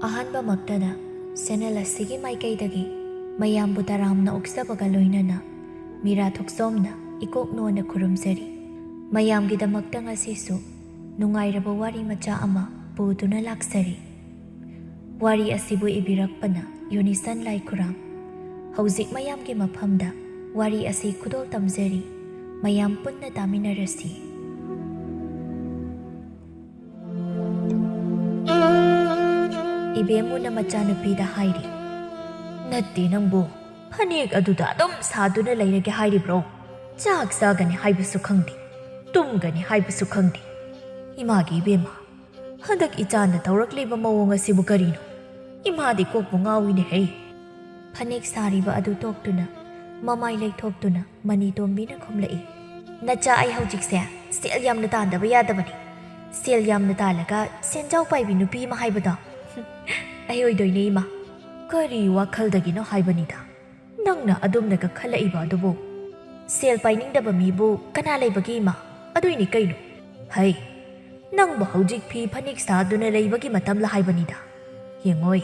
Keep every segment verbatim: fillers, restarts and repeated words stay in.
ꯑꯍꯥꯟꯕꯃꯛꯇꯗ channel ꯑꯁꯤꯒꯤ ꯃꯥꯏꯀꯩꯗꯒꯤ ꯃꯌꯥꯝꯕꯨ ꯇꯔꯥꯝꯅ ꯑꯣꯛꯆꯕꯒ ꯂꯣꯏꯅꯅ ꯃꯤꯔꯥ ꯊꯣꯛꯆꯣꯝꯅ ꯏꯀꯣꯛ ꯅꯣꯟꯅ ꯈꯨꯔꯨꯝꯖꯔꯤ꯫ ꯃꯌꯥꯝꯒꯤꯗꯃꯛꯇ ꯉꯁꯤꯁꯨ ꯅꯨꯡꯉꯥꯏꯔꯕ ꯋꯥꯔꯤ ꯃꯆꯥ ꯑꯃ ꯄꯨꯗꯨꯅ ꯂꯥꯛꯆꯔꯤ꯫ ꯋꯥꯔꯤ ꯑꯁꯤꯕꯨ ꯏꯕꯤꯔꯛꯄꯅ ꯌꯨꯅꯤꯁꯟ ꯂꯥꯏꯈꯨꯔꯥꯝ꯫ ꯍꯧꯖꯤꯛ ꯃꯌꯥꯝꯒꯤ ꯃꯐꯝꯗ ꯋꯥꯔꯤ ꯑꯁꯤ ꯈꯨꯗꯣꯜ ꯇꯝꯖꯔꯤ꯫ ꯃꯌꯥꯝ ꯄꯨꯟꯅ ꯇꯥꯃꯤꯟꯅꯔꯁꯤ꯫ ꯏꯕꯦꯝꯃꯨꯅ ꯃꯆꯥꯅꯨꯄꯤꯗ ꯍꯥꯏꯔꯤ, "ꯅꯠꯇꯦ ꯅꯪꯕꯨ, ꯐꯅꯦꯛ ꯑꯗꯨꯗ ꯑꯗꯨꯝ ꯁꯥꯗꯨꯅ ꯂꯩꯔꯒꯦ ꯍꯥꯏꯔꯤꯕ꯭ꯔꯣ? ꯆꯥꯛ ꯆꯥꯒꯅꯤ ꯍꯥꯏꯕꯁꯨ ꯈꯪꯗꯦ, ꯇꯨꯝꯒꯅꯤ ꯍꯥꯏꯕꯁꯨ ꯈꯪꯗꯦ꯫ ꯏꯃꯥꯒꯤ ꯏꯕꯦꯝꯃ, ꯍꯟꯗꯛ ꯏꯆꯥꯅ ꯇꯧꯔꯛꯂꯤꯕ ꯃꯑꯣꯡ ꯑꯁꯤꯕꯨ ꯀꯔꯤꯅꯣ? ꯏꯃꯥꯗꯤ ꯀꯣꯛꯄꯨ ꯉꯥꯎꯏꯅꯦꯍꯦ!" ꯐꯅꯦꯛ ꯁꯥꯔꯤꯕ ꯑꯗꯨ ꯇꯣꯛꯇꯨꯅ ꯃꯃꯥꯏ ꯂꯩꯊꯣꯛꯇꯨꯅ ꯃꯅꯤꯇꯣꯝꯕꯤꯅ ꯈꯨꯝꯂꯛꯏ, "ꯅꯆꯥ, ꯑꯩ ꯍꯧꯖꯤꯛꯁꯦ ꯁꯦꯜ ꯌꯥꯝꯅ ꯇꯥꯟꯗꯕ ꯌꯥꯗꯕꯅꯤ꯫ ꯁꯦꯜ ꯌꯥꯝꯅ ꯇꯥꯜꯂꯒ ꯁꯦꯟꯖꯥꯎ ꯄꯥꯏꯕꯤ ꯅꯨꯄꯤ ꯑꯃ ꯍꯥꯏꯕꯗꯣ, ꯑꯩ ꯑꯣꯏꯗꯣꯏꯅꯦ ꯏꯃꯥ꯫ ꯀꯔꯤ ꯋꯥꯈꯜꯗꯒꯤꯅꯣ ꯍꯥꯏꯕꯅꯤꯗ ꯅꯪꯅ ꯑꯗꯨꯝꯅꯒ ꯈꯜꯂꯛꯏꯕ ꯑꯗꯨꯕꯨ? ꯁꯦꯜ ꯄꯥꯏꯅꯤꯡꯗꯕ ꯃꯤꯕꯨ ꯀꯅꯥ ꯂꯩꯕꯒꯦ ꯏꯃꯥ? ꯑꯗꯨꯏꯅꯤ ꯀꯩꯅꯣ꯫ ꯍꯩ, ꯅꯪꯕꯨ ꯍꯧꯖꯤꯛ ꯐꯤ ꯐꯅꯦꯛ ꯁꯥꯗꯨꯅ ꯂꯩꯕꯒꯤ ꯃꯇꯝꯂ ꯍꯥꯏꯕꯅꯤꯗ꯫ ꯌꯦꯡꯉꯣꯏ,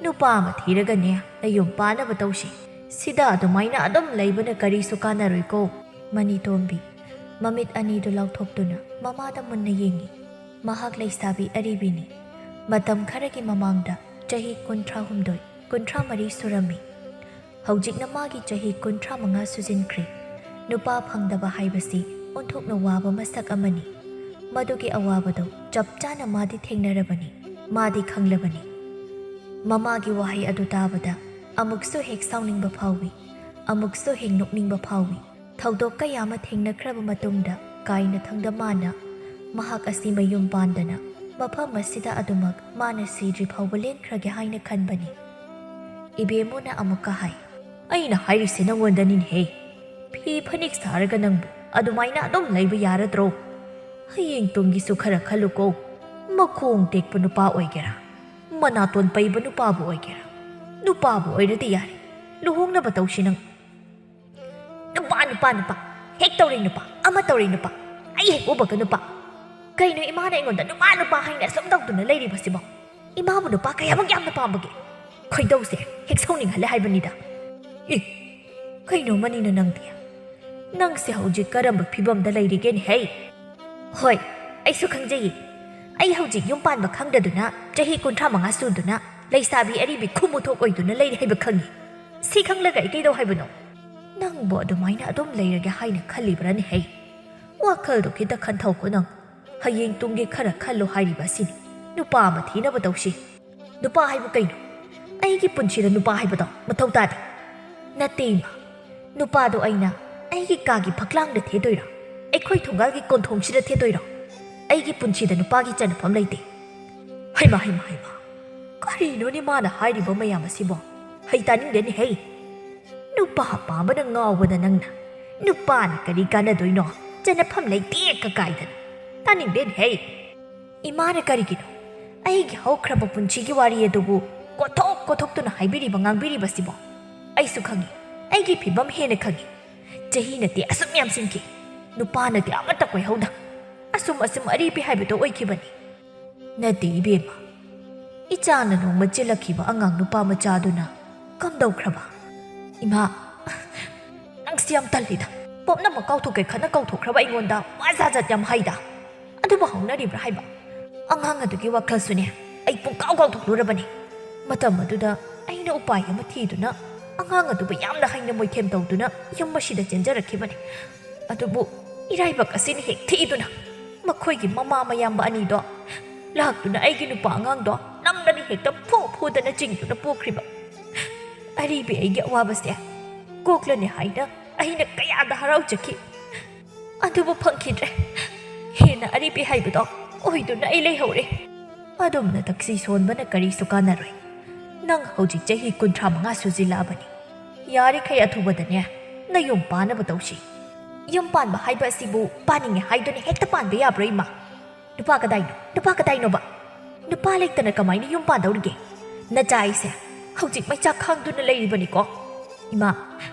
ꯅꯨꯄꯥ ꯑꯃ ꯊꯤꯔꯒꯅꯦ ꯅꯌꯨꯝ ꯄꯥꯟꯅꯕ ꯇꯧꯁꯤ꯫ ꯁꯤꯗ ꯑꯗꯨꯃꯥꯏꯅ ꯑꯗꯨꯝ ꯂꯩꯕꯅ ꯀꯔꯤꯁꯨ ꯀꯥꯟꯅꯔꯣꯏꯀꯣ꯫" ꯃꯅꯤꯇꯣꯝꯕꯤ ꯃꯃꯤꯠ ꯑꯅꯤꯗꯨ ꯂꯥꯎꯊꯣꯛꯇꯨꯅ ꯃꯃꯥꯗ ꯃꯨꯟꯅ ꯌꯦꯡꯉꯤ꯫ ꯃꯍꯥꯛ ꯂꯩꯁꯥꯕꯤ ꯑꯔꯤꯕꯤꯅꯤ꯫ ꯃꯇꯝ ꯈꯔꯒꯤ ꯃꯃꯥꯡꯗ ꯆꯍꯤ ꯀꯨꯟꯊ꯭ꯔꯥ ꯍꯨꯝꯗꯣꯏ, ꯀꯨꯟꯊ꯭ꯔꯥ ꯃꯔꯤ ꯁꯨꯔꯝꯃꯤ꯫ ꯍꯧꯖꯤꯛꯅ ꯃꯥꯒꯤ ꯆꯍꯤ ꯀꯨꯟꯊ꯭ꯔꯥ ꯃꯉꯥ ꯁꯨꯖꯤꯟꯈ꯭ꯔꯦ꯫ ꯅꯨꯄꯥ ꯐꯪꯗꯕ ꯍꯥꯏꯕꯁꯤ ꯑꯣꯟꯊꯣꯛꯅ ꯋꯥꯕ ꯃꯁꯛ ꯑꯃꯅꯤ꯫ ꯃꯗꯨꯒꯤ ꯑꯋꯥꯕꯗꯨ ꯆꯞ ꯆꯥꯅ ꯃꯥꯗꯤ ꯊꯦꯡꯅꯔꯕꯅꯤ, ꯃꯥꯗꯤ ꯈꯪꯂꯕꯅꯤ꯫ ꯃꯃꯥꯒꯤ ꯋꯥꯍꯩ ꯑꯗꯨ ꯇꯥꯕꯗ ꯑꯃꯨꯛꯁꯨ ꯍꯦꯛ ꯁꯥꯎꯅꯤꯡꯕ ꯐꯥꯎꯏ, ꯑꯃꯨꯛꯁꯨ ꯍꯦꯛ ꯅꯣꯛꯅꯤꯡꯕ ꯐꯥꯎꯏ꯫ ꯊꯧꯗꯣꯛ ꯀꯌꯥ ꯑꯃ ꯊꯦꯡꯅꯈ꯭ꯔꯕ ꯃꯇꯨꯡꯗ ꯀꯥꯏꯅꯊꯪꯗ ꯃꯥꯅ ꯃꯍꯥꯛ ꯑꯁꯤ ꯃꯌꯨꯝ ꯄꯥꯟꯗꯅ ꯃꯐꯝ ꯑꯁꯤꯗ ꯑꯗꯨꯃꯛ ꯃꯥꯅ ꯁꯤꯗ꯭ꯔꯤ ꯐꯥꯎꯕ ꯂꯦꯟꯈ꯭ꯔꯒꯦ ꯍꯥꯏꯅ ꯈꯟꯕꯅꯤ꯫ ꯏꯕꯦꯝꯃꯨꯅ ꯑꯃꯨꯛꯀ ꯍꯥꯏ, "ꯑꯩꯅ ꯍꯥꯏꯔꯤꯁꯦ ꯅꯪꯉꯣꯟꯗꯅꯤꯅꯦꯍꯦ꯫ ꯐꯤ ꯐꯅꯦꯛ ꯁꯥꯔꯒ ꯅꯪꯕꯨ ꯑꯗꯨꯃꯥꯏꯅ ꯑꯗꯨꯝ ꯂꯩꯕ ꯌꯥꯔꯗ꯭ꯔꯣ? ꯍꯌꯦꯡ ꯇꯨꯡꯒꯤꯁꯨ ꯈꯔ ꯈꯜꯂꯨꯀꯣ꯫ ꯃꯈꯣꯡ ꯇꯦꯛꯄ ꯅꯨꯄꯥ ꯑꯣꯏꯒꯦꯔꯥ, ꯃꯅꯥꯇꯣꯟ ꯄꯩꯕ ꯅꯨꯄꯥꯕꯨ ꯑꯣꯏꯒꯦꯔꯥ, ꯅꯨꯄꯥꯕꯨ ꯑꯣꯏꯔꯗꯤ ꯌꯥꯔꯦ, ꯂꯨꯍꯣꯡꯅꯕ ꯇꯧꯁꯤ ꯅꯪ꯫" "ꯅꯨꯄꯥ, ꯅꯨꯄꯥ, ꯅꯨꯄꯥ, ꯍꯦꯛ ꯇꯧꯔꯦ ꯅꯨꯄꯥ, ꯑꯃ ꯇꯧꯔꯦ ꯅꯨꯄꯥ, ꯑꯩ ꯍꯦꯛ ꯎꯕꯒ ꯅꯨꯄꯥ꯫ ꯀꯩꯅꯣ ꯏꯃꯥꯅ ꯑꯩꯉꯣꯟꯗ ꯅꯨꯄꯥ, ꯅꯨꯄꯥ ꯍꯥꯏꯅ ꯑꯁꯨꯝ ꯇꯧꯗꯨꯅ ꯂꯩꯔꯤꯕꯁꯤꯕꯣ? ꯏꯃꯥꯕꯨ ꯅꯨꯄꯥ ꯀꯌꯥꯃꯨꯛ ꯌꯥꯝꯅ ꯄꯥꯝꯕꯒꯦ? ꯈꯣꯏꯗꯧꯁꯦ ꯍꯦꯛ ꯁꯥꯎꯅꯤꯡꯍꯜꯂꯦ ꯍꯥꯏꯕꯅꯤꯗ꯫ ꯑꯦ, ꯀꯩꯅꯣ ꯃꯅꯤꯅ ꯅꯪꯗꯤ? ꯅꯪꯁꯦ ꯍꯧꯖꯤꯛ ꯀꯔꯝꯕ ꯐꯤꯕꯝꯗ ꯂꯩꯔꯤꯒꯦꯅꯦ ꯍꯩ? ꯍꯣꯏ, ꯑꯩꯁꯨ ꯈꯪꯖꯩꯌꯦ꯫ ꯑꯩ ꯍꯧꯖꯤꯛ ꯌꯨꯝ ꯄꯥꯟꯕ ꯈꯪꯗꯗꯨꯅ ꯆꯍꯤ ꯀꯨꯟꯊ꯭ꯔꯥ ꯃꯉꯥ ꯁꯨꯗꯨꯅ ꯂꯩꯁꯥꯕꯤ ꯑꯔꯤꯕꯤ ꯈꯨꯃꯨꯊꯣꯛ ꯑꯣꯏꯗꯨꯅ ꯂꯩꯔꯤ ꯍꯥꯏꯕ ꯈꯪꯉꯤ꯫ ꯁꯤ ꯈꯪꯂꯒ ꯑꯩ ꯀꯩꯗꯧ ꯍꯥꯏꯕꯅꯣ? ꯅꯪꯕꯨ ꯑꯗꯨꯃꯥꯏꯅ ꯑꯗꯨꯝ ꯂꯩꯔꯒꯦ ꯍꯥꯏꯅ ꯈꯜꯂꯤꯕ꯭ꯔꯥꯅꯦ ꯍꯩ? ꯋꯥꯈꯜꯗꯣ ꯈꯤꯇ ꯈꯟꯊꯧꯀꯣ ꯅꯪ꯫ ꯍꯌꯦꯡ ꯇꯨꯡꯒꯤ ꯈꯔ ꯈꯜꯂꯣ ꯍꯥꯏꯔꯤꯕ ꯑꯁꯤꯅꯤ꯫ ꯅꯨꯄꯥ ꯑꯃ ꯊꯤꯅꯕ ꯇꯧꯁꯤ꯫ ꯅꯨꯄꯥ ꯍꯥꯏꯕꯨ ꯀꯩꯅꯣ? ꯑꯩꯒꯤ ꯄꯨꯟꯁꯤꯗ ꯅꯨꯄꯥ ꯍꯥꯏꯕꯗꯣ ꯃꯊꯧ ꯇꯥꯗꯦ꯫ ꯅꯠꯇꯦ ꯏꯃꯥ, ꯅꯨꯄꯥꯗꯣ ꯑꯩꯅ ꯑꯩꯒꯤ ꯀꯥꯒꯤ ꯐꯛꯂꯥꯡꯗ ꯊꯦꯗꯣꯏꯔꯣ? ꯑꯩꯈꯣꯏ ꯊꯣꯡꯒꯥꯜꯒꯤ ꯀꯣꯟꯊꯣꯡꯁꯤꯗ ꯊꯦꯗꯣꯏꯔꯣ? ꯑꯩꯒꯤ ꯄꯨꯟꯁꯤꯗ ꯅꯨꯄꯥꯒꯤ ꯆꯟꯅꯐꯝ ꯂꯩꯇꯦ꯫ ꯍꯩꯃꯥ, ꯍꯩꯃꯥ, ꯍꯩꯃꯥ, ꯀꯔꯤꯅꯣꯅꯦ ꯃꯥꯅ ꯍꯥꯏꯔꯤꯕ ꯃꯌꯥꯝ ꯑꯁꯤꯕꯣ? ꯍꯩ ꯇꯥꯅꯤꯡꯗꯦꯅꯦ ꯍꯩ꯫ ꯅꯨꯄꯥ ꯄꯥꯝꯕꯅ ꯉꯥꯎꯕꯗ ꯅꯪꯅ ꯅꯨꯄꯥꯅ ꯀꯔꯤ ꯀꯥꯟꯅꯗꯣꯏꯅꯣ? ꯆꯟꯅꯐꯝ ꯂꯩꯇꯦ ꯀꯀꯥꯏꯗꯅ꯫ ꯇꯥꯅꯤꯡꯗꯦꯅꯦ ꯍꯩ꯫ ꯏꯃꯥꯅ ꯀꯔꯤꯒꯤꯅꯣ ꯑꯩꯒꯤ ꯍꯧꯈ꯭ꯔꯕ ꯄꯨꯟꯁꯤꯒꯤ ꯋꯥꯔꯤ ꯑꯗꯨꯕꯨ ꯀꯣꯊꯣꯛ ꯀꯣꯊꯣꯛꯇꯨꯅ ꯍꯥꯏꯕꯤꯔꯤꯕ ꯉꯥꯡꯕꯤꯔꯤꯕꯁꯤꯕꯣ? ꯑꯩꯁꯨ ꯈꯪꯉꯤ, ꯑꯩꯒꯤ ꯐꯤꯕꯝ ꯍꯦꯟꯅ ꯈꯪꯉꯤ꯫ ꯆꯍꯤꯅꯗꯤ ꯑꯁꯨꯛ ꯌꯥꯝꯁꯤꯟꯈꯤ, ꯅꯨꯄꯥꯅꯗꯤ ꯑꯃꯠꯇ ꯀꯣꯏꯍꯧꯗ꯫ ꯑꯁꯨꯝ ꯑꯁꯨꯝ ꯑꯔꯤꯕꯤ ꯍꯥꯏꯕꯗꯣ ꯑꯣꯏꯈꯤꯕꯅꯤ꯫ ꯅꯠꯇꯦ ꯏꯕꯦꯝꯃ, ꯏꯆꯥꯅ ꯅꯣꯡꯃ ꯆꯦꯜꯂꯛꯈꯤꯕ ꯑꯉꯥꯡ ꯅꯨꯄꯥ ꯃꯆꯥꯗꯨꯅ ꯀꯝꯗꯧꯈ꯭ꯔꯕ? ꯏꯃꯥ, ꯅꯪꯁꯤ ꯌꯥꯝ ꯇꯜꯂꯤꯗ꯫ ꯄꯣꯛꯅꯕ ꯀꯥꯎꯊꯣꯛꯀꯦ ꯈꯟꯅ ꯀꯥꯎꯊꯣꯛꯈ꯭ꯔꯕ ꯑꯩꯉꯣꯟꯗ ꯋꯥ ꯖꯥꯠ ꯖꯥꯠ ꯌꯥꯝ ꯍꯥꯏꯗ꯫ ꯑꯗꯨꯕꯨ ꯍꯧꯅꯔꯤꯕ꯭ꯔꯥ ꯍꯥꯏꯕ? ꯑꯉꯥꯡ ꯑꯗꯨꯒꯤ ꯋꯥꯈꯜꯁꯨꯅꯦ, ꯑꯩ ꯄꯨꯡꯀꯥꯎ ꯀꯥꯎꯊꯣꯛꯂꯨꯔꯕꯅꯤ꯫ ꯃꯇꯝ ꯑꯗꯨꯗ ꯑꯩꯅ ꯎꯄꯥꯏ ꯑꯃ ꯊꯤꯗꯨꯅ ꯑꯉꯥꯡ ꯑꯗꯨꯕꯨ ꯌꯥꯝꯅ ꯍꯩꯅ ꯃꯣꯏꯊꯦꯝ ꯇꯧꯗꯨꯅ ꯌꯨꯝ ꯑꯁꯤꯗ ꯆꯦꯟꯖꯔꯛꯈꯤꯕꯅꯤ꯫ ꯑꯗꯨꯕꯨ ꯏꯔꯥꯏꯕꯛ ꯑꯁꯤꯅ ꯍꯦꯛ ꯊꯤꯗꯨꯅ ꯃꯈꯣꯏꯒꯤ ꯃꯃꯥ ꯃꯌꯥꯝꯕ ꯑꯅꯤꯗꯣ ꯂꯥꯛꯇꯨꯅ ꯑꯩꯒꯤ ꯅꯨꯄꯥ ꯑꯉꯥꯡꯗꯣ ꯅꯝꯗꯅ ꯍꯦꯛꯇ ꯐꯨ ꯐꯨꯗꯅ ꯆꯤꯡꯗꯨꯅ ꯄꯨꯈ꯭ꯔꯤꯕ꯫ ꯑꯔꯤꯕꯤ ꯑꯩꯒꯤ ꯑꯋꯥꯕꯁꯦ ꯀꯣꯛꯂꯅꯤ ꯍꯥꯏꯅ ꯑꯩꯅ ꯀꯌꯥꯗ ꯍꯔꯥꯎꯖꯈꯤ꯫ ꯑꯗꯨꯕꯨ ꯐꯪꯈꯤꯗ꯭ꯔꯦ꯫ ꯍꯦꯟꯅ ꯑꯔꯤꯕꯤ ꯍꯥꯏꯕꯗꯣ ꯑꯣꯏꯗꯨꯅ ꯑꯩ ꯂꯩꯍꯧꯔꯦ꯫ ꯑꯗꯨꯝꯅ ꯇꯛꯁꯤ ꯁꯣꯟꯕꯅ ꯀꯔꯤꯁꯨ ꯀꯥꯟꯅꯔꯣꯏ꯫ ꯅꯪ ꯍꯧꯖꯤꯛ ꯆꯍꯤ ꯀꯨꯟꯊ꯭ꯔꯥ ꯃꯉꯥ ꯁꯨꯖꯤꯜꯂꯛꯑꯕꯅꯤ꯫ ꯌꯥꯔꯤꯈꯩ ꯑꯊꯨꯕꯗꯅꯦ ꯅꯌꯨꯝ ꯄꯥꯟꯅꯕ ꯇꯧꯁꯤ꯫ ꯌꯨꯝ ꯄꯥꯟꯕ ꯍꯥꯏꯕ ꯑꯁꯤꯕꯨ ꯄꯥꯅꯤꯡꯉꯦ ꯍꯥꯏꯗꯨꯅ ꯍꯦꯛꯇ ꯄꯥꯟꯕ ꯌꯥꯕ꯭ꯔꯣ ꯏꯃꯥ? ꯅꯨꯄꯥ ꯀꯗꯥꯏꯅꯣ? ꯅꯨꯄꯥ ꯀꯗꯥꯏꯅꯣꯕ? ꯅꯨꯄꯥ ꯂꯩꯇꯅ ꯀꯃꯥꯏꯅ ꯌꯨꯝ ꯄꯥꯟꯗꯧꯔꯤꯒꯦ? ꯅꯆꯥ ꯑꯩꯁꯦ ꯍꯧꯖꯤꯛ ꯃꯩꯆꯥꯛ ꯈꯥꯡꯗꯨꯅ ꯂꯩꯔꯤꯕꯅꯤꯀꯣ꯫ ꯏꯃꯥ,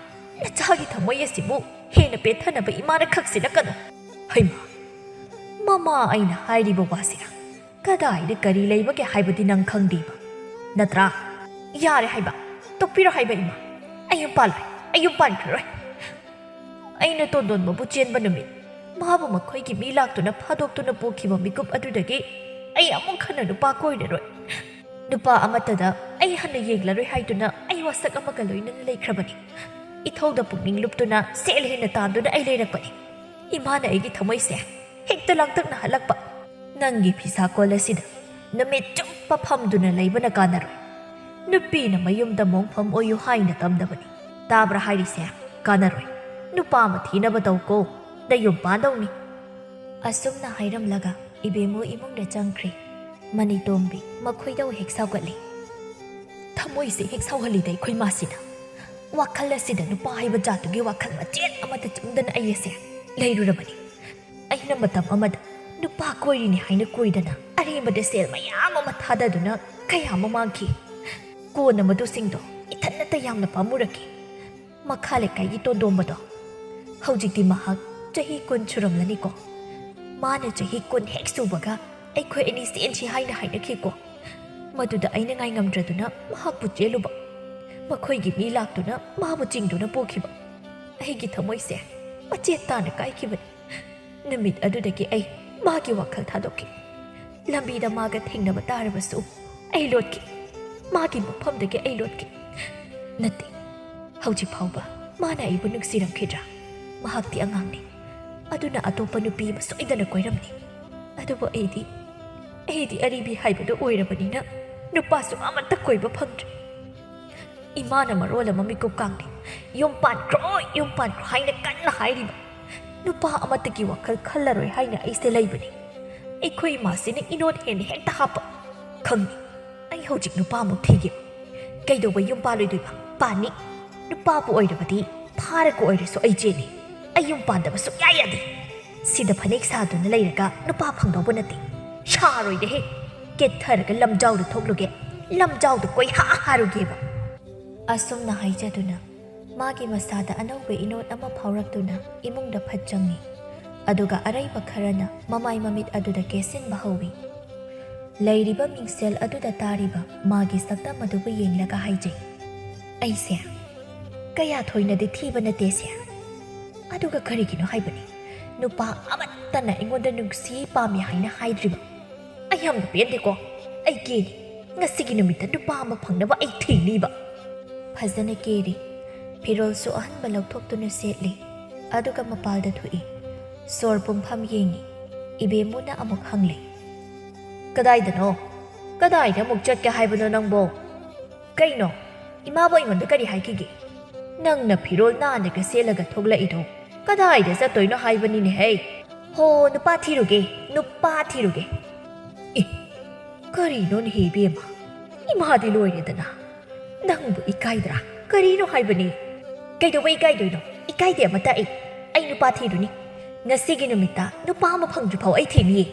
ꯅꯆꯥꯒꯤ ꯊꯃꯣꯏ ꯑꯁꯤꯕꯨ ꯍꯦꯟꯅ ꯄꯦꯠꯊꯅꯕ ꯏꯃꯥꯅ ꯈꯛꯁꯤꯜꯂꯛꯀꯅꯨ꯫ ꯍꯩꯃꯥ, ꯃꯃꯥ ꯑꯩꯅ ꯍꯥꯏꯔꯤꯕ ꯋꯥꯁꯤꯅ ꯀꯗꯥꯏꯗ ꯀꯔꯤ ꯂꯩꯕꯒꯦ ꯍꯥꯏꯕꯗꯤ ꯅꯪ ꯈꯪꯗꯦꯕ, ꯅꯠꯇ꯭ꯔꯥ? ꯌꯥꯔꯦ ꯍꯥꯏꯕ, ꯇꯣꯛꯄꯤꯔꯣ ꯍꯥꯏꯕ, ꯏꯃꯥ꯫ ꯑꯩ ꯌꯨꯝ ꯄꯥꯜꯂꯣꯏ, ꯑꯩ ꯌꯨꯝ ꯄꯥꯟꯈ꯭ꯔꯔꯣꯏ꯫ ꯑꯩꯅ ꯇꯣꯟꯗꯣꯟꯕꯕꯨ ꯆꯦꯟꯕ ꯅꯨꯃꯤꯠ, ꯃꯥꯕꯨ ꯃꯈꯣꯏꯒꯤ ꯃꯤ ꯂꯥꯛꯇꯨꯅ ꯐꯥꯗꯣꯛꯇꯨꯅ ꯄꯨꯈꯤꯕ ꯃꯤꯀꯨꯞ ꯑꯗꯨꯗꯒꯤ ꯑꯩ ꯑꯃꯨꯛ ꯍꯟꯅ ꯅꯨꯄꯥ ꯀꯣꯏꯔꯔꯣꯏ꯫ ꯅꯨꯄꯥ ꯑꯃꯠꯇꯗ ꯑꯩ ꯍꯟꯅ ꯌꯦꯡꯂꯔꯣꯏ ꯍꯥꯏꯗꯨꯅ ꯑꯩ ꯋꯥꯁꯛ ꯑꯃꯒ ꯂꯣꯏꯅꯅ ꯂꯩꯈ꯭ꯔꯕꯅꯤ꯫ ꯏꯊꯧꯗ ꯄꯨꯛꯅꯤꯡ ꯂꯨꯞꯇꯨꯅ ꯁꯦꯜ ꯍꯦꯟꯅ ꯇꯥꯟꯗꯨꯅ ꯑꯩ ꯂꯩꯔꯛꯄꯅꯤ꯫ ꯏꯃꯥꯅ ꯑꯩꯒꯤ ꯊꯃꯣꯏꯁꯦ ꯍꯦꯛꯇ ꯂꯥꯡꯇꯛꯅꯍꯜꯂꯛꯄ꯫ "ꯅꯪꯒꯤ ꯐꯤꯁꯥ ꯀꯣꯜ ꯑꯁꯤꯗ ꯅꯨꯃꯤꯠ ꯆꯨꯞꯄ ꯐꯝꯗꯨꯅ ꯂꯩꯕꯅ ꯀꯥꯟꯅꯔꯣꯏ꯫ ꯅꯨꯄꯤꯅ ꯃꯌꯨꯝꯗ ꯃꯣꯡꯐꯝ ꯑꯣꯏꯌꯨ ꯍꯥꯏꯅ ꯇꯝꯗꯕꯅꯤ꯫ ꯇꯥꯕ꯭ꯔꯥ ꯍꯥꯏꯔꯤꯁꯦ? ꯀꯥꯟꯅꯔꯣꯏ꯫ ꯅꯨꯄꯥ ꯑꯃ ꯊꯤꯅꯕ ꯇꯧꯀꯣ꯫ ꯅꯌꯨꯝ ꯄꯥꯟꯗꯧꯅꯤ꯫" ꯑꯁꯨꯝꯅ ꯍꯥꯏꯔꯝꯂꯒ ꯏꯕꯦꯝꯃꯨ ꯏꯃꯨꯡꯗ ꯆꯪꯈ꯭ꯔꯦ꯫ ꯃꯅꯤꯇꯣꯝꯕꯤ ꯃꯈꯣꯏꯗꯧ ꯍꯦꯛ ꯁꯥꯎꯒꯠꯂꯤ꯫ ꯊꯃꯣꯏꯁꯦ ꯍꯦꯛ ꯁꯥꯎꯍꯜꯂꯤꯗ ꯑꯩꯈꯣꯏ ꯃꯥꯁꯤꯅ꯫ ꯋꯥꯈꯜ ꯑꯁꯤꯗ ꯅꯨꯄꯥ ꯍꯥꯏꯕ ꯖꯥꯠꯇꯨꯒꯤ ꯋꯥꯈꯜ ꯃꯆꯦꯠ ꯑꯃꯠꯇ ꯆꯪꯗꯅ ꯑꯩ ꯑꯁꯦ ꯂꯩꯔꯨꯔꯕꯅꯤ꯫ ꯑꯩꯅ ꯃꯇꯝ ꯑꯃꯗ ꯅꯨꯄꯥ ꯀꯣꯏꯔꯤꯅꯤ ꯍꯥꯏꯅ ꯀꯣꯏꯗꯅ ꯑꯔꯦꯝꯕꯗ ꯁꯦꯜ ꯃꯌꯥꯝ ꯑꯃ ꯊꯥꯗꯗꯨꯅ ꯀꯌꯥ ꯑꯃ ꯃꯥꯡꯈꯤ꯫ ꯀꯣꯟꯅ ꯃꯗꯨꯁꯤꯡꯗꯣ ꯏꯊꯟꯅꯇ ꯌꯥꯝꯅ ꯄꯥꯝꯃꯨꯔꯛꯈꯤ꯫ ꯃꯈꯥ ꯂꯩꯀꯥꯏꯒꯤ ꯇꯣꯟꯗꯣꯝꯕꯗꯣ, ꯍꯧꯖꯤꯛꯇꯤ ꯃꯍꯥꯛ ꯆꯍꯤ ꯀꯨꯟ ꯁꯨꯔꯝꯂꯅꯤꯀꯣ꯫ ꯃꯥꯅ ꯆꯍꯤ ꯀꯨꯟ ꯍꯦꯛ ꯁꯨꯕꯒ ꯑꯩꯈꯣꯏ ꯑꯅꯤ ꯆꯦꯟꯁꯤ ꯍꯥꯏꯅ ꯍꯥꯏꯅꯈꯤꯀꯣ꯫ ꯃꯗꯨꯗ ꯑꯩꯅ ꯉꯥꯏꯉꯝꯗ꯭ꯔꯗꯨꯅ ꯃꯍꯥꯛꯄꯨ ꯆꯦꯜꯂꯨꯕ꯫ ꯃꯈꯣꯏꯒꯤ ꯃꯤ ꯂꯥꯛꯇꯨꯅ ꯃꯥꯕꯨ ꯆꯤꯡꯗꯨꯅ ꯄꯨꯈꯤꯕ꯫ ꯑꯩꯒꯤ ꯊꯃꯣꯏꯁꯦ ꯃꯆꯦꯠ ꯇꯥꯅ ꯀꯥꯏꯈꯤꯕꯅꯤ꯫ ꯅꯨꯃꯤꯠ ꯑꯗꯨꯗꯒꯤ ꯑꯩ ꯃꯥꯒꯤ ꯋꯥꯈꯜ ꯊꯥꯗꯣꯛꯈꯤ꯫ ꯂꯝꯕꯤꯗ ꯃꯥꯒ ꯊꯦꯡꯅꯕ ꯇꯥꯔꯕꯁꯨ ꯑꯩ ꯂꯣꯠꯈꯤ꯫ ꯃꯥꯒꯤ ꯃꯐꯝꯗꯒꯤ ꯑꯩ ꯂꯣꯠꯈꯤ꯫ ꯅꯠꯇꯦ, ꯍꯧꯖꯤꯛ ꯐꯥꯎꯕ ꯃꯥꯅ ꯑꯩꯕꯨ ꯅꯨꯡꯁꯤꯔꯝꯈꯤꯗ꯭ꯔꯥ? ꯃꯍꯥꯛꯇꯤ ꯑꯉꯥꯡꯅꯤ꯫ ꯑꯗꯨꯅ ꯑꯇꯣꯞꯄ ꯅꯨꯄꯤ ꯑꯃ ꯁꯣꯏꯗꯅ ꯀꯣꯏꯔꯝꯅꯤ꯫ ꯑꯗꯨꯕꯨ ꯑꯩꯗꯤ, ꯑꯩꯗꯤ ꯑꯔꯤꯕꯤ ꯍꯥꯏꯕꯗꯨ ꯑꯣꯏꯔꯕꯅꯤꯅ ꯅꯨꯄꯥꯁꯨ ꯑꯃꯠꯇ ꯀꯣꯏꯕ ꯐꯪꯗ꯭ꯔꯦ꯫ ꯏꯃꯥꯅ ꯃꯔꯣꯜ ꯑꯃ ꯃꯤꯀꯨꯞ ꯀꯥꯡꯂꯤ꯫ "ꯌꯨꯝ ꯄꯥꯟꯈ꯭ꯔꯣ, ꯌꯨꯝ ꯄꯥꯟꯈ꯭ꯔꯣ" ꯍꯥꯏꯅ ꯀꯟꯅ ꯍꯥꯏꯔꯤꯕ꯫ ꯅꯨꯄꯥ ꯑꯃꯠꯇꯒꯤ ꯋꯥꯈꯜ ꯈꯜꯂꯔꯣꯏ ꯍꯥꯏꯅ ꯑꯩꯁꯦ ꯂꯩꯕꯅꯤ꯫ ꯑꯩꯈꯣꯏ ꯏꯃꯥꯁꯤꯅ ꯏꯅꯣꯠ ꯍꯦꯟꯅ ꯍꯦꯛꯇ ꯍꯥꯞꯄ꯫ ꯈꯪꯉꯤ, ꯑꯩ ꯍꯧꯖꯤꯛ ꯅꯨꯄꯥꯃꯨꯛ ꯊꯤꯒꯦ꯫ ꯀꯩꯗꯧꯕ ꯌꯨꯝ ꯄꯥꯜꯂꯣꯏꯗꯣꯏꯕ? ꯄꯥꯟꯅꯤ꯫ ꯅꯨꯄꯥꯕꯨ ꯑꯣꯏꯔꯕꯗꯤ ꯐꯥꯔꯒ ꯑꯣꯏꯔꯁꯨ ꯑꯩ ꯆꯦꯟꯅꯤ꯫ ꯑꯩ ꯌꯨꯝ ꯄꯥꯟꯗꯕ ꯁꯨꯛꯌꯥ ꯌꯥꯗꯦ꯫ ꯁꯤꯗ ꯐꯅꯦꯛ ꯁꯥꯗꯨꯅ ꯂꯩꯔꯒ ꯅꯨꯄꯥ ꯐꯪꯗꯧꯕ ꯅꯠꯇꯦ꯫ ꯁꯥꯔꯣꯏꯗꯍꯦ꯫ ꯀꯦꯠꯊꯔꯒ ꯂꯝꯖꯥꯎꯗ ꯊꯣꯛꯂꯨꯒꯦ꯫ ꯂꯝꯖꯥꯎꯗ ꯀꯣꯏꯍꯥ ꯍꯥꯔꯨꯒꯦꯕ꯫ ꯑꯁꯨꯝꯅ ꯍꯥꯏꯖꯗꯨꯅ ꯃꯥꯒꯤ ꯃꯁꯥꯗ ꯑꯅꯧꯕ ꯏꯅꯣꯠ ꯑꯃ ꯐꯥꯎꯔꯛꯇꯨꯅ ꯏꯃꯨꯡꯗ ꯐꯠ ꯆꯪꯉꯤ꯫ ꯑꯗꯨꯒ ꯑꯔꯩꯕ ꯈꯔꯅ ꯃꯃꯥꯏ ꯃꯃꯤꯠ ꯑꯗꯨꯗ ꯀꯦꯁꯤꯟꯕ ꯍꯧꯏ꯫ ꯂꯩꯔꯤꯕ ꯃꯤꯡꯁꯦꯜ ꯑꯗꯨꯗ ꯇꯥꯔꯤꯕ ꯃꯥꯒꯤ ꯁꯛꯇꯝ ꯑꯗꯨꯕꯨ ꯌꯦꯡꯂꯒ ꯍꯥꯏꯖꯩ, "ꯑꯩꯁꯦ ꯀꯌꯥ ꯊꯣꯏꯅꯗꯤ ꯊꯤꯕ ꯅꯠꯇꯦꯁꯦ꯫ ꯑꯗꯨꯒ ꯀꯔꯤꯒꯤꯅꯣ ꯍꯥꯏꯕꯅꯤ ꯅꯨꯄꯥ ꯑꯃꯠꯇꯅ ꯑꯩꯉꯣꯟꯗ ꯅꯨꯡꯁꯤ ꯄꯥꯝꯃꯤ ꯍꯥꯏꯅ ꯍꯥꯏꯗ꯭ꯔꯤꯕ? ꯑꯩ ꯌꯥꯝꯅ ꯄꯦꯟꯗꯦꯀꯣ꯫ ꯑꯩ ꯀꯦꯅꯤ꯫ ꯉꯁꯤꯒꯤ ꯅꯨꯃꯤꯠꯇ ꯅꯨꯄꯥ ꯑꯃ ꯐꯪꯅꯕ ꯑꯩ ꯊꯤꯅꯤꯕ"꯫ ꯐꯖꯅ ꯀꯦꯔꯤ꯫ ꯐꯤꯔꯣꯜꯁꯨ ꯑꯍꯟꯕ ꯂꯧꯊꯣꯛꯇꯨꯅ ꯁꯦꯠꯂꯤ꯫ ꯑꯗꯨꯒ ꯃꯄꯥꯜꯗ ꯊꯣꯛꯏ꯫ ꯁꯣꯔ ꯄꯨꯡꯐꯝ ꯌꯦꯡꯉꯤ꯫ ꯏꯕꯦꯝꯃꯨꯅ ꯑꯃꯨꯛ ꯍꯪꯂꯤ, "ꯀꯗꯥꯏꯗꯅꯣ? ꯀꯗꯥꯏꯗ ꯑꯃꯨꯛ ꯆꯠꯀꯦ ꯍꯥꯏꯕꯅꯣ ꯅꯪꯕꯣ? ꯀꯩꯅꯣ, ꯏꯃꯥꯕꯨ ꯑꯩꯉꯣꯟꯗ ꯀꯔꯤ ꯍꯥꯏꯈꯤꯒꯦ? ꯅꯪꯅ ꯐꯤꯔꯣꯜ ꯅꯥꯟꯅꯒ ꯁꯦꯠꯂꯒ ꯊꯣꯛꯂꯛꯏꯗꯣ ꯀꯗꯥꯏꯗ ꯆꯠꯇꯣꯏꯅꯣ ꯍꯥꯏꯕꯅꯤꯅꯦ ꯍꯦ? ꯍꯣ, ꯅꯨꯄꯥ ꯊꯤꯔꯨꯒꯦ, ꯅꯨꯄꯥ ꯊꯤꯔꯨꯒꯦ"꯫ ꯑꯦ, ꯀꯔꯤꯅꯣꯅꯦꯍꯦ ꯏꯕꯦꯝꯃ? ꯏꯃꯥꯗꯤ ꯂꯣꯏꯔꯦꯗꯅ꯫ ꯅꯪꯕꯨ ꯏꯀꯥꯏꯗ꯭ꯔꯥ? ꯀꯔꯤꯅꯣ ꯍꯥꯏꯕꯅꯤ? ꯀꯩꯗꯧꯕ ꯏꯀꯥꯏꯗꯣꯏꯅꯣ? ꯏꯀꯥꯏꯗꯦ ꯑꯃꯠꯇ ꯑꯩ꯫ ꯑꯩ ꯅꯨꯄꯥ ꯊꯤꯔꯨꯅꯤ꯫ ꯉꯁꯤꯒꯤ ꯅꯨꯃꯤꯠꯇ ꯅꯨꯄꯥ ꯑꯃ ꯐꯪꯗ꯭ꯔꯤ ꯐꯥꯎ ꯑꯩ ꯊꯤꯅꯤꯌꯦ꯫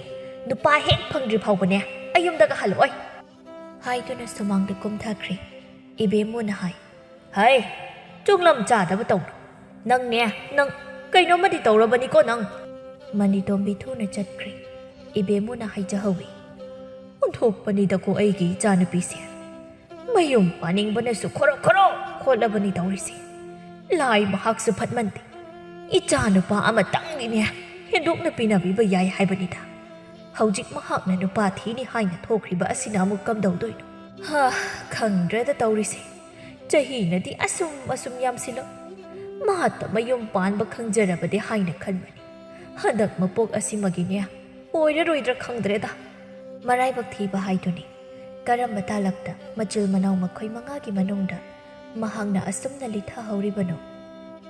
ꯅꯨꯄꯥ ꯍꯦꯛ ꯐꯪꯗ꯭ꯔꯤ ꯐꯥꯎꯕꯅꯦ ꯑꯩ ꯌꯨꯝꯗꯒ ꯍꯜꯂꯛꯑꯣꯏ꯫ ꯍꯥꯏꯗꯨꯅ ꯁꯨꯃꯥꯡꯗ ꯀꯨꯝꯊꯈ꯭ꯔꯦ꯫ ꯏꯕꯦꯝꯃꯨꯅ ꯍꯥꯏ, "ꯍꯩ, ꯆꯨꯡꯂꯝ ꯆꯥꯗꯕ ꯇꯧꯅꯨ꯫ ꯅꯪꯅꯦ, ꯅꯪ ꯀꯩꯅꯣꯝꯃꯗꯤ ꯇꯧꯔꯕꯅꯤꯀꯣ ꯅꯪ"꯫ ꯃꯅꯤꯇꯣꯝꯕꯤ ꯊꯨꯅ ꯆꯠꯈ꯭ꯔꯦ꯫ ꯏꯕꯦꯝꯃꯨꯅ ꯍꯥꯏꯖꯍꯧꯏ, "ꯑꯣꯟꯊꯣꯛꯄꯅꯤꯗꯀꯣ ꯑꯩꯒꯤ ꯏꯆꯥꯅꯨꯄꯤꯁꯦ꯫ ꯃꯌꯨꯝ ꯄꯥꯅꯤꯡꯕꯅꯁꯨ ꯈꯣꯔꯣ ꯈꯣꯔꯣ ꯈꯣꯠꯂꯕꯅꯤ ꯇꯧꯔꯤꯁꯦ꯫ ꯂꯥꯏ ꯃꯍꯥꯛꯁꯨ ꯐꯠꯃꯟꯗꯦ꯫ ꯏꯆꯥ ꯅꯨꯄꯥ ꯑꯃꯇꯪꯅꯤꯅꯦ ꯍꯦꯟꯗꯣꯛꯅ ꯄꯤꯅꯕꯤꯕ ꯌꯥꯏ ꯍꯥꯏꯕꯅꯤꯗ꯫ ꯍꯧꯖꯤꯛ ꯃꯍꯥꯛꯅ ꯅꯨꯄꯥ ꯊꯤꯅꯤ ꯍꯥꯏꯅ ꯊꯣꯛꯈ꯭ꯔꯤꯕ ꯑꯁꯤꯅ ꯑꯃꯨꯛ ꯀꯝꯗꯧꯗꯣꯏꯅꯣ? ꯍꯥ, ꯈꯪꯗ꯭ꯔꯦꯗ ꯇꯧꯔꯤꯁꯦ꯫ ꯆꯍꯤꯅꯗꯤ ꯑꯁꯨꯝ ꯑꯁꯨꯝ ꯌꯥꯝꯁꯤꯜꯂꯛ꯫ ꯃꯍꯥꯛꯇ ꯃꯌꯨꯝ ꯄꯥꯟꯕ ꯈꯪꯖꯔꯕꯗꯤ ꯍꯥꯏꯅ ꯈꯟꯕꯅꯤ꯫ ꯍꯟꯗꯛ ꯃꯄꯣꯛ ꯑꯁꯤꯃꯒꯤꯅꯦ ꯑꯣꯏꯔꯔꯣꯏꯗ꯭ꯔꯥ ꯈꯪꯗ꯭ꯔꯦꯗ"꯫ ꯃꯔꯥꯏꯕꯛ ꯊꯤꯕ ꯍꯥꯏꯗꯨꯅꯤ꯫ ꯀꯔꯝꯕ ꯇꯥꯂꯛꯇ ꯃꯆꯤꯜ ꯃꯅꯥꯎ ꯃꯈꯣꯏ ꯃꯉꯥꯒꯤ ꯃꯅꯨꯡꯗ ꯃꯍꯥꯛꯅ ꯑꯁꯨꯝꯅ ꯂꯤꯊꯍꯧꯔꯤꯕꯅꯣ?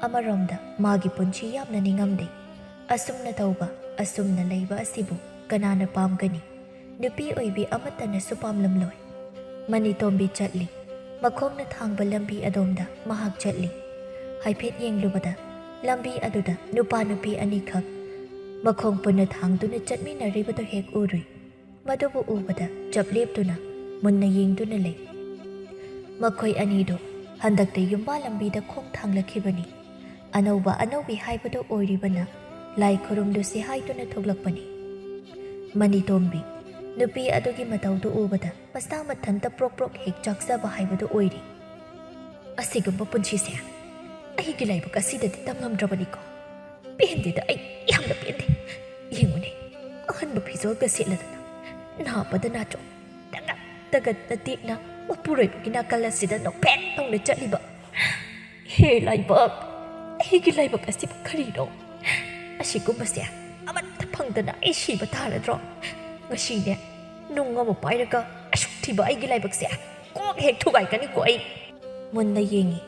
ꯑꯃꯔꯣꯝꯗ ꯃꯥꯒꯤ ꯄꯨꯟꯁꯤ ꯌꯥꯝꯅ ꯅꯤꯡꯉꯝꯗꯦ꯫ ꯑꯁꯨꯝꯅ ꯇꯧꯕ, ꯑꯁꯨꯝꯅ ꯂꯩꯕ ꯑꯁꯤꯕꯨ ꯀꯅꯥꯅ ꯄꯥꯝꯒꯅꯤ? ꯅꯨꯄꯤ ꯑꯣꯏꯕꯤ ꯑꯃꯠꯇꯅꯁꯨ ꯄꯥꯝꯂꯝꯂꯣꯏ꯫ ꯃꯅꯤꯇꯣꯝꯕꯤ ꯆꯠꯂꯤ꯫ ꯃꯈꯣꯡꯅ ꯊꯥꯡꯕ ꯂꯝꯕꯤ ꯑꯗꯣꯝꯗ ꯃꯍꯥꯛ ꯆꯠꯂꯤ꯫ ꯍꯥꯏꯐꯦꯠ ꯌꯦꯡꯂꯨꯕꯗ ꯂꯝꯕꯤ ꯑꯗꯨꯗ ꯅꯨꯄꯥ ꯅꯨꯄꯤ ꯑꯅꯤꯈꯛ ꯃꯈꯣꯡ ꯄꯨꯟꯅ ꯊꯥꯡꯗꯨꯅ ꯆꯠꯃꯤꯟꯅꯔꯤꯕꯗꯨ ꯍꯦꯛ ꯎꯔꯨꯏ꯫ ꯃꯗꯨꯕꯨ ꯎꯕꯗ ꯆꯞ ꯂꯦꯞꯇꯨꯅ ꯃꯨꯟꯅ ꯌꯦꯡꯗꯨꯅ ꯂꯩ꯫ ꯃꯈꯣꯏ ꯑꯅꯤꯗꯨ ꯍꯟꯗꯛꯇ ꯌꯨꯝꯕꯥ ꯂꯝꯕꯤꯗ ꯈꯣꯡ ꯊꯥꯡꯂꯛꯈꯤꯕꯅꯤ꯫ ꯑꯅꯧꯕ ꯑꯅꯧꯕꯤ ꯍꯥꯏꯕꯗꯨ ꯑꯣꯏꯔꯤꯕꯅ ꯂꯥꯏ ꯈꯨꯔꯨꯝꯂꯨꯁꯤ ꯍꯥꯏꯗꯨꯅ ꯊꯣꯛꯂꯛꯄꯅꯤ꯫ ꯃꯅꯤꯇꯣꯝꯕꯤ, ꯅꯨꯄꯤ ꯑꯗꯨꯒꯤ ꯃꯇꯧꯗꯨ ꯎꯕꯗ ꯃꯁꯥ ꯃꯊꯟꯇ ꯄ꯭ꯔꯣꯛ ꯄ꯭ꯔꯣꯛ ꯍꯦꯛ ꯆꯥꯛꯆꯕ ꯍꯥꯏꯕꯗꯨ ꯑꯣꯏꯔꯤ꯫ ꯑꯁꯤꯒꯨꯝꯕ ꯄꯨꯟꯁꯤꯁꯦ ꯑꯩꯒꯤ ꯂꯥꯏꯕꯛ ꯑꯁꯤꯗꯗꯤ ꯇꯝꯂꯝꯗ꯭ꯔꯕꯅꯤꯀꯣ꯫ ꯄꯦꯟꯗꯦꯗ, ꯑꯩ ꯌꯥꯝꯅ ꯄꯦꯟꯗꯦ꯫ ꯌꯦꯡꯉꯨꯅꯦ, ꯑꯍꯟꯕ ꯐꯤꯖꯣꯜꯒ ꯁꯦꯠꯂꯗꯅ, ꯅꯥꯕꯗ ꯅꯥꯆꯣꯛ ꯇꯒꯠ ꯇꯒꯠꯅ ꯇꯦꯛꯅ ꯃꯄꯨꯔꯣꯏꯕꯒꯤ ꯅꯥꯀꯜ ꯑꯁꯤꯗ ꯅꯣꯛꯐꯦꯠ ꯇꯧꯅ ꯆꯠꯂꯤꯕ꯫ ꯍꯦ ꯂꯥꯏꯕꯛ, ꯑꯩꯒꯤ ꯂꯥꯏꯕꯛ ꯑꯁꯤꯕꯨ ꯀꯔꯤꯅꯣ? ꯑꯁꯤꯒꯨꯝꯕꯁꯦ ꯑꯃꯠꯇ ꯐꯪꯗꯅ ꯑꯩ ꯁꯤꯕ ꯇꯥꯔꯗ꯭ꯔꯣ? ꯉꯁꯤꯅꯦ, ꯅꯨꯡ ꯑꯃ ꯄꯥꯏꯔꯒ ꯑꯁꯨꯛ ꯊꯤꯕ ꯑꯩꯒꯤ ꯂꯥꯏꯕꯛꯁꯦ ꯀꯣꯛ ꯍꯦꯛ ꯊꯨꯒꯥꯏꯒꯅꯤꯀꯣ ꯑꯩ꯫ ꯃꯨꯟꯅ ꯌꯦꯡꯉꯤ꯫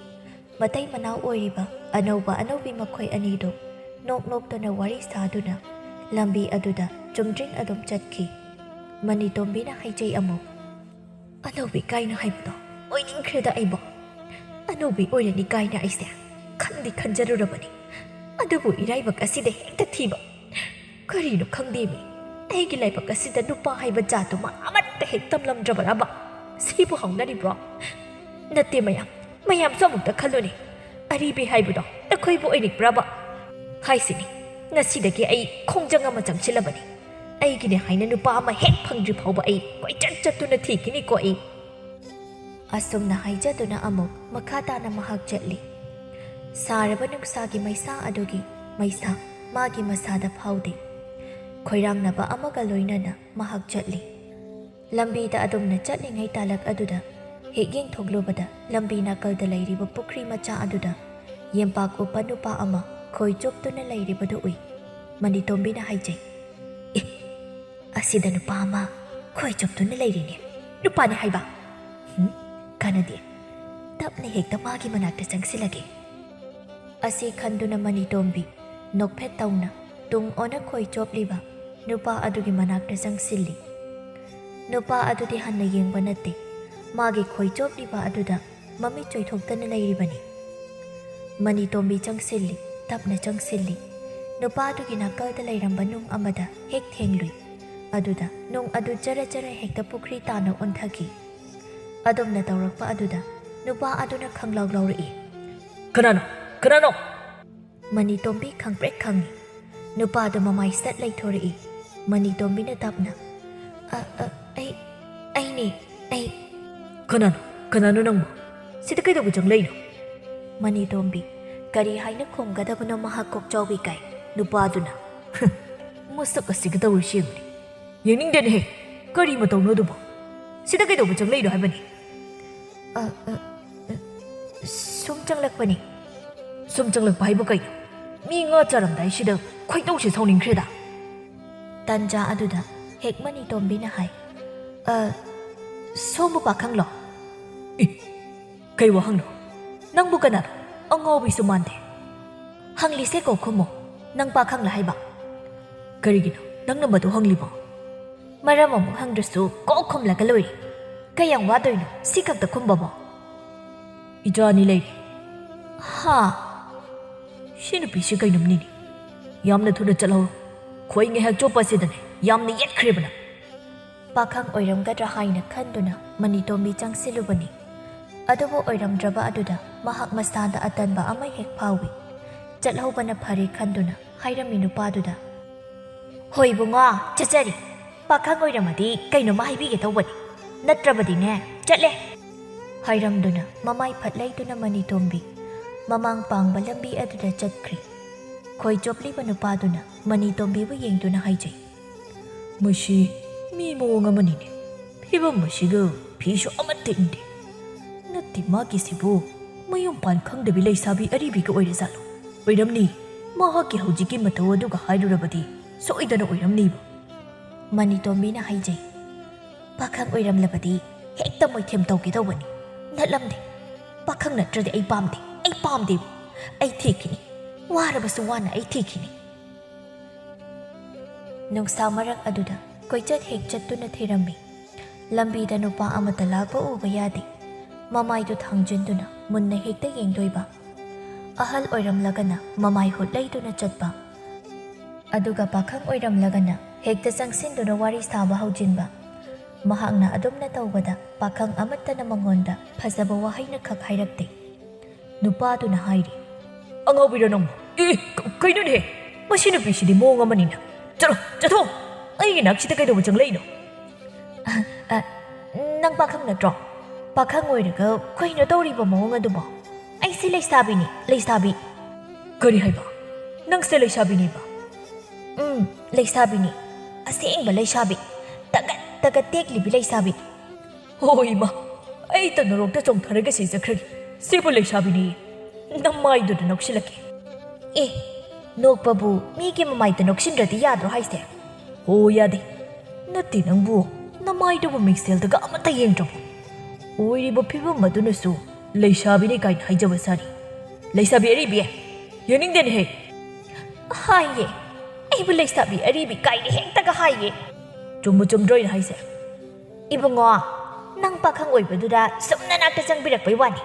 ꯃꯇꯩ ꯃꯅꯥꯎ ꯑꯣꯏꯔꯤꯕ ꯑꯅꯧꯕ ꯑꯅꯧꯕꯤ ꯃꯈꯣꯏ ꯑꯅꯤꯗꯨ ꯅꯣꯛ ꯅꯣꯛꯇꯨꯅ ꯋꯥꯔꯤ ꯁꯥꯗꯨꯅ ꯂꯝꯕꯤ ꯑꯗꯨꯗ ꯆꯨꯝꯗ꯭ꯔꯤꯡ ꯑꯗꯨꯝ ꯆꯠꯈꯤ꯫ ꯃꯅꯤꯇꯣꯝꯕꯤꯅ ꯍꯥꯏꯖꯩ ꯑꯃꯨꯛ, "ꯑꯅꯧꯕꯤ ꯀꯥꯏꯅ ꯍꯥꯏꯕꯗꯣ ꯑꯣꯏꯅꯤꯡꯈ꯭ꯔꯦꯗ ꯑꯩꯕꯣ꯫ ꯑꯅꯧꯕꯤ ꯑꯣꯏꯔꯅꯤ ꯀꯥꯏꯅ ꯑꯩꯁꯦ ꯈꯟꯗꯤ ꯈꯟꯖꯔꯨꯔꯕꯅꯤ꯫ ꯑꯗꯨꯕꯨ ꯏꯔꯥꯏꯕꯛ ꯑꯁꯤꯗ ꯍꯦꯛꯇ ꯊꯤꯕ꯫ ꯀꯔꯤꯅꯣ ꯈꯪꯗꯦꯃꯤ, ꯑꯩꯒꯤ ꯂꯥꯏꯕꯛ ꯑꯁꯤꯗ ꯅꯨꯄꯥ ꯍꯥꯏꯕ ꯖꯥꯠꯇꯨꯃ ꯑꯃꯠꯇ ꯍꯦꯛ ꯇꯝꯂꯝꯗ꯭ꯔꯕꯔꯕ? ꯁꯤꯕꯨ ꯍꯧꯅꯔꯤꯕ꯭ꯔꯣ? ꯅꯠꯇꯦ ꯃꯌꯥꯝ, ꯃꯌꯥꯝꯁꯨ ꯑꯃꯨꯛꯇ ꯈꯜꯂꯨꯅꯦ꯫ ꯑꯔꯤꯕꯤ ꯍꯥꯏꯕꯗꯣ ꯅꯈꯣꯏꯕꯨ ꯑꯣꯏꯅꯤꯡꯕ꯭ꯔꯕ? ꯍꯥꯏꯁꯤꯅꯤ, ꯉꯁꯤꯗꯒꯤ ꯑꯩ ꯈꯣꯡꯖꯪ ꯑꯃ ꯆꯪꯁꯤꯜꯂꯕꯅꯤ꯫ ꯑꯩꯒꯤꯅꯦ ꯍꯥꯏꯅ ꯅꯨꯄꯥ ꯑꯃ ꯍꯦꯛ ꯐꯪꯗ꯭ꯔꯤ ꯐꯥꯎꯕ ꯑꯩ ꯀꯣꯏꯆꯠ ꯆꯠꯇꯨꯅ ꯊꯤꯈꯤꯅꯤꯀꯣ ꯑꯩ꯫" ꯑꯁꯨꯝꯅ ꯍꯥꯏꯖꯗꯨꯅ ꯑꯃꯨꯛ ꯃꯈꯥ ꯇꯥꯅ ꯃꯍꯥꯛ ꯆꯠꯂꯤ꯫ ꯁꯥꯔꯕ ꯅꯨꯡꯁꯥꯒꯤ ꯃꯩꯁꯥ ꯑꯗꯨꯒꯤ ꯃꯩꯁꯥ ꯃꯥꯒꯤ ꯃꯁꯥꯗ ꯐꯥꯎꯗꯦ꯫ ꯈꯣꯏꯔꯥꯡꯅꯕ ꯑꯃꯒ ꯂꯣꯏꯅꯅ ꯃꯍꯥꯛ ꯆꯠꯂꯤ꯫ ꯂꯝꯕꯤꯗ ꯑꯗꯨꯝꯅ ꯆꯠꯂꯤꯉꯩ ꯇꯥꯂꯛ ꯑꯗꯨꯗ ꯍꯦꯛ ꯌꯦꯡꯊꯣꯛꯂꯨꯕꯗ ꯂꯝꯕꯤ ꯅꯥꯀꯜꯗ ꯂꯩꯔꯤꯕ ꯄꯨꯈ꯭ꯔꯤ ꯃꯆꯥ ꯑꯗꯨꯗ ꯌꯦꯝꯄꯥꯛ ꯎꯞꯄ ꯅꯨꯄꯥ ꯑꯃ ꯈꯣꯏ ꯆꯣꯞꯇꯨꯅ ꯂꯩꯔꯤꯕꯗꯨ ꯎꯏ꯫ ꯃꯅꯤꯇꯣꯝꯕꯤꯅ ꯍꯥꯏꯖꯩ, "ꯑꯦ, ꯑꯁꯤꯗ ꯅꯨꯄꯥ ꯑꯃ ꯈꯣꯏ ꯆꯣꯞꯇꯨꯅ ꯂꯩꯔꯤꯅꯦ꯫ ꯅꯨꯄꯥꯅꯦ ꯍꯥꯏꯕ? ꯍꯨꯝ, ꯀꯥꯟꯅꯗꯦ꯫" ꯇꯞꯅ ꯍꯦꯛꯇ ꯃꯥꯒꯤ ꯃꯅꯥꯛꯇ ꯆꯪꯁꯤꯜꯂꯒꯦ꯫ ꯑꯁꯤ ꯈꯟꯗꯨꯅ ꯃꯅꯤꯇꯣꯝꯕꯤ ꯅꯣꯛꯐꯦꯠ ꯇꯧꯅ ꯇꯨꯡ ꯑꯣꯟꯅ ꯈꯣꯏ ꯆꯣꯞꯂꯤꯕ ꯅꯨꯄꯥ ꯑꯗꯨꯒꯤ ꯃꯅꯥꯛꯇ ꯆꯪꯁꯤꯜꯂꯤ꯫ ꯅꯨꯄꯥ ꯑꯗꯨꯗꯤ ꯍꯟꯅ ꯌꯦꯡꯕ ꯅꯠꯇꯦ, ꯃꯥꯒꯤ ꯈꯣꯏ ꯆꯣꯞꯂꯤꯕ ꯑꯗꯨꯗ ꯃꯃꯤꯠ ꯆꯣꯏꯊꯣꯛꯇꯅ ꯂꯩꯔꯤꯕꯅꯤ꯫ ꯃꯅꯤꯇꯣꯝꯕꯤ ꯆꯪꯁꯤꯜꯂꯤ, ꯇꯞꯅ ꯆꯪꯁꯤꯜꯂꯤ꯫ ꯅꯨꯄꯥ ꯑꯗꯨꯒꯤ ꯅꯥꯀꯜꯗ ꯂꯩꯔꯝꯕ ꯅꯨꯡ ꯑꯃꯗ ꯍꯦꯛ ꯊꯦꯡꯂꯨꯏ꯫ ꯑꯗꯨꯗ ꯅꯨꯡ ꯑꯗꯨ ꯆꯔ ꯆꯔ ꯍꯦꯛꯇ ꯄꯨꯈ꯭ꯔꯤ ꯇꯥꯅ ꯑꯣꯟꯊꯈꯤ꯫ ꯑꯗꯨꯝꯅ ꯇꯧꯔꯛꯄ ꯑꯗꯨꯗ ꯅꯨꯄꯥ ꯑꯗꯨꯅ ꯈꯪꯂꯥꯎ ꯂꯥꯎꯔꯛꯏ, "ꯀꯅꯥꯅꯣ? ꯀꯅꯥꯅꯣ?" ꯃꯅꯤꯇꯣꯝꯕꯤ ꯈꯪꯄ꯭ꯔꯦꯛ ꯈꯪꯏ꯫ ꯅꯨꯄꯥꯗꯨ ꯃꯃꯥꯏ ꯁꯠ ꯂꯩꯊꯣꯔꯛꯏ꯫ ꯃꯅꯤꯇꯣꯝꯕꯤꯅ ꯇꯞꯅ, ꯑ, ꯑ, ꯑꯩ, ꯑꯩꯅꯦ, ꯑꯩ꯫ ꯀꯅꯥꯅꯣ? ꯀꯅꯥꯅꯣ ꯅꯪꯕꯨ? ꯁꯤꯗ ꯀꯩꯗꯧꯕ ꯆꯪꯂꯛꯏꯅꯣ? ꯃꯅꯤꯇꯣꯝꯕꯤ꯫ ꯀꯔꯤ ꯍꯥꯏꯅ ꯈꯨꯝꯒꯗꯕꯅꯣ ꯃꯍꯥꯛ ꯀꯣꯛꯆꯥꯎꯕꯤ ꯀꯥꯏ꯫ ꯅꯨꯄꯥꯗꯨꯅ꯫ ꯃꯁꯛ ꯑꯁꯤꯒ ꯇꯧꯔꯤꯁꯤ ꯌꯦꯡꯉꯨꯅꯦ꯫ ꯌꯦꯡꯅꯤꯡꯗꯦꯅꯦꯍꯦ꯫ ꯀꯔꯤ ꯃꯇꯧꯅꯣ ꯑꯗꯨꯕꯨ? ꯁꯤꯗ ꯀꯩꯗꯧꯕ ꯆꯪꯂꯛꯏꯅꯣ ꯍꯥꯏꯕꯅꯤ? ꯑ, ꯑ, ꯑ, ꯁꯨꯝ ꯆꯪꯂꯛꯄꯅꯤ꯫ ꯁꯨꯝ ꯆꯪꯂꯛꯄ ꯍꯥꯏꯕꯨ ꯀꯩꯅꯣ? ꯃꯤ ꯉꯥ ꯆꯥꯔꯝꯗꯥꯏꯁꯤꯗ ꯈꯣꯏꯗꯧꯁꯦ ꯁꯥꯎꯅꯤꯡꯈ꯭ꯔꯦꯗ꯫ ꯇꯟꯖꯥ ꯑꯗꯨꯗ ꯍꯦꯛ ꯃꯅꯤꯇꯣꯝꯕꯤꯅ ꯍꯥꯏ, "ꯑ, ꯁꯣꯝꯕꯨ ꯄꯥꯈꯪꯂꯣ?" "ꯏ, ꯀꯩ ꯋꯥꯍꯪꯅꯣ? ꯅꯪꯕꯨ ꯀꯅꯥꯅꯣ? ꯑꯉꯥꯎꯕꯤꯁꯨ ꯃꯥꯟꯗꯦ꯫ ꯍꯪꯂꯤꯁꯦ ꯀꯣ ꯈꯨꯝꯃꯣ, ꯅꯪ ꯄꯥꯈꯪꯂ ꯍꯥꯏꯕ?" "ꯀꯔꯤꯒꯤꯅꯣ ꯅꯪꯅ ꯃꯗꯨ ꯍꯪꯂꯤꯕꯣ?" "ꯃꯔꯝ ꯑꯃꯨꯛ ꯍꯪꯗ꯭ꯔꯁꯨ ꯀꯣꯛ ꯈꯨꯝꯂꯒ ꯂꯣꯏꯔꯦ꯫ ꯀꯌꯥꯝ ꯋꯥꯗꯣꯏꯅꯣ ꯁꯤ ꯈꯛꯇ ꯈꯨꯝꯕꯕꯣ?" "ꯏꯆꯥ ꯑꯅꯤ ꯂꯩꯔꯦ꯫" "ꯍꯥ?" "ꯁꯤ ꯅꯨꯄꯤꯁꯤ ꯀꯩꯅꯣꯝꯅꯤꯅꯦ꯫ ꯌꯥꯝꯅ ꯊꯨꯅ ꯆꯠꯍꯧꯔꯣ꯫ ꯈꯣꯏ ꯉꯥꯏꯍꯥꯛ ꯆꯣꯞꯄ ꯑꯁꯤꯗꯅꯦ ꯌꯥꯝꯅ ꯌꯦꯠꯈ꯭ꯔꯦꯕ ꯅꯪ꯫" ꯄꯥꯈꯪ ꯑꯣꯏꯔꯝꯒꯗ꯭ꯔꯥ ꯍꯥꯏꯅ ꯈꯟꯗꯨꯅ ꯃꯅꯤꯇꯣꯝꯕꯤ ꯆꯪꯁꯤꯜꯂꯨꯕꯅꯤ꯫ ꯑꯗꯨꯕꯨ ꯑꯣꯏꯔꯝꯗ꯭ꯔꯕ ꯑꯗꯨꯗ ꯃꯍꯥꯛ ꯃꯁꯥꯗ ꯑꯇꯟꯕ ꯑꯃ ꯍꯦꯛ ꯐꯥꯎꯏ꯫ ꯆꯠꯍꯧꯕꯅ ꯐꯔꯦ ꯈꯟꯗꯨꯅ ꯍꯥꯏꯔꯝꯃꯤ ꯅꯨꯄꯥꯗꯨꯗ, "ꯍꯣꯏ ꯏꯕꯨꯡꯉꯣ, ꯆꯠꯆꯔꯤ꯫ ꯄꯥꯈꯪ ꯑꯣꯏꯔꯝꯃꯗꯤ ꯀꯩꯅꯣꯝꯃ ꯍꯥꯏꯕꯤꯒꯦ ꯇꯧꯕꯅꯤ꯫ ꯅꯠꯇ꯭ꯔꯕꯗꯤꯅꯦ, ꯆꯠꯂꯦ꯫" ꯍꯥꯏꯔꯝꯗꯨꯅ ꯃꯃꯥꯏ ꯐꯠ ꯂꯩꯗꯨꯅ ꯃꯅꯤꯇꯣꯝꯕꯤ ꯃꯃꯥꯡ ꯄꯥꯡꯕ ꯂꯝꯕꯤ ꯑꯗꯨꯗ ꯆꯠꯈ꯭ꯔꯤ꯫ ꯈꯣꯏ ꯆꯣꯞꯂꯤꯕ ꯅꯨꯄꯥꯗꯨꯅ ꯃꯅꯤꯇꯣꯝꯕꯤꯕꯨ ꯌꯦꯡꯗꯨꯅ ꯍꯥꯏꯖꯩ, "ꯃꯁꯤ ꯃꯤ ꯃꯑꯣꯡ ꯑꯃꯅꯤꯅꯦ꯫ ꯐꯤꯕꯝ ꯑꯁꯤꯒ ꯐꯤꯁꯨ ꯑꯃꯠꯇ ꯏꯟꯗꯦ꯫ ꯅꯠꯇꯦ, ꯃꯥꯒꯤꯁꯤꯕꯨ ꯃꯌꯨꯝ ꯄꯥꯟ ꯈꯪꯗꯕꯤ ꯂꯩꯁꯥꯕꯤ ꯑꯔꯤꯕꯤꯒ ꯑꯣꯏꯔꯖꯥꯠꯂꯣ? ꯑꯣꯏꯔꯝꯅꯤ꯫ ꯃꯍꯥꯛꯀꯤ ꯍꯧꯖꯤꯛꯀꯤ ꯃꯇꯧ ꯑꯗꯨꯒ ꯍꯥꯏꯔꯨꯔꯕꯗꯤ ꯁꯣꯏꯗꯅ ꯑꯣꯏꯔꯝꯅꯤꯕ꯫" ꯃꯅꯤꯇꯣꯝꯕꯤꯅ ꯍꯥꯏꯖꯩ, "ꯄꯥꯈꯪ ꯑꯣꯏꯔꯝꯂꯕꯗꯤ ꯍꯦꯛꯇ ꯃꯣꯏꯊꯦꯝ ꯇꯧꯒꯦ ꯇꯧꯕꯅꯤ꯫ ꯅꯠꯂꯝꯗꯦ꯫ ꯄꯥꯈꯪ ꯅꯠꯇ꯭ꯔꯗꯤ ꯑꯩ ꯄꯥꯝꯗꯦ꯫ ꯑꯩ ꯄꯥꯝꯗꯦ꯫ ꯑꯩ ꯊꯤꯈꯤꯅꯤ꯫ ꯋꯥꯔꯕꯁꯨ ꯋꯥꯅ ꯑꯩ ꯊꯤꯈꯤꯅꯤ꯫" ꯅꯨꯡꯁꯥ ꯃꯔꯛ ꯑꯗꯨꯗ ꯀꯣꯏꯆꯠ ꯍꯦꯛ ꯆꯠꯇꯨꯅ ꯊꯤꯔꯝꯃꯤ꯫ ꯂꯝꯕꯤꯗ ꯅꯨꯄꯥ ꯑꯃꯠꯇ ꯂꯥꯛꯄ ꯎꯕ ꯌꯥꯗꯦ꯫ ꯃꯃꯥꯏꯗꯨ ꯊꯥꯡꯖꯤꯟꯗꯨꯅ ꯃꯨꯟꯅ ꯍꯦꯛꯇ ꯌꯦꯡꯗꯣꯏꯕ꯫ ꯑꯍꯜ ꯑꯣꯏꯔꯝꯂꯒꯅ ꯃꯃꯥꯏ ꯍꯨꯠ ꯂꯩꯗꯨꯅ ꯆꯠꯄ꯫ ꯑꯗꯨꯒ ꯄꯥꯈꯪ ꯑꯣꯏꯔꯝꯂꯒꯅ ꯍꯦꯛꯇ ꯆꯪꯁꯤꯟꯗꯨꯅ ꯋꯥꯔꯤ ꯁꯥꯕ ꯍꯧꯖꯤꯟꯕ꯫ ꯃꯍꯥꯛꯅ ꯑꯗꯨꯝꯅ ꯇꯧꯕꯗ ꯄꯥꯈꯪ ꯑꯃꯠꯇꯅ ꯃꯉꯣꯟꯗ ꯐꯖꯕ ꯋꯥꯍꯩꯅ ꯈꯛ ꯍꯥꯏꯔꯛꯇꯦ꯫ ꯅꯨꯄꯥꯗꯨꯅ ꯍꯥꯏꯔꯤ, "ꯑꯉꯥꯎꯕꯤꯔꯣ ꯅꯪꯕꯨ? ꯑꯦ, ꯀ-, ꯀꯩꯅꯣꯅꯦꯍꯦ? ꯃꯁꯤ ꯅꯨꯄꯤꯁꯤꯗꯤ ꯃꯑꯣꯡ ꯑꯃꯅꯤꯅ꯫ ꯆꯠꯂꯣ, ꯆꯠꯊꯣꯛꯑꯣ! ꯑꯩꯒꯤ ꯅꯥꯛꯁꯤꯗ ꯀꯩꯗꯧꯕ ꯆꯪꯂꯛꯏꯅꯣ?" ꯅꯪ ꯄꯥꯈꯪ ꯅꯠꯇ꯭ꯔꯣ? ꯄꯥꯈꯪ ꯑꯣꯏꯔꯒ ꯀꯩꯅꯣ ꯇꯧꯔꯤꯕ ꯃꯑꯣꯡ ꯑꯗꯨꯕꯣ? ꯑꯩꯁꯦ ꯂꯩꯁꯥꯕꯤꯅꯤ, ꯂꯩꯁꯥꯕꯤ꯫ ꯀꯔꯤ ꯍꯥꯏꯕ? ꯅꯪꯁꯦ ꯂꯩꯁꯥꯕꯤꯅꯦꯕ? ꯎꯝ, ꯂꯩꯁꯥꯕꯤꯅꯤ꯫ ꯑꯁꯦꯡꯕ ꯂꯩꯁꯥꯕꯤ꯫ ꯇꯒꯠ ꯇꯒꯠ ꯇꯦꯛꯂꯤꯕꯤ ꯂꯩꯁꯥꯕꯤ꯫ ꯍꯣ ꯏꯃꯥ, ꯑꯩ ꯇꯅꯔꯣꯛꯇ ꯆꯣꯡꯊꯔꯒ ꯁꯤꯖꯈ꯭ꯔꯒꯦ꯫ ꯁꯤꯕꯨ ꯂꯩꯁꯥꯕꯤꯅꯤ꯫ ꯅꯃꯥꯏꯗꯨꯗ ꯅꯣꯛꯁꯤꯜꯂꯛꯀꯦ꯫ ꯑꯦ, ꯅꯣꯛꯄꯕꯨ ꯃꯤꯒꯤ ꯃꯃꯥꯏꯗ ꯅꯣꯛꯁꯤꯟꯗ꯭ꯔꯗꯤ ꯌꯥꯗ꯭ꯔꯣ ꯍꯥꯏꯁꯦ? ꯍꯣ, ꯌꯥꯗꯦ꯫ ꯅꯠꯇꯦ ꯅꯪꯕꯨ, ꯅꯃꯥꯏꯗꯨꯕꯨ ꯃꯤꯡꯁꯦꯜꯗꯒ ꯑꯃꯠꯇ ꯌꯦꯡꯗ꯭ꯔꯕꯣ? ꯑꯣꯏꯔꯤꯕ ꯐꯤꯕꯝ ꯑꯗꯨꯅꯁꯨ ꯂꯩꯁꯥꯕꯤꯅꯤ ꯀꯥꯏꯅ ꯍꯥꯏꯖꯕ ꯁꯥꯔꯤ꯫ ꯂꯩꯁꯥꯕꯤ ꯑꯔꯤꯕꯤ, ꯌꯦꯡꯅꯤꯡꯗꯦꯅꯦꯍꯦ꯫ ꯍꯥꯏꯌꯦ, ꯑꯩꯕꯨ ꯂꯩꯁꯥꯕꯤ ꯑꯔꯤꯕꯤ ꯀꯥꯏꯅ ꯍꯦꯛꯇꯒ ꯍꯥꯏꯌꯦ꯫ ꯆꯨꯝꯕꯨ ꯆꯨꯝꯗ꯭ꯔꯣ ꯑꯩꯅ ꯍꯥꯏꯁꯦ? ꯏꯕꯨꯡꯉꯣ, ꯅꯪ ꯄꯥꯈꯪ ꯑꯣꯏꯕꯗꯨꯗ ꯁꯨꯝ ꯅꯅꯥꯛꯇ ꯆꯪꯕꯤꯔꯛꯄꯩ ꯋꯥꯅꯤ꯫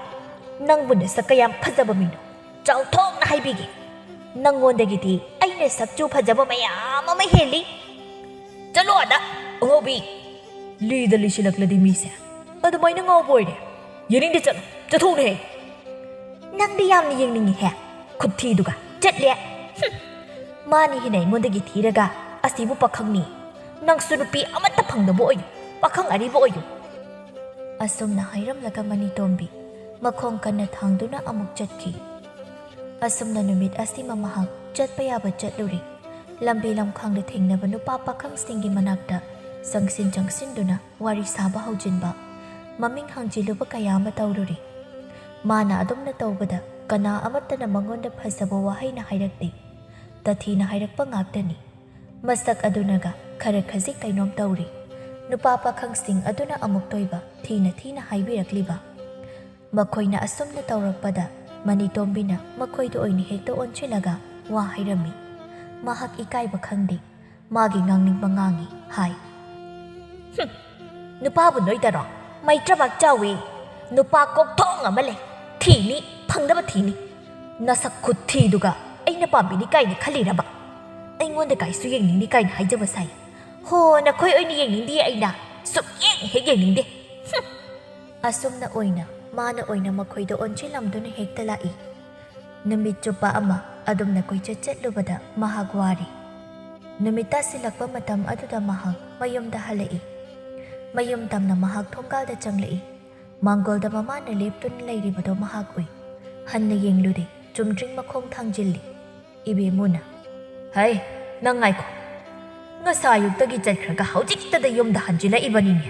ꯅꯪꯕꯨ ꯅꯁꯛ ꯀꯌꯥꯝ ꯐꯖꯕ ꯃꯤꯅꯣ? ꯆꯥꯎꯊꯣꯛꯅ ꯍꯥꯏꯕꯤꯒꯦ꯫ ꯅꯪꯉꯣꯟꯗꯒꯤꯗꯤ ꯑꯩꯅ ꯁꯛꯆꯨ ꯐꯖꯕ ꯃꯌꯥꯝ ꯑꯃ ꯍꯦꯜꯂꯤ꯫ ꯆꯠꯂꯣ ꯑꯗ, ꯑꯉꯧꯕꯤ꯫ ꯂꯤꯗ ꯂꯤꯁꯤꯜꯂꯛꯂꯗꯤ ꯃꯤꯁꯦ꯫ ꯑꯗꯨꯃꯥꯏꯅ ꯉꯥꯎꯕ ꯑꯣꯏꯔꯦ꯫ ꯌꯦꯡꯅꯤꯡꯗꯦ, ꯆꯠꯂꯣ꯫ ꯆꯠꯊꯣꯛꯎꯅꯦꯍꯦ꯫ ꯅꯪꯗꯤ ꯌꯥꯝꯅ ꯌꯦꯡꯅꯤꯡꯉꯤꯍꯦ꯫ ꯈꯨꯠꯊꯤꯗꯨꯒ꯫ ꯆꯠꯂꯦ꯫ ꯍꯨꯝ꯫ ꯃꯥꯅ ꯍꯦꯟꯅ ꯑꯩꯉꯣꯟꯗꯒꯤ ꯊꯤꯔꯒ ꯑꯁꯤꯕꯨ ꯄꯥꯈꯪꯅꯤ꯫ ꯅꯪꯁꯨ ꯅꯨꯄꯤ ꯑꯃꯠꯇ ꯐꯪꯗꯕ ꯑꯣꯏꯌꯨ꯫ ꯄꯥꯈꯪ ꯑꯔꯤꯕ ꯑꯣꯏꯌꯨ꯫ ꯑꯁꯨꯝꯅ ꯍꯥꯏꯔꯝꯂꯒ ꯃꯅꯤꯇꯣꯝꯕꯤ ꯃꯈꯣꯡ ꯀꯟꯅ ꯊꯥꯡꯗꯨꯅ ꯑꯃꯨꯛ ꯆꯠꯈꯤ꯫ ꯑꯁꯨꯝꯅ ꯅꯨꯃꯤꯠ ꯑꯁꯤꯃ ꯃꯍꯥꯛ ꯆꯠꯄ ꯌꯥꯕ ꯆꯠꯂꯨꯔꯦ꯫ ꯂꯝꯕꯤ ꯂꯝꯈꯥꯡꯗ ꯊꯦꯡꯅꯕ ꯅꯨꯄꯥ ꯄꯥꯈꯪꯁꯤꯡꯒꯤ ꯃꯅꯥꯛꯇ ꯆꯪꯁꯤꯟ ꯆꯪꯁꯤꯟꯗꯨꯅ ꯋꯥꯔꯤ ꯁꯥꯕ ꯍꯧꯖꯤꯟꯕ, ꯃꯃꯤꯡ ꯍꯪꯖꯤꯜꯂꯨꯕ ꯀꯌꯥ ꯑꯃ ꯇꯧꯔꯨꯔꯦ꯫ ꯃꯥꯅ ꯑꯗꯨꯝꯅ ꯇꯧꯕꯗ ꯀꯅꯥ ꯑꯃꯠꯇꯅ ꯃꯉꯣꯟꯗ ꯐꯖꯕ ꯋꯥꯍꯩꯅ ꯍꯥꯏꯔꯛꯇꯦ꯫ ꯇꯊꯤꯅ ꯍꯥꯏꯔꯛꯄ ꯉꯥꯛꯇꯅꯤ꯫ ꯃꯁꯛ ꯑꯗꯨꯅꯒ ꯈꯔ ꯈꯖꯤꯛ ꯀꯩꯅꯣꯝ ꯇꯧꯔꯤ꯫ ꯅꯨꯄꯥ ꯄꯥꯈꯪꯁꯤꯡ ꯑꯗꯨꯅ ꯑꯃꯨꯛꯇꯣꯏꯕ ꯊꯤꯅ ꯊꯤꯅ ꯍꯥꯏꯕꯤꯔꯛꯂꯤꯕ꯫ ꯃꯈꯣꯏꯅ ꯑꯁꯨꯝꯅ ꯇꯧꯔꯛꯄꯗ ꯃꯅꯤꯇꯣꯝꯕꯤꯅ ꯃꯈꯣꯏꯗ ꯑꯣꯏꯅ ꯍꯦꯛꯇ ꯑꯣꯟꯁꯤꯜꯂꯒ ꯋꯥ ꯍꯥꯏꯔꯝꯃꯤ꯫ ꯃꯍꯥꯛ ꯏꯀꯥꯏꯕ ꯈꯪꯗꯦ꯫ ꯃꯥꯒꯤ ꯉꯥꯡꯅꯤꯡꯕ ꯉꯥꯡꯉꯤ ꯍꯥꯏ꯫ ꯍꯨꯝ, ꯅꯨꯄꯥꯕꯨ ꯅꯣꯏꯗꯔꯣ? ꯃꯩꯇ꯭ꯔꯕꯥꯛ ꯆꯥꯎꯏ꯫ ꯅꯨꯄꯥ ꯀꯣꯛꯊꯣꯡ ꯑꯃ ꯂꯩ꯫ ꯊꯤꯅꯤ, ꯐꯪꯅꯕ ꯊꯤꯅꯤ꯫ ꯅꯁꯛ ꯈꯨꯊꯤꯗꯨꯒ ꯑꯩꯅ ꯄꯥꯝꯕꯤꯅꯤ ꯀꯥꯏꯅ ꯈꯜꯂꯤꯔꯕ? ꯑꯩꯉꯣꯟꯗ ꯀꯥꯏꯁꯨ ꯌꯦꯡꯅꯤꯡꯗꯦ ꯀꯥꯏꯅ ꯍꯥꯏꯖꯕ ꯁꯥꯏ꯫ ꯍꯣ, ꯅꯈꯣꯏ ꯑꯣꯏꯅ ꯌꯦꯡꯅꯤꯡꯗꯦ ꯑꯩꯅ꯫ ꯁꯨꯛꯌꯦꯡ ꯍꯦꯛ ꯌꯦꯡꯅꯤꯡꯗꯦ꯫ ꯍꯨꯝ꯫ ꯑꯁꯨꯝꯅ ꯑꯣꯏꯅ ꯃꯥꯅ ꯑꯣꯏꯅ ꯃꯈꯣꯏꯗ ꯑꯣꯟꯁꯤꯜꯂꯝꯗꯨꯅ ꯍꯦꯛꯇ ꯂꯥꯛꯏ꯫ ꯅꯨꯃꯤꯠ ꯆꯨꯞꯄ ꯑꯃ ꯑꯗꯨꯝꯅ ꯀꯣꯏꯆꯠ ꯆꯠꯂꯨꯕꯗ ꯃꯍꯥꯛ ꯋꯥꯔꯦ꯫ ꯅꯨꯃꯤꯠ ꯇꯥꯁꯤꯜꯂꯛꯄ ꯃꯇꯝ ꯑꯗꯨꯗ ꯃꯍꯥꯛ ꯃꯌꯨꯝꯗ ꯍꯜꯂꯛꯏ꯫ ꯃꯌꯨꯝ ꯇꯝꯅ ꯃꯍꯥꯛ ꯊꯣꯡꯒꯥꯜꯗ ꯆꯪꯂꯛꯏ꯫ ꯃꯥꯡꯒꯣꯜꯗ ꯃꯃꯥꯅ ꯂꯦꯞꯇꯨꯅ ꯂꯩꯔꯤꯕꯗꯨ ꯃꯍꯥꯛ ꯎꯏ꯫ ꯍꯟꯅ ꯌꯦꯡꯂꯨꯔꯦ, ꯆꯨꯝꯗ꯭ꯔꯤꯡ ꯃꯈꯣꯡ ꯊꯥꯡꯖꯤꯜꯂꯤ꯫ ꯏꯕꯦꯝꯃꯨꯅ, "ꯍꯩ, ꯅꯪ ꯉꯥꯏꯈꯣ꯫ ꯉꯁꯥꯏ ꯑꯌꯨꯛꯇꯒꯤ ꯆꯠꯈ꯭ꯔꯒ ꯍꯧꯖꯤꯛꯇꯗ ꯌꯨꯝꯗ ꯍꯟꯖꯤꯜꯂꯛꯏꯕꯅꯤꯅꯦ꯫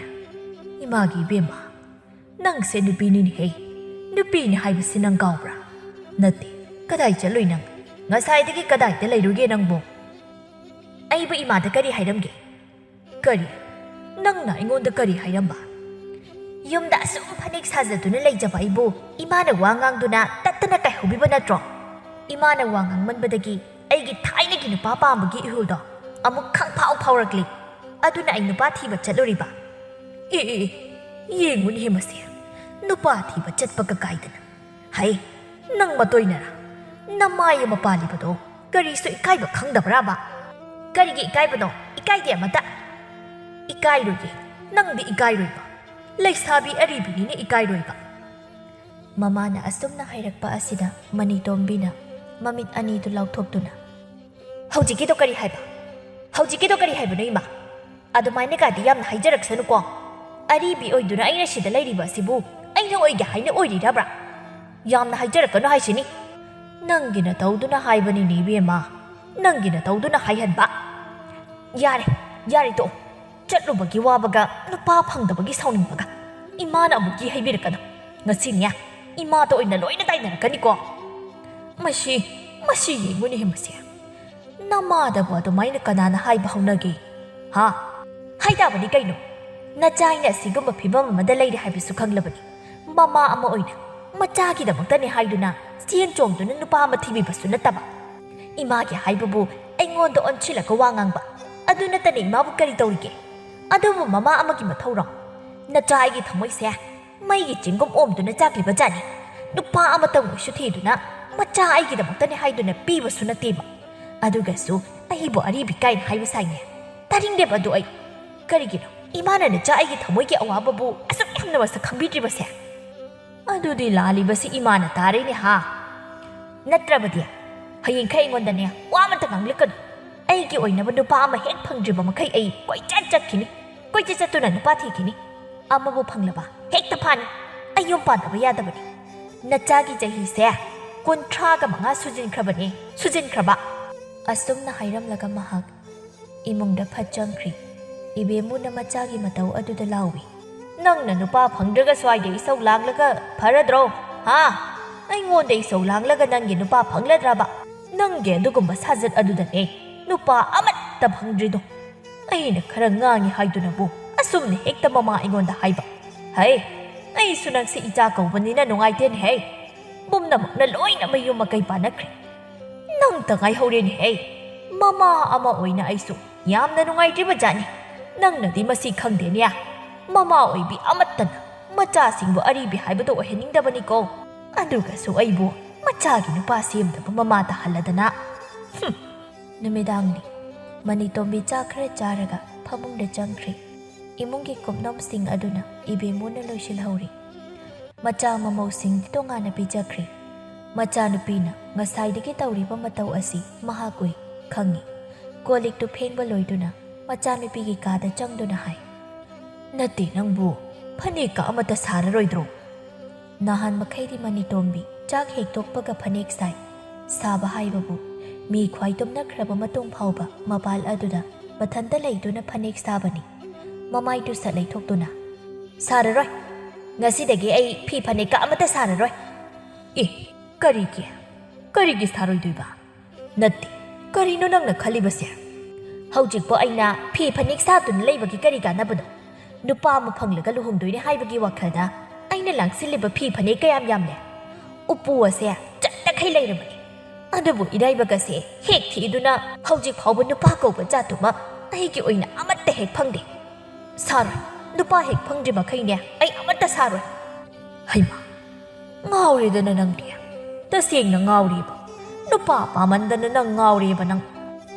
ꯏꯃꯥꯒꯤ ꯏꯕꯦꯝꯃ, ꯅꯪꯁꯦ ꯅꯨꯄꯤꯅꯤꯅꯦꯍꯦ꯫ ꯅꯨꯄꯤꯅꯤ ꯍꯥꯏꯕꯁꯤ ꯅꯪ ꯀꯥꯎꯕ꯭ꯔꯥ? ꯅꯠꯇꯦ, ꯀꯗꯥꯏ ꯆꯠꯂꯨꯏ ꯅꯪ? ꯉꯁꯥꯏꯗꯒꯤ ꯀꯗꯥꯏꯗ ꯂꯩꯔꯨꯒꯦ ꯅꯪꯕꯨ?" "ꯑꯩꯕꯨ ꯏꯃꯥꯗ ꯀꯔꯤ ꯍꯥꯏꯔꯝꯒꯦ?" "ꯀꯔꯤ? ꯅꯪꯅ ꯑꯩꯉꯣꯟꯗ ꯀꯔꯤ ꯍꯥꯏꯔꯝꯕ?" "ꯌꯨꯝꯗ ꯑꯁꯨꯝ ꯐꯅꯦꯛ ꯁꯥꯖꯗꯨꯅ ꯂꯩꯖꯕ ꯑꯩꯕꯨ ꯏꯃꯥꯅ ꯋꯥ ꯉꯥꯡꯗꯨꯅ ꯇꯠꯇꯅ ꯀꯥꯏꯍꯧꯕꯤꯕ ꯅꯠꯇ꯭ꯔꯣ? ꯏꯃꯥꯅ ꯋꯥ ꯉꯥꯡꯃꯟꯕꯗꯒꯤ ꯑꯩꯒꯤ ꯊꯥꯏꯅꯒꯤ ꯅꯨꯄꯥ ꯄꯥꯝꯕꯒꯤ ꯏꯍꯨꯜꯗꯣ ꯑꯃꯨꯛ ꯈꯪꯐꯥꯎ ꯐꯥꯎꯔꯛꯂꯤ꯫ ꯑꯗꯨꯅ ꯑꯩ ꯅꯨꯄꯥ ꯊꯤꯕ ꯆꯠꯂꯨꯔꯤꯕ꯫" "ꯑꯦ, ꯑꯦ, ꯑꯦ, ꯌꯦꯡꯉꯨꯅꯦꯍꯦ ꯃꯁꯦ, ꯅꯨꯄꯥ ꯊꯤꯕ ꯆꯠꯄꯒ ꯀꯥꯏꯗꯅ꯫ ꯍꯩ, ꯅꯪ ꯃꯇꯣꯏꯅꯔꯥ? ꯅꯃꯥꯏ ꯑꯃ ꯄꯥꯜꯂꯤꯕꯗꯣ ꯀꯔꯤꯁꯨ ꯏꯀꯥꯏꯕ ꯈꯪꯗꯕ꯭ꯔꯥꯕ?" "ꯀꯔꯤꯒꯤ ꯏꯀꯥꯏꯕꯅꯣ? ꯏꯀꯥꯏꯗꯦ ꯑꯃꯇ꯫" "ꯏꯀꯥꯏꯔꯣꯏꯌꯦ, ꯅꯪꯗꯤ ꯏꯀꯥꯏꯔꯣꯏꯕ꯫ ꯂꯩꯁꯥꯕꯤ ꯑꯔꯤꯕꯤꯅꯤꯅ ꯏꯀꯥꯏꯔꯣꯏꯕ꯫" ꯃꯃꯥꯅ ꯑꯁꯨꯝꯅ ꯍꯥꯏꯔꯛꯄ ꯑꯁꯤꯗ ꯃꯅꯤꯇꯣꯝꯕꯤꯅ ꯃꯃꯤꯠ ꯑꯅꯤꯗꯨ ꯂꯥꯎꯊꯣꯛꯇꯨꯅ, "ꯍꯧꯖꯤꯛꯀꯤꯗꯣ ꯀꯔꯤ ꯍꯥꯏꯕ? ꯍꯧꯖꯤꯛꯀꯤꯗꯣ ꯀꯔꯤ ꯍꯥꯏꯕꯅꯣ, ꯏꯃꯥ? ꯑꯗꯨꯃꯥꯏꯅ ꯀꯥꯏꯗꯤ ꯌꯥꯝꯅ ꯍꯥꯏꯖꯔꯛꯁꯅꯨꯀꯣ꯫ ꯑꯔꯤꯕꯤ ꯑꯣꯏꯗꯨꯅ ꯑꯩꯅ ꯁꯤꯗ ꯂꯩꯔꯤꯕ ꯑꯁꯤꯕꯨ ꯑꯩꯅ ꯑꯣꯏꯒꯦ ꯍꯥꯏꯅ ꯑꯣꯏꯔꯤꯔꯕ꯭ꯔꯥ? ꯌꯥꯝꯅ ꯍꯥꯏꯖꯔꯛꯀꯅꯨ ꯍꯥꯏꯁꯤꯅꯤ꯫" "ꯅꯪꯒꯤ ꯅꯇꯧꯗꯨꯅ ꯍꯥꯏꯕꯅꯤꯅꯦ ꯏꯕꯦꯝꯃ, ꯅꯪꯒꯤ ꯅꯇꯧꯗꯨꯅ ꯍꯥꯏꯍꯟꯕ꯫" "ꯌꯥꯔꯦ, ꯌꯥꯔꯦ, ꯇꯣꯛꯑꯣ꯫ ꯆꯠꯂꯨꯕꯒꯤ ꯋꯥꯕꯒ ꯅꯨꯄꯥ ꯐꯪꯗꯕꯒꯤ ꯁꯥꯎꯅꯤꯡꯕꯒ ꯏꯃꯥꯅ ꯑꯃꯨꯛ ꯀꯤ ꯍꯩꯕꯤꯔꯛꯀꯅꯨ꯫ ꯉꯁꯤꯅꯦ ꯏꯃꯥꯗ ꯑꯣꯏꯅ ꯂꯣꯏꯅ ꯇꯥꯏꯅꯔꯛꯀꯅꯤꯀꯣ꯫" "ꯃꯁꯤ, ꯃꯁꯤ ꯌꯦꯡꯉꯨꯅꯦꯍꯦ ꯃꯁꯦ꯫ ꯅꯃꯥꯗꯕꯨ ꯑꯗꯨꯃꯥꯏꯅ ꯀꯅꯥꯅ ꯍꯥꯏꯕ ꯍꯧꯅꯒꯦ? ꯍꯥ? ꯍꯥꯏ ꯇꯥꯕꯅꯤ ꯀꯩꯅꯣ꯫ ꯅꯆꯥ ꯑꯩꯅ ꯑꯁꯤꯒꯨꯝꯕ ꯐꯤꯕꯝ ꯑꯃꯗ ꯂꯩꯔꯦ ꯍꯥꯏꯕꯁꯨ ꯈꯪꯂꯕꯅꯤ꯫ ꯃꯃꯥ ꯑꯃ ꯑꯣꯏꯅ ꯃꯆꯥꯒꯤꯗꯃꯛꯇꯅꯦ ꯍꯥꯏꯗꯨꯅ ꯆꯦꯟ ꯆꯣꯡꯗꯨꯅ ꯅꯨꯄꯥ ꯑꯃ ꯊꯤꯕꯤꯕꯁꯨ ꯅꯠꯇꯕ꯫ ꯏꯃꯥꯒꯤ ꯍꯥꯏꯕꯕꯨ ꯑꯩꯉꯣꯟꯗ ꯑꯣꯟꯁꯤꯜꯂꯒ ꯋꯥ ꯉꯥꯡꯕ꯫ ꯑꯗꯨ ꯅꯠꯇꯅ ꯏꯃꯥꯕꯨ ꯀꯔꯤ ꯇꯧꯔꯤꯒꯦ? ꯑꯗꯨꯕꯨ ꯃꯃꯥ ꯑꯃꯒꯤ ꯃꯊꯧꯔꯣ? ꯅꯆꯥ ꯑꯩꯒꯤ ꯊꯃꯣꯏꯁꯦ ꯃꯩꯒꯤ ꯆꯤꯡꯒꯨꯝ ꯑꯣꯝꯗꯨꯅ ꯆꯥꯛꯂꯤꯕ ꯖꯥꯠꯅꯤ꯫ ꯅꯨꯄꯥ ꯑꯃꯇꯪ ꯑꯣꯏꯁꯨ ꯊꯤꯗꯨꯅ ꯃꯆꯥ ꯑꯩꯒꯤꯗꯃꯛꯇꯅꯦ ꯍꯥꯏꯗꯨꯅ ꯄꯤꯕꯁꯨ ꯅꯠꯇꯦꯕ꯫ ꯑꯗꯨꯒꯁꯨ ꯑꯩꯕꯨ ꯑꯔꯤꯕꯤ ꯀꯥꯏꯅ ꯍꯥꯏꯕ ꯁꯥꯏꯅꯦ꯫ ꯇꯥꯅꯤꯡꯗꯦꯕ ꯑꯗꯨ ꯑꯩ꯫ ꯀꯔꯤꯒꯤꯅꯣ ꯏꯃꯥꯅ ꯅꯆꯥ ꯑꯩꯒꯤ ꯊꯃꯣꯏꯒꯤ ꯑꯋꯥꯕꯕꯨ ꯑꯁꯨꯛ ꯌꯥꯝꯅ ꯃꯁꯛ ꯈꯪꯕꯤꯗ꯭ꯔꯤꯕꯁꯦ?" "ꯑꯗꯨꯗꯤ ꯂꯥꯜꯂꯤꯕꯁꯤ ꯏꯃꯥꯅ ꯇꯥꯔꯦꯅꯦ ꯍꯥ? ꯅꯠꯇ꯭ꯔꯕꯗꯤ ꯍꯌꯦꯡꯈꯩ ꯑꯩꯉꯣꯟꯗꯅꯦ ꯋꯥ ꯑꯃꯇ ꯉꯥꯡꯂꯛꯀꯅꯨ꯫ ꯑꯩꯒꯤ ꯑꯣꯏꯅꯕ ꯅꯨꯄꯥ ꯑꯃ ꯍꯦꯛ ꯐꯪꯗ꯭ꯔꯤꯕ ꯃꯈꯩ ꯑꯩ ꯀꯣꯏꯆꯠ ꯆꯠꯈꯤꯅꯤ꯫ ꯀꯣꯏꯆꯠ ꯆꯠꯇꯨꯅ ꯅꯨꯄꯥ ꯊꯤꯈꯤꯅꯤ꯫ ꯑꯃꯕꯨ ꯐꯪꯂꯕ ꯍꯦꯛꯇ ꯐꯥꯅꯤ꯫ ꯑꯩ ꯌꯨꯝ ꯄꯥꯟꯗꯕ ꯌꯥꯗꯕꯅꯤ꯫ ꯅꯆꯥꯒꯤ ꯆꯍꯤꯁꯦ ꯀꯨꯟꯊ꯭ꯔꯥꯒ ꯃꯉꯥ ꯁꯨꯖꯤꯟꯈ꯭ꯔꯕꯅꯦ, ꯁꯨꯖꯤꯟꯈ꯭ꯔꯕ!" ꯑꯁꯨꯝꯅ ꯍꯥꯏꯔꯝꯂꯒ ꯃꯍꯥꯛ ꯏꯃꯨꯡꯗ ꯐꯠ ꯆꯪꯈ꯭ꯔꯤ꯫ ꯏꯕꯦꯝꯃꯨꯅ ꯃꯆꯥꯒꯤ ꯃꯇꯧ ꯑꯗꯨꯗ ꯂꯥꯎꯏ, "ꯅꯪꯅ ꯅꯨꯄꯥ ꯐꯪꯗ꯭ꯔꯒ ꯁ꯭ꯋꯥꯏꯗ ꯏꯁꯧ ꯂꯥꯡꯂꯒ ꯐꯔꯗ꯭ꯔꯣ? ꯍꯥ? ꯑꯩꯉꯣꯟꯗ ꯏꯁꯧ ꯂꯥꯡꯂꯒ ꯅꯪꯒꯤ ꯅꯨꯄꯥ ꯐꯪꯂꯗ꯭ꯔꯕ? ꯅꯪꯒꯤ ꯑꯗꯨꯒꯨꯝꯕ ꯁꯥꯖꯠ ꯑꯗꯨꯗꯅꯦ ꯅꯨꯄꯥ ꯑꯃꯠꯇ ꯐꯪꯗ꯭ꯔꯤꯗꯣ꯫ ꯑꯩꯅ ꯈꯔ ꯉꯥꯡꯉꯤ ꯍꯥꯏꯗꯨꯅꯕꯨ ꯑꯁꯨꯝꯅ ꯍꯦꯛꯇ ꯃꯃꯥ ꯑꯩꯉꯣꯟꯗ ꯍꯥꯏꯕ꯫ ꯍꯩ, ꯑꯩꯁꯨ ꯅꯪꯁꯦ ꯏꯆꯥ ꯀꯧꯕꯅꯤꯅ ꯅꯨꯡꯉꯥꯏꯇꯦꯅꯦ ꯍꯩ꯫ ꯄꯨꯝꯅꯃꯛꯅ ꯂꯣꯏꯅ ꯃꯌꯨꯝ ꯃꯀꯩ ꯄꯥꯟꯅꯈ꯭ꯔꯦ꯫ ꯅꯪꯇ ꯉꯥꯏꯍꯧꯔꯦꯅꯦ ꯍꯩ꯫ ꯃꯃꯥ ꯑꯃ ꯑꯣꯏꯅ ꯑꯩꯁꯨ ꯌꯥꯝꯅ ꯅꯨꯡꯉꯥꯏꯇ꯭ꯔꯤꯕ ꯖꯥꯠꯅꯤ꯫ ꯅꯪꯅꯗꯤ ꯃꯁꯤ ꯈꯪꯗꯦꯅꯦ꯫ ꯃꯃꯥ ꯑꯣꯏꯕꯤ ꯑꯃꯠꯇꯅ ꯃꯆꯥꯁꯤꯡꯕꯨ ꯑꯔꯤꯕꯤ ꯍꯥꯏꯕꯗꯣ ꯑꯣꯏꯍꯟꯅꯤꯡꯗꯕꯅꯤꯀꯣ꯫ ꯑꯗꯨꯒꯁꯨ ꯑꯩꯕꯨ ꯃꯆꯥꯒꯤ ꯅꯨꯄꯥ ꯁꯦꯝꯗꯕ ꯃꯃꯥ ꯇꯥꯍꯜꯂꯗꯅ꯫ ꯍꯨꯝ!" ꯅꯨꯃꯤꯗꯥꯡꯅꯤ꯫ ꯃꯅꯤꯇꯣꯝꯕꯤ ꯆꯥꯛ ꯈꯔ ꯆꯥꯔꯒ ꯐꯃꯨꯡꯗ ꯆꯪꯈ꯭ꯔꯦ꯫ ꯏꯃꯨꯡꯒꯤ ꯀꯨꯞꯅꯣꯝꯁꯤꯡ ꯑꯗꯨꯅ ꯏꯕꯦꯝꯃꯨꯅ ꯂꯣꯏꯁꯤꯜꯍꯧꯔꯤ꯫ ꯃꯆꯥ ꯃꯃꯧꯁꯤꯡꯗꯤ ꯇꯣꯉꯥꯟꯅ ꯄꯤꯖꯈ꯭ꯔꯦ꯫ ꯃꯆꯥꯅꯨꯄꯤꯅ ꯉꯁꯥꯏꯗꯒꯤ ꯇꯧꯔꯤꯕ ꯃꯇꯧ ꯑꯁꯤ ꯃꯍꯥꯛ ꯎꯏ, ꯈꯪꯏ꯫ ꯀꯣꯜ ꯂꯤꯛꯇꯨ ꯐꯦꯡꯕ ꯂꯣꯏꯗꯨꯅ ꯃꯆꯥꯅꯨꯄꯤꯒꯤ ꯀꯥꯗ ꯆꯪꯗꯨꯅ ꯍꯥꯏ, "ꯅꯠꯇꯦ, ꯅꯪꯕꯨ ꯐꯅꯦꯛꯀ ꯑꯃꯠꯇ ꯁꯥꯔꯔꯣꯏꯗ꯭ꯔꯣ?" ꯅꯍꯥꯟ ꯃꯈꯩꯗꯤ ꯃꯅꯤꯇꯣꯝꯕꯤ ꯆꯥꯛ ꯍꯦꯛ ꯇꯣꯛꯄꯒ ꯐꯅꯦꯛ ꯁꯥꯏ꯫ ꯁꯥꯕ ꯍꯥꯏꯕꯕꯨ ꯃꯤ ꯈ꯭ꯋꯥꯏ ꯇꯨꯝꯅꯈ꯭ꯔꯕ ꯃꯇꯨꯡ ꯐꯥꯎꯕ ꯃꯄꯥꯜ ꯑꯗꯨꯗ ꯃꯊꯟꯇ ꯂꯩꯗꯨꯅ ꯐꯅꯦꯛ ꯁꯥꯕꯅꯤ꯫ ꯃꯃꯥꯏ ꯇꯨꯁꯠ ꯂꯩꯊꯣꯛꯇꯨꯅ, "ꯁꯥꯔꯔꯣꯏ꯫ ꯉꯁꯤꯗꯒꯤ ꯑꯩ ꯐꯤ ꯐꯅꯦꯛꯀ ꯑꯃꯠꯇ ꯁꯥꯔꯔꯣꯏ꯫" "ꯑꯦ, ꯀꯔꯤꯒꯤ? ꯀꯔꯤꯒꯤ ꯁꯥꯔꯣꯏꯗꯣꯏꯕ?" "ꯅꯠꯇꯦ, ꯀꯔꯤꯅꯣ ꯅꯪꯅ ꯈꯜꯂꯤꯕꯁꯦ? ꯍꯧꯖꯤꯛꯄꯨ ꯑꯩꯅ ꯐꯤ ꯐꯅꯦꯛ ꯁꯥꯗꯨꯅ ꯂꯩꯕꯒꯤ ꯀꯔꯤ ꯀꯥꯟꯅꯕꯅꯣ? ꯅꯨꯄꯥ ꯑꯃ ꯐꯪꯂꯒ ꯂꯨꯍꯣꯡꯗꯣꯏꯅꯦ ꯍꯥꯏꯕꯒꯤ ꯋꯥꯈꯜꯗ ꯑꯩꯅ ꯂꯥꯡꯁꯤꯜꯂꯤꯕ ꯐꯤ ꯐꯅꯦꯛ ꯀꯌꯥꯝ ꯌꯥꯝꯂꯦ? ꯎꯄꯨ ꯑꯁꯦ ꯆꯠꯇꯈꯩ ꯂꯩꯔꯕꯅꯤ꯫ ꯑꯗꯨꯕꯨ ꯏꯔꯥꯏꯕꯛ ꯑꯁꯦ ꯍꯦꯛ ꯊꯤꯗꯨꯅ ꯍꯧꯖꯤꯛ ꯐꯥꯎꯕ ꯅꯨꯄꯥ ꯀꯧꯕ ꯖꯥꯠꯇꯨꯃ ꯑꯩꯒꯤ ꯑꯣꯏꯅ ꯑꯃꯠꯇ ꯍꯦꯛ ꯐꯪꯗꯦ꯫ ꯁꯥꯔꯣꯏ, ꯅꯨꯄꯥ ꯍꯦꯛ ꯐꯪꯗ꯭ꯔꯤ ꯃꯈꯩꯅꯦ ꯑꯩ ꯑꯃꯠꯇ ꯁꯥꯔꯣꯏ꯫" ꯍꯩꯃꯥ, ꯉꯥꯎꯔꯦꯗꯅ ꯅꯪꯗꯤ꯫ ꯇꯁꯦꯡꯅ ꯉꯥꯎꯔꯦꯕ꯫ ꯅꯨꯄꯥ ꯄꯥꯝꯃꯟꯗꯅ ꯅꯪ ꯉꯥꯎꯔꯦꯕ ꯅꯪ꯫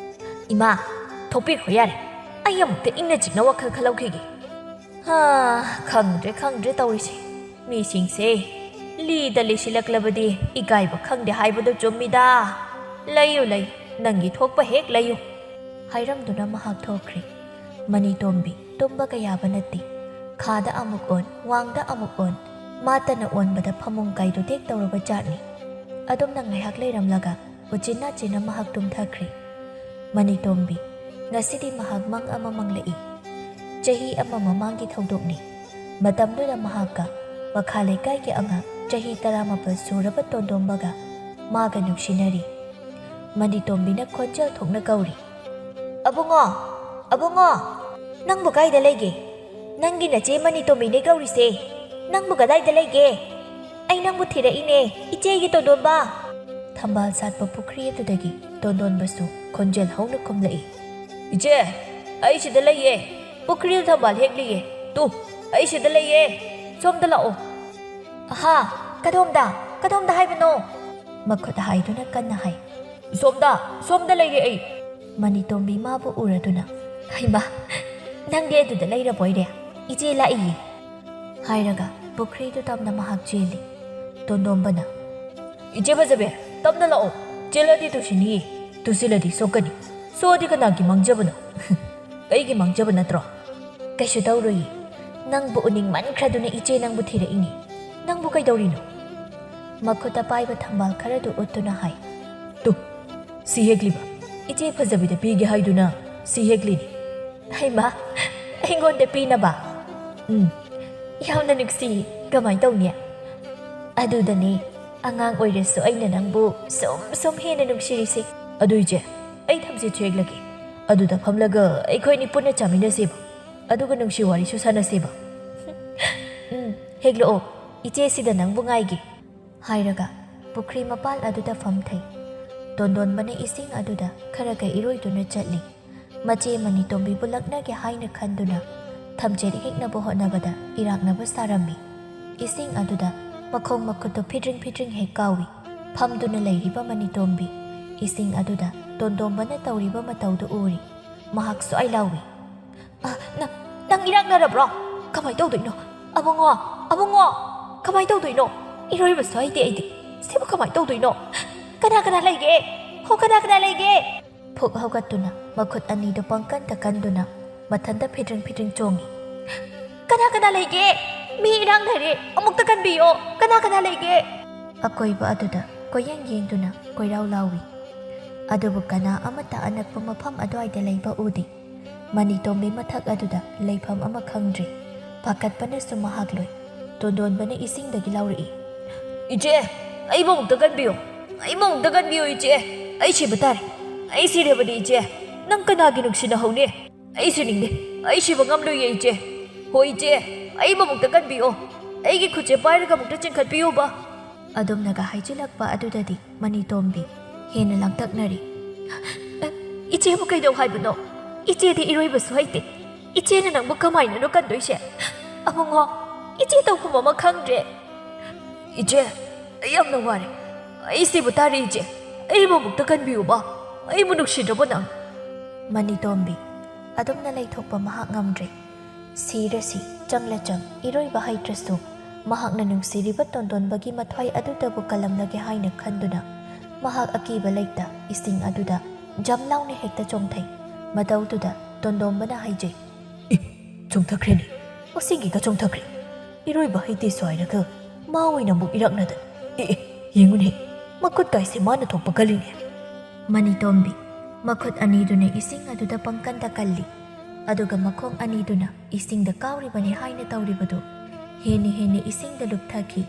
"ꯏꯃꯥ, ꯊꯣꯛꯄꯤꯈ꯭ꯔꯣ ꯌꯥꯔꯦ꯫ ꯑꯩ ꯑꯃꯨꯛꯇ ꯏꯪꯅ ꯆꯤꯛꯅ ꯋꯥꯈꯜ ꯈꯜꯍꯧꯈꯤꯒꯦ꯫ ꯍꯥ, ꯈꯪꯗ꯭ꯔꯦ, ꯈꯪꯗ꯭ꯔꯦ ꯇꯧꯔꯤꯁꯦ꯫ ꯃꯤꯁꯤꯡꯁꯦ ꯂꯤꯗ ꯂꯤꯁꯤꯜꯂꯛꯂꯕꯗꯤ ꯏꯀꯥꯏꯕ ꯈꯪꯗꯦ ꯍꯥꯏꯕꯗꯨ ꯆꯨꯝꯃꯤꯗ꯫ ꯂꯩꯌꯨ, ꯂꯩꯌꯨ, ꯅꯪꯒꯤ ꯊꯣꯛꯄ ꯍꯦꯛ ꯂꯩꯌꯨ꯫" ꯍꯥꯏꯔꯝꯗꯨꯅ ꯃꯍꯥꯛ ꯊꯣꯛꯈ꯭ꯔꯦ꯫ ꯃꯅꯤꯇꯣꯝꯕꯤ ꯇꯨꯝꯕꯒ ꯌꯥꯕ ꯅꯠꯇꯦ꯫ ꯈꯥꯗ ꯑꯃꯨꯛ ꯑꯣꯟ, ꯋꯥꯡꯗ ꯑꯃꯨꯛ ꯑꯣꯟ, ꯃꯥꯇꯅ ꯑꯣꯟꯕꯗ ꯐꯃꯨꯡ ꯀꯥꯏꯗꯣ ꯇꯦꯛ ꯇꯧꯔꯕ ꯖꯥꯠꯅꯤ꯫ ꯑꯗꯨꯝꯅ ꯉꯥꯏꯍꯥꯛ ꯂꯩꯔꯝꯂꯒ ꯎꯆꯤꯟ ꯅꯥꯆꯤꯟꯅ ꯃꯍꯥꯛ ꯇꯨꯝꯊꯈ꯭ꯔꯦ꯫ ꯃꯅꯤꯇꯣꯝꯕꯤ, ꯉꯁꯤꯗꯤ ꯃꯍꯥꯛ ꯃꯪ ꯑꯃ ꯃꯪꯂꯛꯏ꯫ ꯆꯍꯤ ꯑꯃ ꯃꯃꯥꯡꯒꯤ ꯊꯧꯗꯣꯛꯅꯤ꯫ ꯃꯇꯝꯗꯨꯗ ꯃꯍꯥꯛꯀ ꯃꯈꯥ ꯂꯩꯀꯥꯏꯒꯤ ꯑꯉꯥꯡ ꯆꯍꯤ ꯇꯔꯥꯃꯥꯄꯜ ꯁꯨꯔꯕ ꯇꯣꯟꯗꯣꯝꯕꯒ ꯃꯥꯒ ꯅꯨꯡꯁꯤꯅꯔꯤ꯫ ꯃꯅꯤꯇꯣꯝꯕꯤꯅ ꯈꯣꯟꯖꯦꯜ ꯊꯣꯛꯅ ꯀꯧꯔꯤ꯫ "ꯑꯕꯨꯡꯉꯣ! ꯑꯕꯨꯡꯉꯣ! ꯅꯪꯕꯨ ꯀꯥꯏꯗ ꯂꯩꯒꯦ? ꯅꯪꯒꯤ ꯅꯆꯦ ꯃꯅꯤꯇꯣꯝꯕꯤꯅꯦ ꯀꯧꯔꯤꯁꯦ꯫ ꯅꯪꯕꯨ ꯀꯗꯥꯏꯗ ꯂꯩꯒꯦ? ꯑꯩ ꯅꯪꯕꯨ ꯊꯤꯔꯛꯏꯅꯦ, ꯏꯆꯦꯒꯤ ꯇꯣꯟꯗꯣꯝꯕ!" ꯊꯝꯕꯥꯜ ꯁꯥꯠꯄ ꯄꯨꯈ꯭ꯔꯤ ꯑꯗꯨꯗꯒꯤ ꯇꯣꯟꯗꯣꯟꯕꯁꯨ ꯈꯣꯟꯖꯦꯜ ꯍꯧꯅ ꯈꯨꯝꯂꯛꯏ꯫ "ꯏꯆꯦ, ꯑꯩ ꯁꯤꯗ ꯂꯩꯌꯦ꯫ ꯄꯨꯈ꯭ꯔꯤꯗ ꯊꯝꯕꯥꯜ ꯍꯦꯛꯂꯤꯌꯦ꯫ ꯇꯨ, ꯑꯩ ꯁꯤꯗ ꯂꯩꯌꯦ꯫ ꯁꯣꯝꯗ ꯂꯥꯛꯑꯣ꯫" "ꯑꯍꯥ, ꯀꯗꯣꯝꯗ? ꯀꯗꯣꯝꯗ ꯍꯥꯏꯕꯅꯣ?" ꯃꯈꯨꯠ ꯍꯥꯏꯗꯨꯅ ꯀꯟꯅ ꯍꯥꯏ꯫ "ꯁꯣꯝꯗ, ꯁꯣꯝꯗ ꯂꯩꯔꯦ ꯑꯩ꯫" ꯃꯅꯤꯇꯣꯝꯕꯤ ꯃꯥꯕꯨ ꯎꯔꯗꯨꯅ, "ꯍꯩꯃꯥ, ꯅꯪꯗꯤ ꯑꯗꯨꯗ ꯂꯩꯔꯕꯣꯏꯔꯦ? ꯏꯆꯦ ꯂꯥꯛꯏꯌꯦ," ꯍꯥꯏꯔꯒ ꯄꯨꯈ꯭ꯔꯤꯗꯨ ꯇꯝꯅ ꯃꯍꯥꯛ ꯆꯦꯜꯂꯤ꯫ ꯇꯣꯟꯗꯣꯝꯕꯅ, "ꯏꯆꯦ ꯐꯖꯕꯤ, ꯇꯞꯅ ꯂꯥꯛꯑꯣ꯫ ꯆꯦꯜꯂꯗꯤ ꯇꯨꯁꯤꯅꯤꯌꯦ꯫ ꯇꯨꯁꯤꯜꯂꯗꯤ ꯁꯣꯛꯀꯅꯤ꯫ ꯁꯣꯛꯑꯗꯤ ꯀꯅꯥꯒꯤ ꯃꯥꯡꯖꯕꯅꯣ? ꯑꯩꯒꯤ ꯃꯥꯡꯖꯕ ꯅꯠꯇ꯭ꯔꯣ?" "ꯀꯩꯁꯨ ꯇꯧꯔꯣꯏꯌꯦ꯫ ꯅꯪꯕꯨ ꯎꯅꯤꯡꯃꯟꯈ꯭ꯔꯗꯨꯅ ꯏꯆꯦ ꯅꯪꯕꯨ ꯊꯤꯔꯛꯏꯅꯦ꯫ ꯅꯪꯕꯨ ꯀꯩꯗꯧꯔꯤꯅꯣ?" ꯃꯈꯨꯠꯇ ꯄꯥꯏꯕ ꯊꯝꯕꯥꯜ ꯈꯔꯗꯨ ꯎꯠꯇꯨꯅ ꯍꯥꯏ꯫ "ꯇꯨ, ꯁꯤ ꯍꯦꯛꯂꯤꯕ꯫ ꯏꯆꯦ ꯐꯖꯕꯤꯗ ꯄꯤꯒꯦ ꯍꯥꯏꯗꯨꯅ ꯁꯤ ꯍꯦꯛꯂꯤꯅꯤ꯫" "ꯍꯩꯃꯥ, ꯑꯩꯉꯣꯟꯗ ꯄꯤꯅꯕ?" "ꯎꯝ, ꯌꯥꯝꯅ ꯅꯨꯡꯁꯤ꯫ ꯀꯃꯥꯏ ꯇꯧꯅꯤ?" "ꯑꯗꯨꯗꯅꯦ, ꯑꯉꯥꯡ ꯑꯣꯏꯔꯁꯨ ꯑꯩꯅ ꯅꯪꯕꯨ ꯁꯨꯝ ꯁꯨꯝ ꯍꯦꯟꯅ ꯅꯨꯡꯁꯤꯔꯤꯁꯦ꯫" "ꯑꯗꯨ ꯏꯆꯦ, ꯑꯩ ꯊꯝꯆꯦꯠꯁꯨ ꯍꯦꯛꯂꯒꯦ꯫ ꯑꯗꯨꯗ ꯐꯝꯂꯒ ꯑꯩꯈꯣꯏꯅꯤ ꯄꯨꯟꯅ ꯆꯥꯃꯤꯟꯅꯁꯦꯕ꯫ ꯑꯗꯨꯒ ꯅꯨꯡꯁꯤ ꯋꯥꯔꯤꯁꯨ ꯁꯥꯟꯅꯁꯦꯕ꯫" "ꯎꯝ, ꯍꯦꯛꯂꯛꯑꯣ꯫ ꯏꯆꯦ ꯁꯤꯗ ꯅꯪꯕꯨ ꯉꯥꯏꯒꯦ꯫" ꯍꯥꯏꯔꯒ ꯄꯨꯈ꯭ꯔꯤ ꯃꯄꯥꯜ ꯑꯗꯨꯗ ꯐꯝꯊꯩ꯫ ꯇꯣꯟꯗꯣꯟꯕꯅ ꯏꯁꯤꯡ ꯑꯗꯨꯗ ꯈꯔꯒ ꯏꯔꯣꯏꯗꯨꯅ ꯆꯠꯂꯤ꯫ ꯃꯆꯦ ꯃꯅꯤꯇꯣꯝꯕꯤꯕꯨ ꯂꯛꯅꯒꯦ ꯍꯥꯏꯅ ꯈꯟꯗꯨꯅ ꯊꯝꯆꯦꯠ ꯍꯦꯛꯅꯕ ꯍꯣꯠꯅꯕꯗ ꯏꯔꯥꯛꯅꯕ ꯁꯥꯔꯝꯃꯤ꯫ ꯏꯁꯤꯡ ꯑꯗꯨꯗ ꯃꯈꯣꯡ ꯃꯈꯨꯠꯇꯨ ꯐꯤꯗ꯭ꯔꯤꯡ ꯐꯤꯗ꯭ꯔꯤꯡ ꯍꯦꯛ ꯀꯥꯎꯏ꯫ ꯐꯝꯗꯨꯅ ꯂꯩꯔꯤꯕ ꯃꯅꯤꯇꯣꯝꯕꯤ ꯏꯁꯤꯡ ꯑꯗꯨꯗ ꯇꯣꯟꯗꯣꯝꯕꯅ ꯇꯧꯔꯤꯕ ꯃꯇꯧꯗꯨ ꯎꯔꯤ꯫ ꯃꯍꯥꯛ ꯁ꯭ꯋꯥꯏ ꯂꯥꯎꯏ꯫ "ꯑ, ꯅ-, ꯅꯪ ꯏꯔꯥꯛꯅꯔꯕ꯭ꯔꯣ? ꯀꯃꯥꯏ ꯇꯧꯗꯣꯏꯅꯣ? ꯑꯕꯨꯡꯉꯣ, ꯑꯕꯨꯡꯉꯣ, ꯀꯃꯥꯏ ꯇꯧꯗꯣꯏꯅꯣ? ꯏꯔꯣꯏꯕꯁꯨ ꯍꯩꯇꯦ ꯑꯩꯗꯤ꯫ ꯁꯤꯕꯨ ꯀꯃꯥꯏ ꯇꯧꯗꯣꯏꯅꯣ? ꯀꯅꯥ ꯀꯅꯥ ꯂꯩꯒꯦ? ꯍꯣ, ꯀꯅꯥ ꯀꯅꯥ ꯂꯩꯒꯦ?" ꯐꯨꯛ ꯍꯧꯒꯠꯇꯨꯅ ꯃꯈꯨꯠ ꯑꯅꯤꯗꯨ ꯄꯪꯀꯟꯗ ꯀꯟꯗꯨꯅ ꯃꯊꯟꯇ ꯐꯤꯗ꯭ꯔꯤꯡ ꯐꯤꯗ꯭ꯔꯤꯡ ꯆꯣꯡꯏ꯫ "ꯀꯅꯥ ꯀꯅꯥ ꯂꯩꯒꯦ? ꯃꯤ ꯏꯔꯥꯡ ꯂꯩꯔꯦ, ꯑꯃꯨꯛꯇ ꯀꯟꯕꯤꯌꯣ꯫ ꯀꯅꯥ ꯀꯅꯥ ꯂꯩꯒꯦ?" ꯑꯀꯣꯏꯕ ꯑꯗꯨꯗ ꯀꯣꯏꯌꯦꯡ ꯌꯦꯡꯗꯨꯅ ꯀꯣꯏꯔꯥꯎ ꯂꯥꯎꯏ꯫ ꯑꯗꯨꯕꯨ ꯀꯅꯥ ꯑꯃꯠꯇ ꯑꯅꯛꯄ ꯃꯐꯝ ꯑꯗꯨꯋꯥꯏꯗ ꯂꯩꯕ ꯎꯗꯦ꯫ ꯃꯅꯤꯇꯣꯝꯕꯤ ꯃꯊꯛ ꯑꯗꯨꯗ ꯂꯩꯐꯝ ꯑꯃ ꯈꯪꯗ꯭ꯔꯦ꯫ ꯄꯥꯈꯠꯄꯅꯁꯨ ꯃꯍꯥꯛ ꯂꯣꯏ꯫ ꯇꯣꯟꯗꯣꯟꯕꯅ ꯏꯁꯤꯡꯗꯒꯤ ꯂꯧꯔꯛꯏ꯫ "ꯏꯆꯦ, ꯑꯩꯕꯨ ꯑꯃꯨꯛꯇ ꯀꯟꯕꯤꯌꯨ꯫ ꯑꯩꯕꯨ ꯑꯃꯨꯛꯇ ꯀꯟꯕꯤꯌꯨ, ꯏꯆꯦ꯫ ꯑꯩ ꯁꯤꯕ ꯇꯥꯔꯦ꯫ ꯑꯩ ꯁꯤꯔꯕꯅꯤ, ꯏꯆꯦ꯫ ꯅꯪ ꯀꯅꯥꯒꯤ ꯅꯨꯡꯁꯤꯅꯍꯧꯅꯤ? ꯑꯩ ꯁꯤꯅꯤꯡꯗꯦ꯫ ꯑꯩ ꯁꯤꯕ ꯉꯝꯂꯣꯏꯌꯦ, ꯏꯆꯦ꯫ ꯍꯣ, ꯏꯆꯦ, ꯑꯩꯕꯨ ꯑꯃꯨꯛꯇ ꯀꯟꯕꯤꯌꯣ꯫ ꯑꯩꯒꯤ ꯈꯨꯠꯁꯦ ꯄꯥꯏꯔꯒ ꯑꯃꯨꯛꯇ ꯆꯤꯡꯈꯠꯄꯤꯌꯨꯕ꯫" ꯑꯗꯨꯝꯅꯒ ꯍꯥꯏꯖꯤꯜꯂꯛꯄ ꯑꯗꯨꯗꯗꯤ ꯃꯅꯤꯇꯣꯝꯕꯤ ꯍꯦꯟꯅ ꯂꯥꯡꯇꯛꯅꯔꯤ꯫ "ꯏꯆꯦꯕꯨ ꯀꯩꯗꯧ ꯍꯥꯏꯕꯅꯣ? ꯏꯆꯦꯗꯤ ꯏꯔꯣꯏꯕꯁꯨ ꯍꯩꯇꯦ꯫ ꯏꯆꯦꯅ ꯅꯪꯕꯨ ꯀꯃꯥꯏꯅꯅꯣ ꯀꯟꯗꯣꯏꯁꯦ? ꯑꯕꯨꯡꯉꯣ, ꯏꯆꯦ ꯇꯧꯐꯝ ꯑꯃ ꯈꯪꯗ꯭ꯔꯦ꯫" "ꯏꯆꯦ, ꯑꯩ ꯌꯥꯝꯅ ꯋꯥꯔꯦ꯫ ꯑꯩ ꯁꯤꯕ ꯇꯥꯔꯦ, ꯏꯆꯦ꯫ ꯑꯩꯕꯨ ꯑꯃꯨꯛꯇ ꯀꯟꯕꯤꯌꯨꯕ꯫ ꯑꯩꯕꯨ ꯅꯨꯡꯁꯤꯗ꯭ꯔꯕꯣ ꯅꯪ?" ꯃꯅꯤꯇꯣꯝꯕꯤ ꯑꯗꯨꯝꯅ ꯂꯩꯊꯣꯛꯄ ꯃꯍꯥꯛ ꯉꯝꯗ꯭ꯔꯦ꯫ ꯁꯤꯔꯁꯤ, ꯆꯪꯂ ꯆꯪ, ꯏꯔꯣꯏꯕ ꯍꯩꯇ꯭ꯔꯁꯨ ꯃꯍꯥꯛꯅ ꯅꯨꯡꯁꯤꯔꯤꯕ ꯇꯣꯟꯗꯣꯟꯕꯒꯤ ꯃꯊ꯭ꯋꯥꯏ ꯑꯗꯨꯗꯕꯨ ꯀꯜꯂꯝꯂꯒꯦ ꯍꯥꯏꯅ ꯈꯟꯗꯨꯅ ꯃꯍꯥꯛ ꯑꯀꯤꯕ ꯂꯩꯇ ꯏꯁꯤꯡ ꯑꯗꯨꯗ ꯖꯝ ꯂꯥꯎꯅ ꯍꯦꯛꯇ ꯆꯣꯡꯊꯩ꯫ ꯃꯇꯧꯗꯨꯗ ꯇꯣꯟꯗꯣꯝꯕꯅ ꯍꯥꯏꯖꯩ꯫ "ꯑꯦ, ꯆꯣꯡꯊꯈ꯭ꯔꯦꯅꯦ꯫ ꯃꯁꯤꯒꯤꯒ ꯆꯣꯡꯊꯈ꯭ꯔꯦ꯫ ꯏꯔꯣꯏꯕ ꯍꯩꯇꯦꯁꯨ ꯍꯥꯏꯔꯒ ꯃꯥ ꯑꯣꯏꯅ ꯑꯃꯨꯛ ꯏꯔꯛꯅꯗꯅ꯫ ꯑꯦ, ꯑꯦ, ꯌꯦꯡꯉꯨꯅꯦ꯫ ꯃꯈꯨꯠ ꯀꯥꯏꯁꯦ ꯃꯥꯅ ꯊꯣꯛꯄ ꯀꯜꯂꯤꯅꯦ꯫" ꯃꯅꯤꯇꯣꯝꯕꯤ ꯃꯈꯨꯠ ꯑꯅꯤꯗꯨꯅ ꯏꯁꯤꯡ ꯑꯗꯨꯗ ꯄꯪꯀꯟꯗ ꯀꯜꯂꯤ꯫ ꯑꯗꯨꯒ ꯃꯈꯣꯡ ꯑꯅꯤꯗꯨꯅ ꯏꯁꯤꯡꯗ ꯀꯥꯎꯔꯤꯕꯅꯤ ꯍꯥꯏꯅ ꯇꯧꯔꯤꯕꯗꯨ ꯍꯦꯟꯅ ꯍꯦꯟꯅ ꯏꯁꯤꯡꯗ ꯂꯨꯞꯊꯈꯤ꯫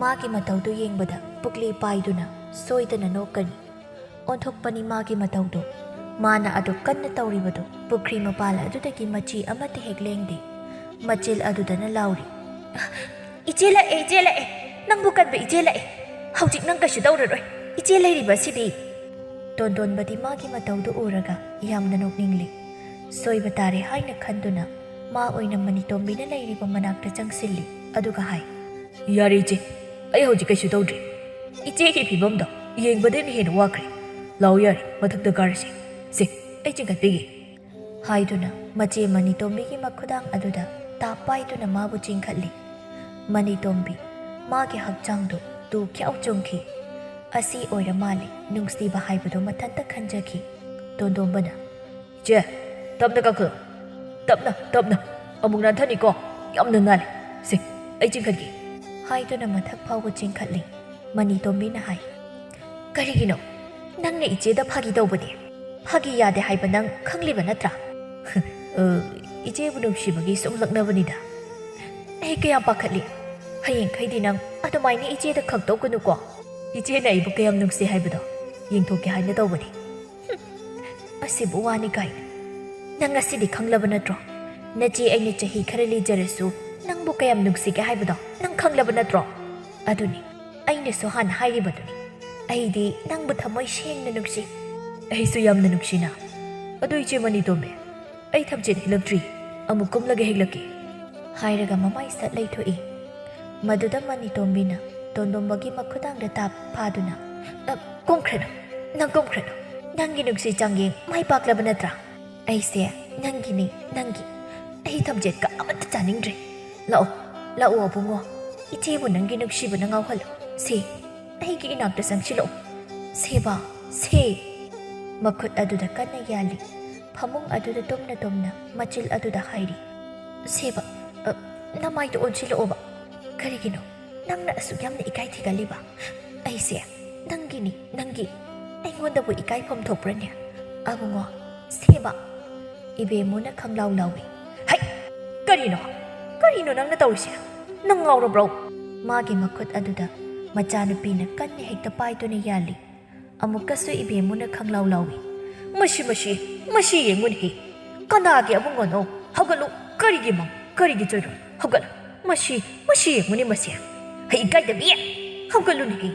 ꯃꯥꯒꯤ ꯃꯇꯧꯗꯨ ꯌꯦꯡꯕꯗ ꯄꯨꯛꯂꯤ ꯄꯥꯏꯗꯨꯅ ꯁꯣꯏꯗꯅ ꯅꯣꯛꯀꯅꯤ꯫ ꯑꯣꯟꯊꯣꯛꯄꯅꯤ ꯃꯥꯒꯤ ꯃꯇꯧꯗꯨ꯫ ꯃꯥꯅ ꯑꯗꯨꯛ ꯀꯟꯅ ꯇꯧꯔꯤꯕꯗꯨ ꯄꯨꯈ꯭ꯔꯤ ꯃꯄꯥꯜ ꯑꯗꯨꯗꯒꯤ ꯃꯆꯤ ꯑꯃꯠꯇ ꯍꯦꯛ ꯂꯦꯡꯗꯦ꯫ ꯃꯆꯤꯜ ꯑꯗꯨꯗꯅ ꯂꯥꯎꯔꯤ꯫ "ꯏꯆꯦ ꯂꯥꯛꯑꯦ, ꯏꯆꯦ ꯂꯥꯛꯑꯦ꯫ ꯅꯪꯕꯨ ꯀꯟꯕ ꯏꯆꯦ ꯂꯥꯛꯑꯦ꯫ ꯍꯧꯖꯤꯛ ꯅꯪ ꯀꯩꯁꯨ ꯇꯧꯔꯔꯣꯏ꯫ ꯏꯆꯦ ꯂꯩꯔꯤꯕ ꯑꯁꯤꯗꯤ꯫" ꯇꯣꯟꯗꯣꯟꯕꯗꯤ ꯃꯥꯒꯤ ꯃꯇꯧꯗꯨ ꯎꯔꯒ ꯌꯥꯝꯅ ꯅꯣꯛꯅꯤꯡꯂꯤ꯫ ꯁꯣꯏꯕ ꯇꯥꯔꯦ ꯍꯥꯏꯅ ꯈꯟꯗꯨꯅ ꯃꯥ ꯑꯣꯏꯅ ꯃꯅꯤꯇꯣꯝꯕꯤꯅ ꯂꯩꯔꯤꯕ ꯃꯅꯥꯛꯇ ꯆꯪꯁꯤꯜꯂꯤ꯫ ꯑꯗꯨꯒ ꯍꯥꯏ, "ꯌꯥꯔꯦ ꯏꯆꯦ, ꯑꯩ ꯍꯧꯖꯤꯛ ꯀꯩꯁꯨ ꯇꯧꯗ꯭ꯔꯤ꯫ ꯏꯆꯦꯒꯤ ꯐꯤꯕꯝꯗꯣ ꯌꯦꯡꯕꯗ ꯑꯩꯅ ꯍꯦꯟꯅ ꯋꯥꯈ꯭ꯔꯦ꯫ ꯂꯥꯛꯑꯣ ꯌꯥꯔꯦ, ꯃꯊꯛꯇ ꯀꯥꯔꯁꯤ꯫ ꯁꯦ, ꯑꯩ ꯆꯤꯡꯈꯠꯄꯤꯒꯦ꯫" ꯍꯥꯏꯗꯨꯅ ꯃꯆꯦ ꯃꯅꯤꯇꯣꯝꯕꯤꯒꯤ ꯃꯈꯨꯗꯥꯡ ꯑꯗꯨꯗ ꯇꯥꯞ ꯄꯥꯏꯗꯨꯅ ꯃꯥꯕꯨ ꯆꯤꯡꯈꯠꯂꯤ꯫ ꯃꯅꯤꯇꯣꯝꯕꯤ ꯃꯥꯒꯤ ꯍꯛꯆꯥꯡꯗꯨ ꯇꯨ ꯈ꯭ꯌꯥꯎ ꯆꯨꯡꯈꯤ꯫ ꯑꯁꯤ ꯑꯣꯏꯔ ꯃꯥꯜꯂꯤ ꯅꯨꯡꯁꯤꯕ ꯍꯥꯏꯕꯗꯨ ꯃꯊꯟꯇ ꯈꯟꯖꯈꯤ꯫ ꯇꯣꯟꯗꯣꯝꯕꯅ, "ꯏꯆꯦ, ꯇꯞꯅ ꯀꯥꯈꯠꯂꯣ꯫ "ꯇꯞꯅ, ꯇꯞꯅ꯫ ꯑꯃꯨꯛ ꯅꯥꯟꯊꯅꯤꯀꯣ꯫ ꯌꯥꯝꯅ ꯅꯥꯜꯂꯤ꯫ ꯁꯦ, ꯑꯩ ꯆꯤꯡꯈꯠꯀꯦ," ꯍꯥꯏꯗꯨꯅ ꯃꯊꯛ ꯐꯥꯎꯕ ꯆꯤꯡꯈꯠꯂꯤ꯫ ꯃꯅꯤꯇꯣꯝꯕꯤꯅ ꯍꯥꯏ, "ꯀꯔꯤꯒꯤꯅꯣ? ꯅꯪꯅ ꯏꯆꯦꯗ ꯐꯥꯒꯤ ꯇꯧꯕꯅꯦ꯫ ꯐꯥꯒꯤ ꯌꯥꯗꯦ ꯍꯥꯏꯕ ꯅꯪ ꯈꯪꯂꯤꯕ ꯅꯠꯇ꯭ꯔꯥ?" "ꯑ, ꯏꯆꯦꯕꯨ ꯅꯨꯡꯁꯤꯕꯒꯤ ꯁꯨꯝ ꯂꯛꯅꯕꯅꯤꯗ꯫ ꯑꯩ ꯀꯌꯥꯝ ꯄꯥꯈꯠꯂꯤ꯫ ꯍꯌꯦꯡꯈꯩꯗꯤ ꯅꯪ ꯑꯗꯨꯃꯥꯏꯅ ꯏꯆꯦꯗ ꯈꯪꯗꯣꯛꯀꯅꯨꯀꯣ꯫ ꯏꯆꯦꯅ ꯑꯩꯕꯨ ꯀꯌꯥꯝ ꯅꯨꯡꯁꯤ ꯍꯥꯏꯕꯗꯣ ꯌꯦꯡꯊꯣꯛꯀꯦ ꯍꯥꯏꯅ ꯇꯧꯕꯅꯤ꯫ ꯍꯨꯝ, ꯑꯁꯤꯕꯨ ꯋꯥꯅꯤ ꯀꯥꯏꯅ꯫ ꯅꯪ ꯉꯁꯤꯗꯤ ꯈꯪꯂꯕ ꯅꯠꯇ꯭ꯔꯣ? ꯅꯆꯦ ꯑꯩꯅ ꯆꯍꯤ ꯈꯔ ꯂꯤꯖꯔꯁꯨ ꯅꯪꯕꯨ ꯀꯌꯥꯝ ꯅꯨꯡꯁꯤꯒꯦ ꯍꯥꯏꯕꯗꯣ ꯅꯪ ꯈꯪꯂꯕ ꯅꯠꯇ꯭ꯔꯣ?" "ꯑꯗꯨꯅꯤ, ꯑꯩꯅꯁꯨ ꯍꯥꯟꯅ ꯍꯥꯏꯔꯤꯕꯗꯨꯅꯤ꯫ ꯑꯩꯗꯤ ꯅꯪꯕꯨ ꯊꯃꯣꯏ ꯁꯦꯡꯅ ꯅꯨꯡꯁꯤ꯫" "ꯑꯩꯁꯨ ꯌꯥꯝꯅ ꯅꯨꯡꯁꯤꯅ꯫ ꯑꯗꯨ ꯏꯆꯦ ꯃꯅꯤꯇꯣꯝꯕꯤ, ꯑꯩ ꯊꯝꯆꯦꯠ ꯍꯦꯛꯂꯛꯇ꯭ꯔꯤ꯫ ꯑꯃꯨꯛ ꯀꯨꯝꯂꯒ ꯍꯦꯛꯂꯛꯀꯦ," ꯍꯥꯏꯔꯒ ꯃꯃꯥꯏ ꯁꯠ ꯂꯩꯊꯣꯛꯏ꯫ ꯃꯗꯨꯗ ꯃꯅꯤꯇꯣꯝꯕꯤꯅ ꯇꯣꯟꯗꯣꯝꯕꯒꯤ ꯃꯈꯨꯗꯥꯡꯗ ꯇꯥꯞ ꯐꯥꯗꯨꯅ, "ꯑ, ꯀꯨꯝꯈ꯭ꯔꯅꯨ, ꯅꯪ ꯀꯨꯝꯈ꯭ꯔꯅꯨ꯫ ꯅꯪꯒꯤ ꯅꯨꯡꯁꯤ ꯆꯥꯡꯌꯦꯡ ꯃꯥꯏ ꯄꯥꯛꯂꯕ ꯅꯠꯇ꯭ꯔꯥ? ꯑꯩꯁꯦ ꯅꯪꯒꯤꯅꯤ, ꯅꯪꯒꯤ꯫ ꯑꯩ ꯊꯝꯆꯦꯠꯀ ꯑꯃꯠꯇ ꯆꯥꯅꯤꯡꯗ꯭ꯔꯦ꯫ ꯂꯥꯛꯑꯣ, ꯂꯥꯛꯑꯣ ꯑꯕꯨꯡꯉꯣ꯫ ꯏꯆꯦꯕꯨ ꯅꯪꯒꯤ ꯅꯨꯡꯁꯤꯕꯅ ꯉꯥꯎꯍꯜꯂꯨ꯫ ꯁꯦ, ꯑꯩꯒꯤ ꯏꯅꯥꯛꯇ ꯆꯪꯁꯤꯜꯂꯛꯑꯣ꯫ ꯁꯦꯕ, ꯁꯦ꯫" ꯃꯈꯨꯠ ꯑꯗꯨꯗ ꯀꯟꯅ ꯌꯥꯜꯂꯤ꯫ ꯐꯃꯨꯡ ꯑꯗꯨꯗ ꯇꯨꯝꯅ ꯇꯨꯝꯅ ꯃꯆꯤꯜ ꯑꯗꯨꯗ ꯍꯥꯏꯔꯤ, "ꯁꯦꯕ, ꯑ, ꯅꯃꯥꯏꯗꯨ ꯑꯣꯟꯁꯤꯜꯂꯛꯑꯣꯕ꯫ ꯀꯔꯤꯒꯤꯅꯣ ꯅꯪꯅ ꯑꯁꯨꯛ ꯌꯥꯝꯅ ꯏꯀꯥꯏ ꯊꯤꯒꯜꯂꯤꯕ? ꯑꯩꯁꯦ ꯅꯪꯒꯤꯅꯤ, ꯅꯪꯒꯤ꯫ ꯑꯩꯉꯣꯟꯗꯕꯨ ꯏꯀꯥꯏꯐꯝ ꯊꯣꯛꯄ꯭ꯔꯅꯦ? ꯑꯕꯨꯡꯉꯣ, ꯁꯦꯕ꯫" ꯏꯕꯦꯝꯃꯨꯅ ꯈꯪꯂꯥꯎ ꯂꯥꯎꯏ꯫ "ꯍꯩ! ꯀꯔꯤꯅꯣ? ꯀꯔꯤꯅꯣ ꯅꯪꯅ ꯇꯧꯔꯤꯁꯦ? ꯅꯪ ꯉꯥꯎꯔꯕ꯭ꯔꯣ?" ꯃꯥꯒꯤ ꯃꯈꯨꯠ ꯑꯗꯨꯗ ꯃꯆꯥꯅꯨꯄꯤꯅ ꯀꯟꯅ ꯍꯦꯛꯇ ꯄꯥꯏꯗꯨꯅ ꯌꯥꯜꯂꯤ꯫ ꯑꯃꯨꯛꯀꯁꯨ ꯏꯕꯦꯝꯃꯨꯅ ꯈꯪꯂꯥꯎ ꯂꯥꯎꯏ꯫ "ꯃꯁꯤ, ꯃꯁꯤ, ꯃꯁꯤ ꯌꯦꯡꯉꯨꯅꯦꯍꯦ꯫ ꯀꯅꯥꯒꯤ ꯑꯕꯨꯡꯉꯣꯅꯣ? ꯍꯧꯒꯠꯂꯨ꯫ ꯀꯔꯤꯒꯤ ꯃꯪ? ꯀꯔꯤꯒꯤ ꯆꯣꯏꯔꯣꯜ? ꯍꯧꯒꯠꯂꯨ꯫ ꯃꯁꯤ, ꯃꯁꯤ ꯌꯦꯡꯉꯨꯅꯦ ꯃꯁꯤ꯫ ꯍꯩ ꯏꯀꯥꯏꯗꯕꯤ! ꯍꯧꯒꯠꯂꯨꯅꯦꯍꯦ꯫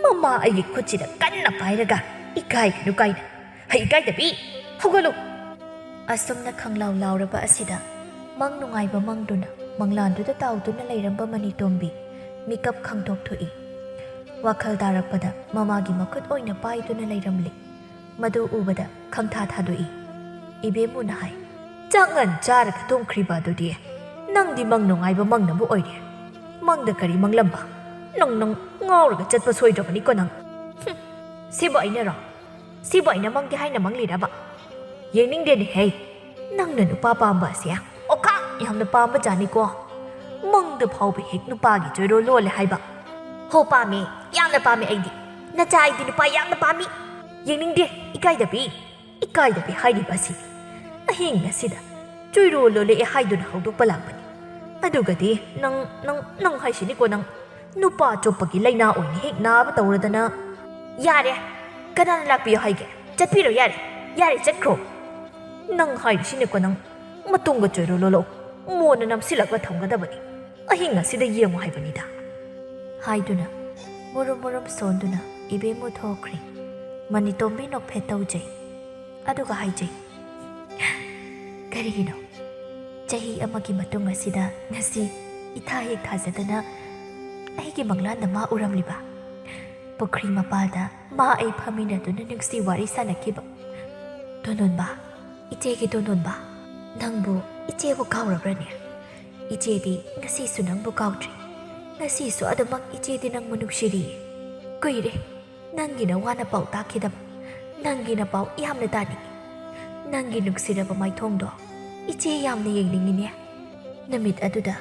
ꯃꯃꯥ ꯑꯩꯒꯤ ꯈꯨꯠꯁꯤꯗ ꯀꯟꯅ ꯄꯥꯏꯔꯒ ꯏꯀꯥꯏꯒꯅꯨ ꯀꯥꯏꯅ꯫ ꯍꯩ ꯏꯀꯥꯏꯗꯕꯤ! ꯍꯧꯒꯠꯂꯨ!" ꯑꯁꯨꯝꯅ ꯈꯪꯂꯥꯎ ꯂꯥꯎꯔꯕ ꯑꯁꯤꯗ ꯃꯪ ꯅꯨꯡꯉꯥꯏꯕ ꯃꯪꯗꯨꯅ ꯃꯪꯂꯥꯟꯗꯨꯗ ꯇꯥꯎꯗꯨꯅ ꯂꯩꯔꯝꯕ ꯃꯅꯤꯇꯣꯝꯕꯤ ꯃꯤꯀꯞ ꯈꯪꯗꯣꯛ ꯊꯣꯛꯏ꯫ ꯋꯥꯈꯜ ꯇꯥꯔꯛꯄꯗ ꯃꯃꯥꯒꯤ ꯃꯈꯨꯠ ꯑꯣꯏꯅ ꯄꯥꯏꯗꯨꯅ ꯂꯩꯔꯝꯂꯤ꯫ ꯃꯗꯨ ꯎꯕꯗ ꯈꯪꯊꯥ ꯊꯥꯗꯣꯛꯏ꯫ ꯏꯕꯦꯝꯃꯨꯅ ꯍꯥꯏ, "ꯆꯥꯛ ꯉꯟ ꯆꯥꯔꯒ ꯇꯨꯝꯈ꯭ꯔꯤꯕ ꯑꯗꯨꯗꯤ ꯅꯪꯗꯤ ꯃꯪ ꯅꯨꯡꯉꯥꯏꯕ ꯃꯪꯅꯕ ꯑꯣꯏꯔꯦ꯫ ꯃꯪꯗ ꯀꯔꯤ ꯃꯪꯂꯝꯕ? ꯅꯪ, ꯅꯪ ꯉꯥꯎꯔꯒ ꯆꯠꯄ ꯁꯣꯏꯗ꯭ꯔꯕꯅꯤꯀꯣ ꯅꯪ꯫ ꯍꯨꯝ, ꯁꯤꯕꯨ ꯑꯩꯅꯔꯣ? ꯁꯤꯕꯨ ꯑꯩꯅ ꯃꯪꯒꯦ ꯍꯥꯏꯅ ꯃꯪꯂꯤꯔꯕ? ꯌꯦꯡꯅꯤꯡꯗꯦꯅꯦꯍꯦ꯫ ꯅꯪꯅ ꯅꯨꯄꯥ ꯄꯥꯝꯕ ꯑꯁꯦ ꯑꯣꯈꯥꯛ ꯌꯥꯝꯅ ꯄꯥꯝꯕ ꯖꯥꯠꯅꯤꯀꯣ꯫ ꯃꯪꯗ ꯐꯥꯎꯕ ꯍꯦꯛ ꯅꯨꯄꯥꯒꯤ ꯆꯣꯏꯔꯣ ꯂꯣꯜꯂꯦ ꯍꯥꯏꯕ꯫ ꯍꯣ, ꯄꯥꯝꯃꯦ, ꯌꯥꯝꯅ ꯄꯥꯝꯃꯦ ꯑꯩꯗꯤ꯫ ꯅꯆꯥ ꯑꯩꯗꯤ ꯅꯨꯄꯥ ꯌꯥꯝꯅ ꯄꯥꯝꯃꯤ꯫ ꯌꯦꯡꯅꯤꯡꯗꯦ, ꯏꯀꯥꯏꯗꯕꯤ꯫ ꯏꯀꯥꯏꯗꯕꯤ ꯍꯥꯏꯔꯤꯕ ꯑꯁꯤ ꯑꯍꯤꯡ ꯑꯁꯤꯗ ꯆꯣꯏꯔꯣ ꯂꯣꯜꯂꯛꯑꯦ ꯍꯥꯏꯗꯨꯅ ꯍꯧꯗꯣꯛꯄ ꯂꯥꯛꯄꯅꯤ꯫ ꯑꯗꯨꯒꯗꯤ ꯅꯪ, ꯅꯪ, ꯅꯪ ꯍꯥꯏꯁꯤꯅꯤꯀꯣ ꯅꯪ꯫ ꯅꯨꯄꯥ ꯆꯣꯞꯄꯒꯤ ꯂꯥꯏꯅꯥ ꯑꯣꯏꯅ ꯍꯦꯛ ꯅꯥꯕ ꯇꯧꯔꯗꯅ꯫ ꯌꯥꯔꯦ, ꯀꯅꯥꯅ ꯂꯥꯛꯄꯤꯌꯣ ꯍꯥꯏꯒꯦ? ꯆꯠꯄꯤꯔꯣ ꯌꯥꯔꯦ, ꯌꯥꯔꯦ ꯆꯠꯈ꯭ꯔꯣ꯫ ꯅꯪ ꯍꯥꯏꯔꯤꯁꯤꯅꯦꯀꯣ ꯅꯪ꯫ ꯃꯇꯨꯡꯒ ꯆꯣꯏꯔꯣ ꯂꯣꯜꯂꯛꯎ, ꯃꯣꯟꯅ ꯅꯝꯁꯤꯜꯂꯒ ꯊꯝꯒꯗꯕꯅꯤ꯫ ꯑꯍꯤꯡ ꯑꯁꯤꯗ ꯌꯦꯡꯉꯨ ꯍꯥꯏꯕꯅꯤꯗ꯫ ꯍꯥꯏꯗꯨꯅ ꯃꯨꯔꯨꯝ ꯃꯨꯔꯨꯝ ꯁꯣꯟꯗꯨꯅ ꯏꯕꯦꯝꯃꯨ ꯊꯣꯛꯈ꯭ꯔꯦ꯫ ꯃꯅꯤꯇꯣꯝꯕꯤ ꯅꯣꯛꯐꯦꯠ ꯇꯧꯖꯩ꯫ ꯑꯗꯨꯒ ꯍꯥꯏꯖꯩ, "ꯀꯔꯤꯒꯤꯅꯣ? ꯆꯍꯤ ꯑꯃꯒꯤ ꯃꯇꯨꯡ ꯑꯁꯤꯗ ꯉꯁꯤ ꯏꯊꯥ ꯍꯦꯛ ꯊꯥꯖꯗꯅ ꯑꯩꯒꯤ ꯃꯪꯂꯥꯟꯗ ꯃꯥ ꯎꯔꯝꯂꯤꯕ? ꯄꯨꯈ꯭ꯔꯤ ꯃꯄꯥꯜꯗ ꯃꯥ ꯑꯩ ꯐꯝꯃꯤꯟꯅꯗꯨꯅ ꯅꯨꯡꯁꯤ ꯋꯥꯔꯤ ꯁꯥꯟꯅꯈꯤꯕ꯫ ꯇꯣꯟꯗꯣꯟꯕ, ꯏꯆꯦꯒꯤ ꯇꯣꯟꯗꯣꯟꯕ, ꯅꯪꯕꯨ ꯏꯆꯦꯕꯨ ꯀꯥꯎꯔꯕ꯭ꯔꯅꯦ? ꯏꯆꯦꯗꯤ ꯉꯁꯤꯁꯨ ꯅꯪꯕꯨ ꯀꯥꯎꯗ꯭ꯔꯤ꯫ ꯉꯁꯤꯁꯨ ꯑꯗꯨꯃꯛ ꯏꯆꯦꯗꯤ ꯅꯪꯕꯨ ꯅꯨꯡꯁꯤꯔꯤꯌꯦ꯫ ꯀꯨꯏꯔꯦ ꯅꯪꯒꯤ ꯅꯋꯥ ꯅꯄꯥꯎ ꯇꯥꯈꯤꯗꯕ꯫ ꯅꯪꯒꯤ ꯅꯄꯥꯎ ꯌꯥꯝꯅ ꯇꯥꯅꯤꯡꯉꯤ꯫ ꯅꯪꯒꯤ ꯅꯨꯡꯁꯤꯔꯕ ꯃꯥꯏꯊꯣꯡꯗꯣ ꯏꯆꯦ ꯌꯥꯝꯅ ꯌꯦꯡꯅꯤꯡꯉꯤꯅꯦ꯫ ꯅꯨꯃꯤꯠ ꯑꯗꯨꯗ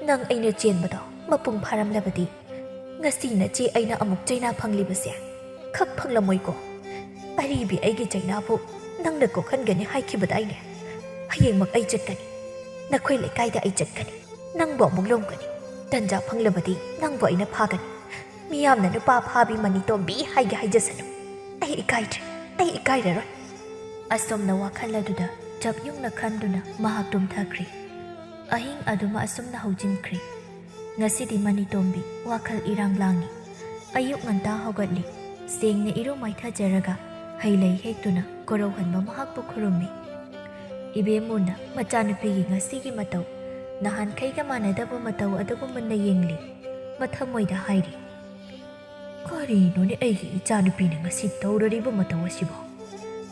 ꯅꯪ ꯑꯩꯅ ꯆꯦꯟꯕꯗꯣ ꯃꯄꯨꯡ ꯐꯥꯔꯝꯂꯕꯗꯤ ꯉꯁꯤ ꯅꯆꯦ ꯑꯩꯅ ꯑꯃꯨꯛ ꯆꯩꯅꯥ ꯐꯪꯂꯤꯕꯁꯦ ꯈꯛ ꯐꯪꯂꯝꯃꯣꯏꯀꯣ꯫ ꯑꯔꯤꯕꯤ ꯑꯩꯒꯤ ꯆꯩꯅꯥꯕꯨ ꯅꯪꯅ ꯀꯣꯛꯍꯟꯒꯅꯤ ꯍꯥꯏꯈꯤꯕꯗꯥꯏꯅꯦ? ꯍꯌꯦꯡꯃꯛ ꯑꯩ ꯆꯠꯀꯅꯤ꯫ ꯅꯈꯣꯏ ꯂꯩꯀꯥꯏꯗ ꯑꯩ ꯆꯠꯀꯅꯤ꯫ ꯅꯪꯕꯨ ꯑꯃꯨꯛ ꯂꯣꯝꯒꯅꯤ꯫ ꯇꯟꯖꯥ ꯐꯪꯂꯕꯗꯤ ꯅꯪꯕꯨ ꯑꯩꯅ ꯐꯥꯒꯅꯤ꯫ ꯃꯤꯌꯥꯝꯅ ꯅꯨꯄꯥ ꯐꯥꯕꯤ ꯃꯅꯤꯇꯣꯝꯕꯤ ꯍꯥꯏꯒꯦ ꯍꯥꯏꯖꯁꯅꯨ꯫ ꯑꯩ ꯏꯀꯥꯏꯗ꯭ꯔꯦ꯫ ꯑꯩ ꯏꯀꯥꯏꯔꯔꯣꯏ꯫" ꯑꯁꯣꯝꯅ ꯋꯥꯈꯜ ꯑꯗꯨꯗ ꯆꯞ ꯌꯨꯡꯅ ꯈꯟꯗꯨꯅ ꯃꯍꯥꯛ ꯇꯨꯝꯊꯈ꯭ꯔꯦ꯫ ꯑꯍꯤꯡ ꯑꯗꯨꯃ ꯑꯁꯨꯝꯅ ꯍꯧꯖꯤꯟꯈ꯭ꯔꯦ꯫ ꯉꯁꯤꯗꯤ ꯃꯅꯤꯇꯣꯝꯕꯤ ꯋꯥꯈꯜ ꯏꯔꯥꯡ ꯂꯥꯡꯉꯤ꯫ ꯑꯌꯨꯛ ꯉꯟꯇꯥ ꯍꯧꯒꯠꯂꯤ꯫ ꯁꯦꯡꯅ ꯏꯔꯨ ꯃꯥꯏꯊꯖꯔꯒ ꯍꯩ ꯂꯩ ꯍꯦꯛꯇꯨꯅ ꯀꯣꯔꯧꯍꯟꯕ ꯃꯍꯥꯛꯄꯨ ꯈꯨꯔꯨꯝꯃꯤ꯫ ꯏꯕꯦꯝꯃꯨꯅ ꯃꯆꯥꯅꯨꯄꯤꯒꯤ ꯉꯁꯤꯒꯤ ꯃꯇꯧ, ꯅꯍꯥꯟꯈꯩꯒ ꯃꯥꯟꯅꯗꯕ ꯃꯇꯧ ꯑꯗꯨꯕꯨ ꯃꯨꯟꯅ ꯌꯦꯡꯂꯤ꯫ ꯃꯊꯃꯣꯏꯗ ꯍꯥꯏꯔꯤ, "ꯀꯔꯤꯅꯣꯅꯦ ꯑꯩꯒꯤ ꯏꯆꯥꯅꯨꯄꯤꯅ ꯉꯁꯤ ꯇꯧꯔꯔꯤꯕ ꯃꯇꯧ ꯑꯁꯤꯕꯣ?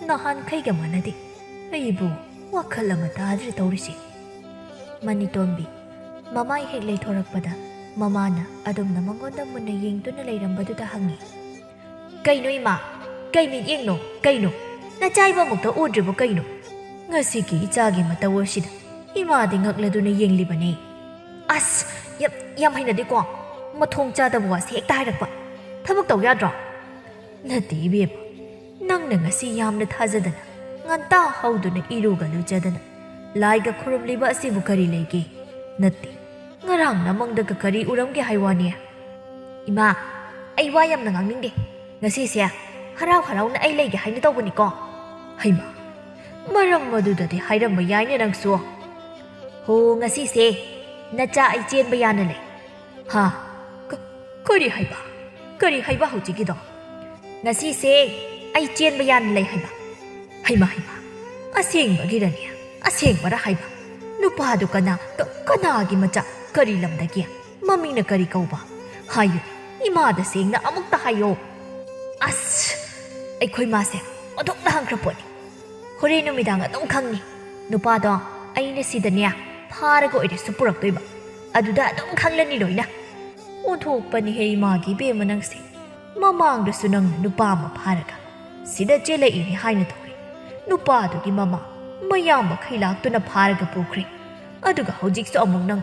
ꯅꯍꯥꯟꯈꯩꯒ ꯃꯥꯟꯅꯗꯦ꯫ ꯑꯩꯕꯨ ꯋꯥꯈꯜ ꯑꯃ ꯇꯥꯗ꯭ꯔꯦ ꯇꯧꯔꯤꯁꯦ꯫" ꯃꯅꯤꯇꯣꯝꯕꯤ ꯃꯃꯥꯏ ꯍꯦꯛ ꯂꯩꯊꯣꯔꯛꯄꯗ ꯃꯃꯥꯅ ꯑꯗꯨꯝꯅ ꯃꯉꯣꯟꯗ ꯃꯨꯟꯅ ꯌꯦꯡꯗꯨꯅ ꯂꯩꯔꯝꯕꯗꯨꯗ ꯍꯪꯉꯤ, "ꯀꯩꯅꯣ ꯏꯃꯥ? ꯀꯩ ꯃꯤꯠꯌꯦꯡꯅꯣ? ꯀꯩꯅꯣ? ꯅꯆꯥꯏꯕꯨ ꯑꯃꯨꯛꯇ ꯎꯗ꯭ꯔꯤꯕꯣ ꯀꯩꯅꯣ? ꯉꯁꯤꯒꯤ ꯏꯆꯥꯒꯤ ꯃꯇꯧ ꯑꯁꯤꯗ ꯏꯃꯥꯗꯤ ꯉꯛꯂꯗꯨꯅ ꯌꯦꯡꯂꯤꯕꯅꯤ꯫ "ꯑꯁ, ꯌꯥꯝ, ꯌꯥꯝ ꯍꯩꯅꯗꯦꯀꯣ꯫ ꯃꯊꯣꯡ ꯆꯥꯗꯕ ꯋꯥꯁꯦ ꯍꯦꯛꯇ ꯍꯥꯏꯔꯛꯄ꯫ ꯊꯕꯛ ꯇꯧ ꯌꯥꯗ꯭ꯔꯣ?" "ꯅꯠꯇꯦ ꯏꯕꯦꯝꯃ, ꯅꯪꯅ ꯉꯁꯤ ꯌꯥꯝꯅ ꯊꯥꯖꯗꯅ ꯉꯟꯇꯥ ꯍꯧꯗꯨꯅ ꯏꯔꯨꯒ ꯂꯨꯖꯗꯅ ꯂꯥꯏꯒ ꯈꯨꯔꯨꯝꯂꯤꯕ ꯑꯁꯤꯕꯨ ꯀꯔꯤ ꯂꯩꯒꯦ? ꯅꯠꯇꯦ, ꯉꯔꯥꯡ ꯅꯃꯪꯗꯒ ꯀꯔꯤ ꯎꯔꯝꯒꯦ ꯍꯥꯏ ꯋꯥꯅꯤ?" "ꯏꯃꯥ, ꯑꯩ ꯋꯥ ꯌꯥꯝꯅ ꯉꯥꯡꯅꯤꯡꯗꯦ꯫ ꯉꯁꯤꯁꯦ ꯍꯔꯥꯎ ꯍꯔꯥꯎꯅ ꯑꯩ ꯂꯩꯒꯦ ꯍꯥꯏꯅ ꯇꯧꯕꯅꯤꯀꯣ꯫" "ꯍꯩꯃꯥ, ꯃꯔꯝ ꯑꯗꯨꯗꯗꯤ ꯍꯥꯏꯔꯝꯕ ꯌꯥꯏꯅꯦ ꯅꯪꯁꯨ꯫" "ꯍꯣ, ꯉꯁꯤꯁꯦ ꯅꯆꯥ ꯑꯩ ꯆꯦꯟꯕ ꯌꯥꯅ ꯂꯩ꯫" "ꯍꯥ? ꯀ-, ꯀꯔꯤ ꯍꯥꯏꯕ? ꯀꯔꯤ ꯍꯥꯏꯕ ꯍꯧꯖꯤꯛꯀꯤꯗꯣ?" "ꯉꯁꯤꯁꯦ ꯑꯩ ꯆꯦꯟꯕ ꯌꯥꯅ ꯂꯩ ꯍꯥꯏꯕ꯫" "ꯍꯩꯃꯥ, ꯍꯩꯃꯥ, ꯑꯁꯦꯡꯕꯒꯤꯔꯅꯦ? ꯑꯁꯦꯡꯕꯔ ꯍꯥꯏꯕ? ꯅꯨꯄꯥꯗꯨ ꯀꯅꯥ, ꯀ-, ꯀꯅꯥꯒꯤ ꯃꯆꯥ, ꯀꯔꯤ ꯂꯝꯗꯒꯤ? ꯃꯃꯤꯡꯅ ꯀꯔꯤ ꯀꯧꯕ? ꯍꯥꯏꯌꯨ, ꯏꯃꯥꯗ ꯁꯦꯡꯅ ꯑꯃꯨꯛꯇ ꯍꯥꯏꯌꯣ꯫" "ꯑꯁ, ꯑꯩꯈꯣꯏ ꯃꯥꯁꯦ ꯑꯣꯟꯊꯣꯛꯅ ꯍꯪꯈ꯭ꯔ ꯄꯣꯠꯅꯤ꯫ ꯍꯣꯔꯦꯟ ꯅꯨꯃꯤꯗꯥꯡ ꯑꯗꯨꯝ ꯈꯪꯅꯤ꯫ ꯅꯨꯄꯥꯗꯣ ꯑꯩꯅ ꯁꯤꯗꯅꯦ ꯐꯥꯔꯒ ꯑꯣꯏꯔꯁꯨ ꯄꯨꯔꯛꯇꯣꯏꯕ꯫ ꯑꯗꯨꯗ ꯑꯗꯨꯝ ꯈꯪꯂꯅꯤ ꯂꯣꯏꯅ꯫" "ꯑꯣꯟꯊꯣꯛꯄꯅꯤꯍꯦ ꯏꯃꯥꯒꯤ ꯏꯕꯦꯝꯃ ꯅꯪꯁꯦ꯫ ꯃꯃꯥꯡꯗꯁꯨ ꯅꯪꯅ ꯅꯨꯄꯥ ꯑꯃ ꯐꯥꯔꯒ ꯁꯤꯗ ꯆꯦꯜꯂꯛꯏꯅꯤ ꯍꯥꯏꯅ ꯇꯧꯔꯦ꯫ ꯅꯨꯄꯥꯗꯨꯒꯤ ꯃꯃꯥ ꯃꯌꯥꯝꯕ ꯈꯩꯂꯥꯛꯇꯨꯅ ꯐꯥꯔꯒ ꯄꯨꯈ꯭ꯔꯦ꯫ ꯑꯗꯨꯒ ꯍꯧꯖꯤꯛꯁꯨ ꯑꯃꯨꯛ ꯅꯪ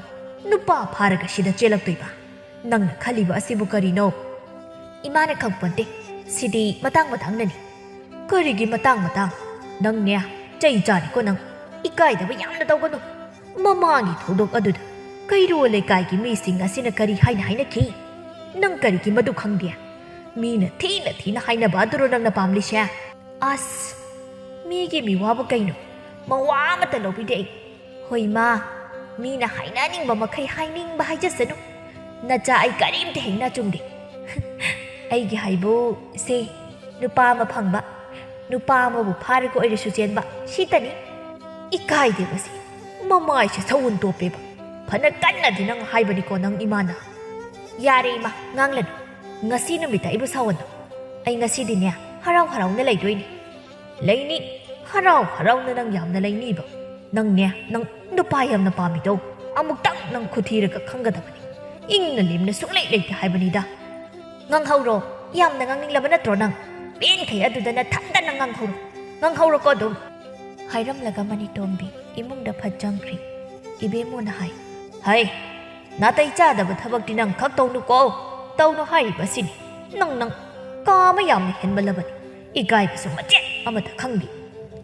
ꯅꯨꯄꯥ ꯐꯥꯔꯒ ꯁꯤꯗ ꯆꯦꯜꯂꯛꯇꯣꯏꯕ? ꯅꯪꯅ ꯈꯜꯂꯤꯕ ꯑꯁꯤꯕꯨ ꯀꯔꯤꯅꯣ?" "ꯏꯃꯥꯅ ꯈꯪꯄꯣꯟꯇꯦ꯫ ꯁꯤꯗꯤ ꯃꯇꯥꯡ ꯃꯇꯥꯡꯅꯅꯤ꯫" "ꯀꯔꯤꯒꯤ ꯃꯇꯥꯡ ꯃꯇꯥꯡ? ꯅꯪꯅꯦ ꯆꯩ ꯆꯥꯅꯤꯀꯣ ꯅꯪ꯫ ꯏꯀꯥꯏꯗꯕ ꯌꯥꯝꯅ ꯇꯧꯒꯅꯨ꯫ ꯃꯃꯥꯡꯒꯤ ꯊꯧꯗꯣꯛ ꯑꯗꯨꯗ ꯀꯩꯔꯣꯜ ꯂꯩꯀꯥꯏꯒꯤ ꯃꯤꯁꯤꯡ ꯑꯁꯤꯅ ꯀꯔꯤ ꯍꯥꯏꯅ ꯍꯥꯏꯅꯈꯤ? ꯅꯪ ꯀꯔꯤꯒꯤ ꯃꯗꯨ ꯈꯪꯗꯦ? ꯃꯤꯅ ꯊꯤꯅ ꯊꯤꯅ ꯍꯥꯏꯅꯕ ꯑꯗꯨꯔꯣ ꯅꯪꯅ ꯄꯥꯝꯂꯤꯁꯦ?" "ꯑꯁ, ꯃꯤꯒꯤ ꯃꯤꯋꯥꯕꯨ ꯀꯩꯅꯣ? ꯃꯋꯥ ꯑꯃꯠꯇ ꯂꯧꯕꯤꯗꯦ ꯑꯩ꯫ ꯍꯣꯏ ꯃꯥ, ꯃꯤꯅ ꯍꯥꯏꯅꯅꯤꯡꯕ ꯃꯈꯩ ꯍꯥꯏꯅꯤꯡꯕ ꯍꯥꯏꯖꯁꯅꯨ꯫ ꯅꯆꯥ ꯑꯩ ꯀꯔꯤꯝꯇ ꯍꯦꯛ ꯅꯆꯨꯝꯗꯦ꯫" "ꯑꯩꯒꯤ ꯍꯥꯏꯕꯨ ꯁꯦ, ꯅꯨꯄꯥ ꯑꯃ ꯐꯪꯕ, ꯅꯨꯄꯥ ꯑꯃꯕꯨ ꯐꯥꯔꯒ ꯑꯣꯏꯔꯁꯨ ꯆꯦꯟꯕ, ꯁꯤꯇꯅꯤ꯫ ꯏꯀꯥꯏꯗꯦꯕꯁꯦ, ꯃꯃꯥꯏꯁꯦ ꯁꯎꯟ ꯇꯣꯞꯄꯦꯕ꯫ ꯐꯅ ꯀꯟꯅꯗꯤ ꯅꯪ ꯍꯥꯏꯕꯅꯤꯀꯣ ꯅꯪ ꯏꯃꯥꯅ꯫" "ꯌꯥꯔꯦ ꯏꯃꯥ, ꯉꯥꯡꯂꯅꯨ꯫ ꯉꯁꯤ ꯅꯨꯃꯤꯠꯇ ꯑꯩꯕꯨ ꯁꯥꯎꯍꯟꯅꯨ꯫ ꯑꯩ ꯉꯁꯤꯗꯤꯅꯦ ꯍꯔꯥꯎ ꯍꯔꯥꯎꯅ ꯂꯩꯗꯣꯏꯅꯤ꯫" "ꯂꯩꯅꯤ, ꯍꯔꯥꯎ ꯍꯔꯥꯎꯅ ꯅꯪ ꯌꯥꯝꯅ ꯂꯩꯅꯤꯕ꯫ ꯅꯪꯅꯦ, ꯅꯪ ꯅꯨꯄꯥ ꯌꯥꯝꯅ ꯄꯥꯝꯃꯤꯗꯣ ꯑꯃꯨꯛꯇꯪ ꯅꯪ ꯈꯨꯊꯤꯔꯒ ꯈꯪꯒꯗꯕꯅꯤ꯫ ꯏꯪꯅ ꯂꯦꯝꯅ ꯁꯨꯡꯂꯩ ꯂꯩꯇꯦ ꯍꯥꯏꯕꯅꯤꯗ꯫" "ꯉꯥꯡꯍꯧꯔꯣ, ꯌꯥꯝꯅ ꯉꯥꯡꯅꯤꯡꯂꯕ ꯅꯠꯇ꯭ꯔꯣ ꯅꯪ? ꯄꯦꯟꯈꯩ ꯑꯗꯨꯗ ꯅꯊꯟꯗꯅ ꯉꯥꯡꯍꯧꯔꯣ, ꯉꯥꯡꯍꯧꯔꯣꯀꯣ ꯑꯗꯨꯝ꯫" ꯍꯥꯏꯔꯝꯂꯒ ꯃꯅꯤꯇꯣꯝꯕꯤ ꯏꯃꯨꯡꯗ ꯐꯠ ꯆꯪꯈ꯭ꯔꯤ꯫ ꯏꯕꯦꯝꯃꯨꯅ ꯍꯥꯏ, "ꯍꯩ, ꯅꯥꯇꯩ ꯆꯥꯗꯕ ꯊꯕꯛꯇꯤ ꯅꯪ ꯈꯛ ꯇꯧꯅꯨꯀꯣ꯫ ꯇꯧꯅꯨ ꯍꯥꯏꯔꯤꯕꯁꯤꯅꯤ꯫ ꯅꯪ, ꯅꯪ ꯀꯥ ꯑꯃ ꯌꯥꯝꯅ ꯍꯦꯟꯃꯜꯂꯕꯅꯤ꯫ ꯏꯀꯥꯏꯕꯁꯨ ꯃꯆꯦꯠ ꯑꯃꯠꯇ ꯈꯪꯗꯦ꯫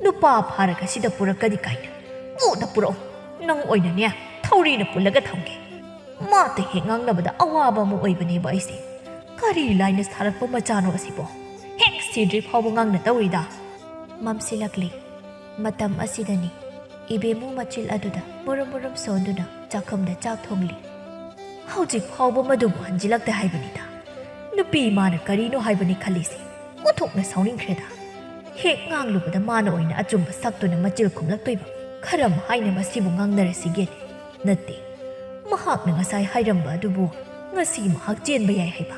ꯅꯨꯄꯥ ꯐꯥꯔꯒ ꯁꯤꯗ ꯄꯨꯔꯛꯀꯅꯤ ꯀꯥꯏꯅ꯫ ꯄꯨꯗ ꯄꯨꯔꯛꯎ꯫ ꯅꯪ ꯑꯣꯏꯅꯅꯦ ꯊꯧꯔꯤꯅ ꯄꯨꯜꯂꯒ ꯊꯝꯒꯦ꯫ ꯃꯥꯇ ꯍꯦꯛ ꯉꯥꯡꯅꯕꯗ ꯑꯋꯥꯕ ꯑꯃ ꯑꯣꯏꯕꯅꯦꯕ ꯑꯩꯁꯦ꯫ ꯀꯔꯤ ꯂꯥꯏꯅ ꯁꯥꯔꯛꯄ ꯃꯆꯥꯅꯣ ꯑꯁꯤꯕꯣ? ꯍꯦꯛ ꯁꯤꯗ꯭ꯔꯤ ꯐꯥꯎꯕ ꯉꯥꯡꯅ ꯇꯧꯔꯤꯗ꯫" ꯃꯝꯁꯤꯜꯂꯛꯂꯤ꯫ ꯃꯇꯝ ꯑꯁꯤꯗꯅꯤ ꯏꯕꯦꯝꯃꯨ ꯃꯆꯤꯜ ꯑꯗꯨꯗ ꯃꯨꯔꯨꯝ ꯃꯨꯔꯨꯝ ꯁꯣꯟꯗꯨꯅ ꯆꯥꯛꯈꯨꯝꯗ ꯆꯥꯛ ꯊꯣꯡꯂꯤ꯫ ꯍꯧꯖꯤꯛ ꯐꯥꯎꯕ ꯃꯗꯨꯕꯨ ꯍꯟꯖꯤꯜꯂꯛꯇꯦ ꯍꯥꯏꯕꯅꯤꯗ꯫ ꯅꯨꯄꯤ ꯃꯥꯅ ꯀꯔꯤꯅꯣ ꯍꯥꯏꯕꯅꯤ ꯈꯜꯂꯤꯁꯦ꯫ ꯑꯣꯟꯊꯣꯛꯅ ꯁꯥꯎꯅꯤꯡꯈ꯭ꯔꯦꯗ꯫ ꯍꯦꯛ ꯉꯥꯡꯂꯨꯕꯗ ꯃꯥꯅ ꯑꯣꯏꯅ ꯑꯆꯨꯝꯕ ꯁꯛꯇꯨꯅ ꯃꯆꯤꯜ ꯈꯨꯝꯂꯛꯇꯣꯏꯕ꯫ ꯈꯔꯝ ꯍꯥꯏꯅ ꯃꯁꯤꯕꯨ ꯉꯥꯡꯅꯔꯁꯤꯒꯦꯅꯦ? ꯅꯠꯇꯦ, ꯃꯍꯥꯛꯅ ꯉꯁꯥꯏ ꯍꯥꯏꯔꯝꯕ ꯑꯗꯨꯕꯨ ꯉꯁꯤ ꯃꯍꯥꯛ ꯆꯦꯟꯕ ꯌꯥꯏ ꯍꯥꯏꯕ꯫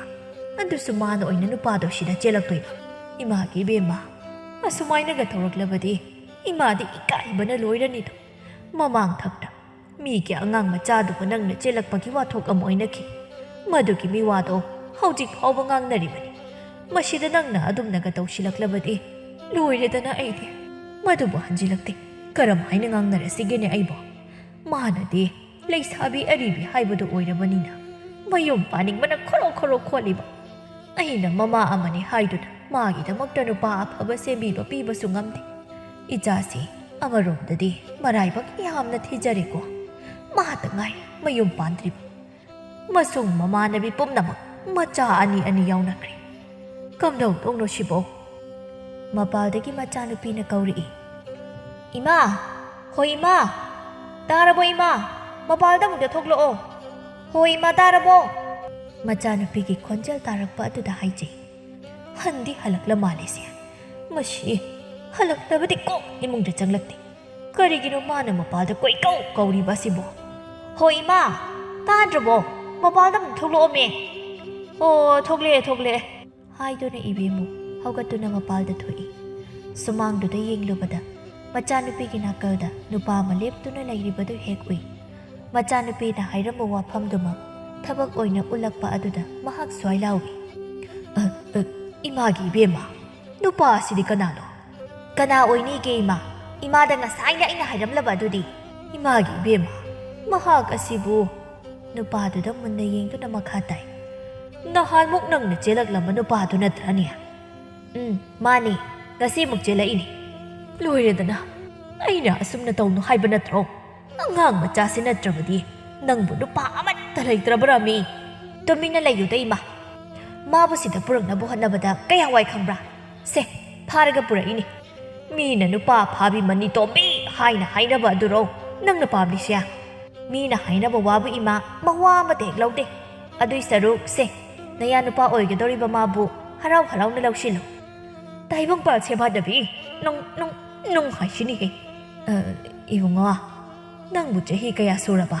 ꯑꯗꯨꯁꯨ ꯃꯥꯅ ꯑꯣꯏꯅ ꯅꯨꯄꯥꯗꯣ ꯁꯤꯗ ꯆꯦꯜꯂꯛꯇꯣꯏꯕ꯫ ꯏꯃꯥꯒꯤ ꯏꯕꯦꯝꯃ, ꯑꯁꯨꯃꯥꯏꯅꯒ ꯇꯧꯔꯛꯂꯕꯗꯤ ꯏꯃꯥꯗꯤ ꯏꯀꯥꯏꯕꯅ ꯂꯣꯏꯔꯅꯤꯗꯣ꯫ ꯃꯃꯥꯡ ꯊꯛꯇ ꯃꯤꯒꯤ ꯑꯉꯥꯡ ꯃꯆꯥꯗꯨꯕꯨ ꯅꯪꯅ ꯆꯦꯜꯂꯛꯄꯒꯤ ꯋꯥꯊꯣꯛ ꯑꯃ ꯑꯣꯏꯅꯈꯤ꯫ ꯃꯗꯨꯒꯤ ꯃꯤꯋꯥꯗꯣ ꯍꯧꯖꯤꯛ ꯐꯥꯎꯕ ꯉꯥꯡꯅꯔꯤꯕꯅꯤ꯫ ꯃꯁꯤꯗ ꯅꯪꯅ ꯑꯗꯨꯝꯅꯒ ꯇꯧꯁꯤꯜꯂꯛꯂꯕꯗꯤ ꯂꯣꯏꯔꯦꯗꯅ ꯑꯩꯗꯤ꯫ ꯃꯗꯨꯕꯨ ꯍꯟꯖꯤꯜꯂꯛꯇꯦ꯫ ꯀꯔꯝ ꯍꯥꯏꯅ ꯉꯥꯡꯅꯔꯁꯤꯒꯦꯅꯦ ꯑꯩꯕꯨ? ꯃꯥꯅꯗꯤ ꯂꯩꯁꯥꯕꯤ ꯑꯔꯤꯕꯤ ꯍꯥꯏꯕꯗꯨ ꯑꯣꯏꯔꯕꯅꯤꯅ ꯃꯌꯨꯝ ꯄꯥꯅꯤꯡꯕꯅ ꯈꯣꯔꯣ ꯈꯣꯔꯣ ꯈꯣꯠꯂꯤꯕ꯫ ꯑꯩꯅ ꯃꯃꯥ ꯑꯃꯅꯤ ꯍꯥꯏꯗꯨꯅ ꯃꯥꯒꯤꯗꯃꯛꯇ ꯅꯨꯄꯥ ꯑꯐꯕ ꯁꯦꯝꯕꯤꯕ ꯄꯤꯕꯁꯨ ꯉꯝꯗꯦ꯫ ꯏꯆꯥꯁꯤ ꯑꯃꯔꯣꯝꯗꯗꯤ ꯃꯔꯥꯏꯕꯛ ꯌꯥꯝꯅ ꯊꯤꯖꯔꯦꯀꯣ꯫ ꯃꯥꯇ ꯉꯥꯏꯔꯦ ꯃꯌꯨꯝ ꯄꯥꯟꯗ꯭ꯔꯤꯕ꯫ ꯃꯁꯨꯡ ꯃꯃꯥꯟꯅꯕꯤ ꯄꯨꯝꯅꯃꯛ ꯃꯆꯥ ꯑꯅꯤ ꯑꯅꯤ ꯌꯥꯎꯅꯈ꯭ꯔꯦ꯫ ꯀꯝꯗꯧꯗꯧꯅꯣ ꯁꯤꯕꯣ? ꯃꯄꯥꯜꯗꯒꯤ ꯃꯆꯥꯅꯨꯄꯤꯅ ꯀꯧꯔꯛꯏ꯫ "ꯏꯃꯥ! ꯍꯣꯏ ꯏꯃꯥ! ꯇꯥꯔꯕꯣ ꯏꯃꯥ? ꯃꯄꯥꯜꯗ ꯑꯃꯨꯛꯇ ꯊꯣꯛꯂꯛꯑꯣ꯫ ꯍꯣꯏ ꯏꯃꯥ, ꯇꯥꯔꯕꯣ?" ꯃꯆꯥꯅꯨꯄꯤꯒꯤ ꯈꯣꯟꯖꯦꯜ ꯇꯥꯔꯛꯄ ꯑꯗꯨꯗ ꯍꯥꯏꯖꯩ꯫ ꯍꯟꯗꯤ ꯍꯜꯂꯛꯂ ꯃꯥꯜꯂꯦꯁꯦ꯫ ꯃꯁꯤ ꯍꯜꯂꯛꯂꯕꯗꯤ ꯀꯣꯛ ꯏꯃꯨꯡꯗ ꯆꯪꯂꯛꯇꯦ꯫ ꯀꯔꯤꯒꯤꯅꯣ ꯃꯥꯅ ꯃꯄꯥꯜꯗ ꯀꯣꯏꯀꯧ ꯀꯧꯔꯤꯕ ꯑꯁꯤꯕꯣ? "ꯍꯣ ꯏꯃꯥ, ꯇꯥꯗ꯭ꯔꯕꯣ? ꯃꯄꯥꯜꯗ ꯑꯃꯨꯛ ꯊꯣꯛꯂꯛꯑꯣꯃꯦ꯫ ꯑꯣ, ꯊꯣꯛꯂꯛꯑꯦ, ꯊꯣꯛꯂꯛꯑꯦ," ꯍꯥꯏꯗꯨꯅ ꯏꯕꯦꯝꯃꯨ ꯍꯧꯒꯠꯇꯨꯅ ꯃꯄꯥꯜꯗ ꯊꯣꯛꯏ꯫ ꯁꯨꯃꯥꯡꯗꯨꯗ ꯌꯦꯡꯂꯨꯕꯗ ꯃꯆꯥꯅꯨꯄꯤꯒꯤ ꯅꯥꯀꯜꯗ ꯅꯨꯄꯥ ꯑꯃ ꯂꯦꯞꯇꯨꯅ ꯂꯩꯔꯤꯕꯗꯨ ꯍꯦꯛ ꯎꯏ꯫ ꯃꯆꯥꯅꯨꯄꯤꯅ ꯍꯥꯏꯔꯝꯕ ꯋꯥꯐꯝꯗꯨꯃꯛ ꯊꯕꯛ ꯑꯣꯏꯅ ꯎꯠꯂꯛꯄ ꯑꯗꯨꯗ ꯃꯍꯥꯛ ꯁ꯭ꯋꯥꯏ ꯂꯥꯎꯏ꯫ "ꯑ, ꯑ, ꯏꯃꯥꯒꯤ ꯏꯕꯦꯝꯃ, ꯅꯨꯄꯥ ꯑꯁꯤꯗꯤ ꯀꯅꯥꯅꯣ?" "ꯀꯅꯥ ꯑꯣꯏꯅꯤꯒꯦ ꯏꯃꯥ? ꯏꯃꯥꯗ ꯉꯁꯥꯏꯅ ꯑꯩꯅ ꯍꯥꯏꯔꯝꯂꯕ ꯑꯗꯨꯗꯤ꯫ ꯏꯃꯥꯒꯤ ꯏꯕꯦꯝꯃ, ꯃꯍꯥꯛ ꯑꯁꯤꯕꯨ꯫ ꯅꯨꯄꯥꯗꯨꯗ ꯃꯨꯟꯅ ꯌꯦꯡꯗꯨꯅ ꯃꯈꯥ ꯇꯥꯏ, "ꯅꯍꯥꯟꯃꯨꯛ ꯅꯪꯅ ꯆꯦꯜꯂꯛꯂꯝꯕ ꯅꯨꯄꯥꯗꯨ ꯅꯠꯇ꯭ꯔꯅꯦ?" "ꯎꯝ, ꯃꯥꯅꯦ, ꯉꯁꯤꯃꯨꯛ ꯆꯦꯜꯂꯛꯏꯅꯦ꯫" "ꯂꯣꯏꯔꯦꯗꯅ, ꯑꯩꯅ ꯑꯁꯨꯝꯅ ꯇꯧꯅꯨ ꯍꯥꯏꯕ ꯅꯠꯇ꯭ꯔꯣ? ꯑꯉꯥꯡ ꯃꯆꯥꯁꯤ ꯅꯠꯇ꯭ꯔꯕꯗꯤ ꯅꯪꯕꯨ ꯅꯨꯄꯥ ꯑꯃꯠꯇ ꯂꯩꯇ꯭ꯔꯕ꯭ꯔꯥꯃꯤ?" "ꯇꯨꯃꯤꯟꯅ ꯂꯩꯌꯨꯗ ꯏꯃꯥ, ꯃꯥꯕꯨ ꯁꯤꯗ ꯄꯨꯔꯛꯅꯕ ꯍꯣꯠꯅꯕꯗ ꯀꯌꯥ ꯋꯥꯏ ꯈꯪꯕ꯭ꯔꯥ? ꯁꯦ, ꯐꯥꯔꯒ ꯄꯨꯔꯛꯏꯅꯤ꯫ ꯃꯤꯅ ꯅꯨꯄꯥ ꯐꯥꯕꯤ ꯃꯅꯤ ꯇꯣꯝꯕꯤ ꯍꯥꯏꯅ ꯍꯥꯏꯅꯕ ꯑꯗꯨꯔꯣ ꯅꯪꯅ ꯄꯥꯝꯂꯤꯁꯦ? ꯃꯤꯅ ꯍꯥꯏꯅꯕ ꯋꯥꯕꯨ ꯏꯃꯥ ꯃꯋꯥ ꯑꯃꯠꯇ ꯍꯦꯛ ꯂꯧꯗꯦ꯫ ꯑꯗꯨꯏ ꯁꯔꯨꯛ ꯁꯦ, ꯅꯌꯥ ꯅꯨꯄꯥ ꯑꯣꯏꯒꯗꯧꯔꯤꯕ ꯃꯥꯕꯨ ꯍꯔꯥꯎ ꯍꯔꯥꯎꯅ ꯂꯧꯁꯤꯜꯂꯨ꯫" "ꯇꯥꯏꯕꯪꯄꯥꯜ ꯁꯦꯕꯥꯗꯕꯤ, ꯅꯪ, ꯅꯪ, ꯅꯪ ꯍꯥꯏꯁꯤꯅꯤꯍꯦ꯫" "ꯑ, ꯏꯕꯨꯡꯉꯣ, ꯅꯪꯕꯨ ꯆꯍꯤ ꯀꯌꯥ ꯁꯨꯔꯕ?"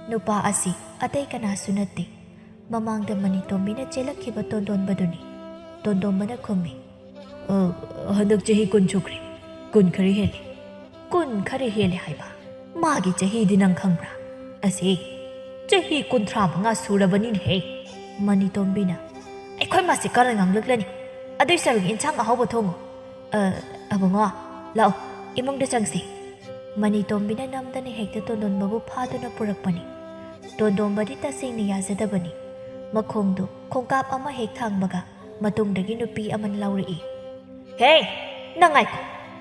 ꯅꯨꯄꯥ ꯑꯁꯤ ꯑꯇꯩ ꯀꯅꯥꯁꯨ ꯅꯠꯇꯦ, ꯃꯃꯥꯡꯗ ꯃꯅꯤꯇꯣꯝꯕꯤꯅ ꯆꯦꯜꯂꯛꯈꯤꯕ ꯇꯣꯟꯗꯣꯟꯕꯗꯨꯅꯤ꯫ ꯇꯣꯟꯗꯣꯟꯕꯅ ꯈꯨꯝꯃꯤ, "ꯑ, ꯍꯟꯗꯛ ꯆꯍꯤ ꯀꯨꯟ ꯁꯨꯈ꯭ꯔꯦ, ꯀꯨꯟ ꯈꯔ ꯍꯦꯜꯂꯦ꯫" "ꯀꯨꯟ ꯈꯔ ꯍꯦꯜꯂꯦ ꯍꯥꯏꯕ? ꯃꯥꯒꯤ ꯆꯍꯤꯗꯤ ꯅꯪ ꯈꯪꯕ꯭ꯔꯥ? ꯑꯁꯤ ꯆꯍꯤ ꯀꯨꯟꯊ꯭ꯔꯥ ꯃꯉꯥ ꯁꯨꯔꯕꯅꯤꯅꯦꯍꯦ꯫" ꯃꯅꯤꯇꯣꯝꯕꯤꯅ, "ꯑꯩꯈꯣꯏ ꯃꯥꯁꯦ ꯀꯔꯟ ꯉꯥꯡꯂꯛꯂꯅꯤ꯫ ꯑꯗꯨꯏ ꯁꯔꯨꯛ ꯏꯟꯁꯥꯡ ꯑꯍꯥꯎꯕ ꯊꯣꯡꯉꯨ꯫ ꯑ, ꯑꯕꯨꯡꯉꯣ, ꯂꯥꯛꯑꯣ, ꯏꯃꯨꯡꯗ ꯆꯪꯁꯤ꯫" ꯃꯅꯤꯇꯣꯝꯕꯤꯅ ꯅꯝꯗꯅ ꯍꯦꯛꯇ ꯇꯣꯟꯗꯣꯟꯕꯕꯨ ꯐꯥꯗꯨꯅ ꯄꯨꯔꯛꯄꯅꯤ꯫ ꯇꯣꯟꯗꯣꯝꯕꯗꯤ ꯇꯁꯦꯡꯅ ꯌꯥꯖꯗꯕꯅꯤ꯫ ꯃꯈꯣꯡꯗꯨ ꯈꯣꯡꯀꯥꯞ ꯑꯃ ꯍꯦꯛ ꯊꯥꯡꯕꯒ ꯃꯇꯨꯡꯗꯒꯤ ꯅꯨꯄꯤ ꯑꯃꯅ ꯂꯥꯎꯔꯛꯏ, "ꯍꯦ, ꯅꯪ ꯉꯥꯏꯈꯣ꯫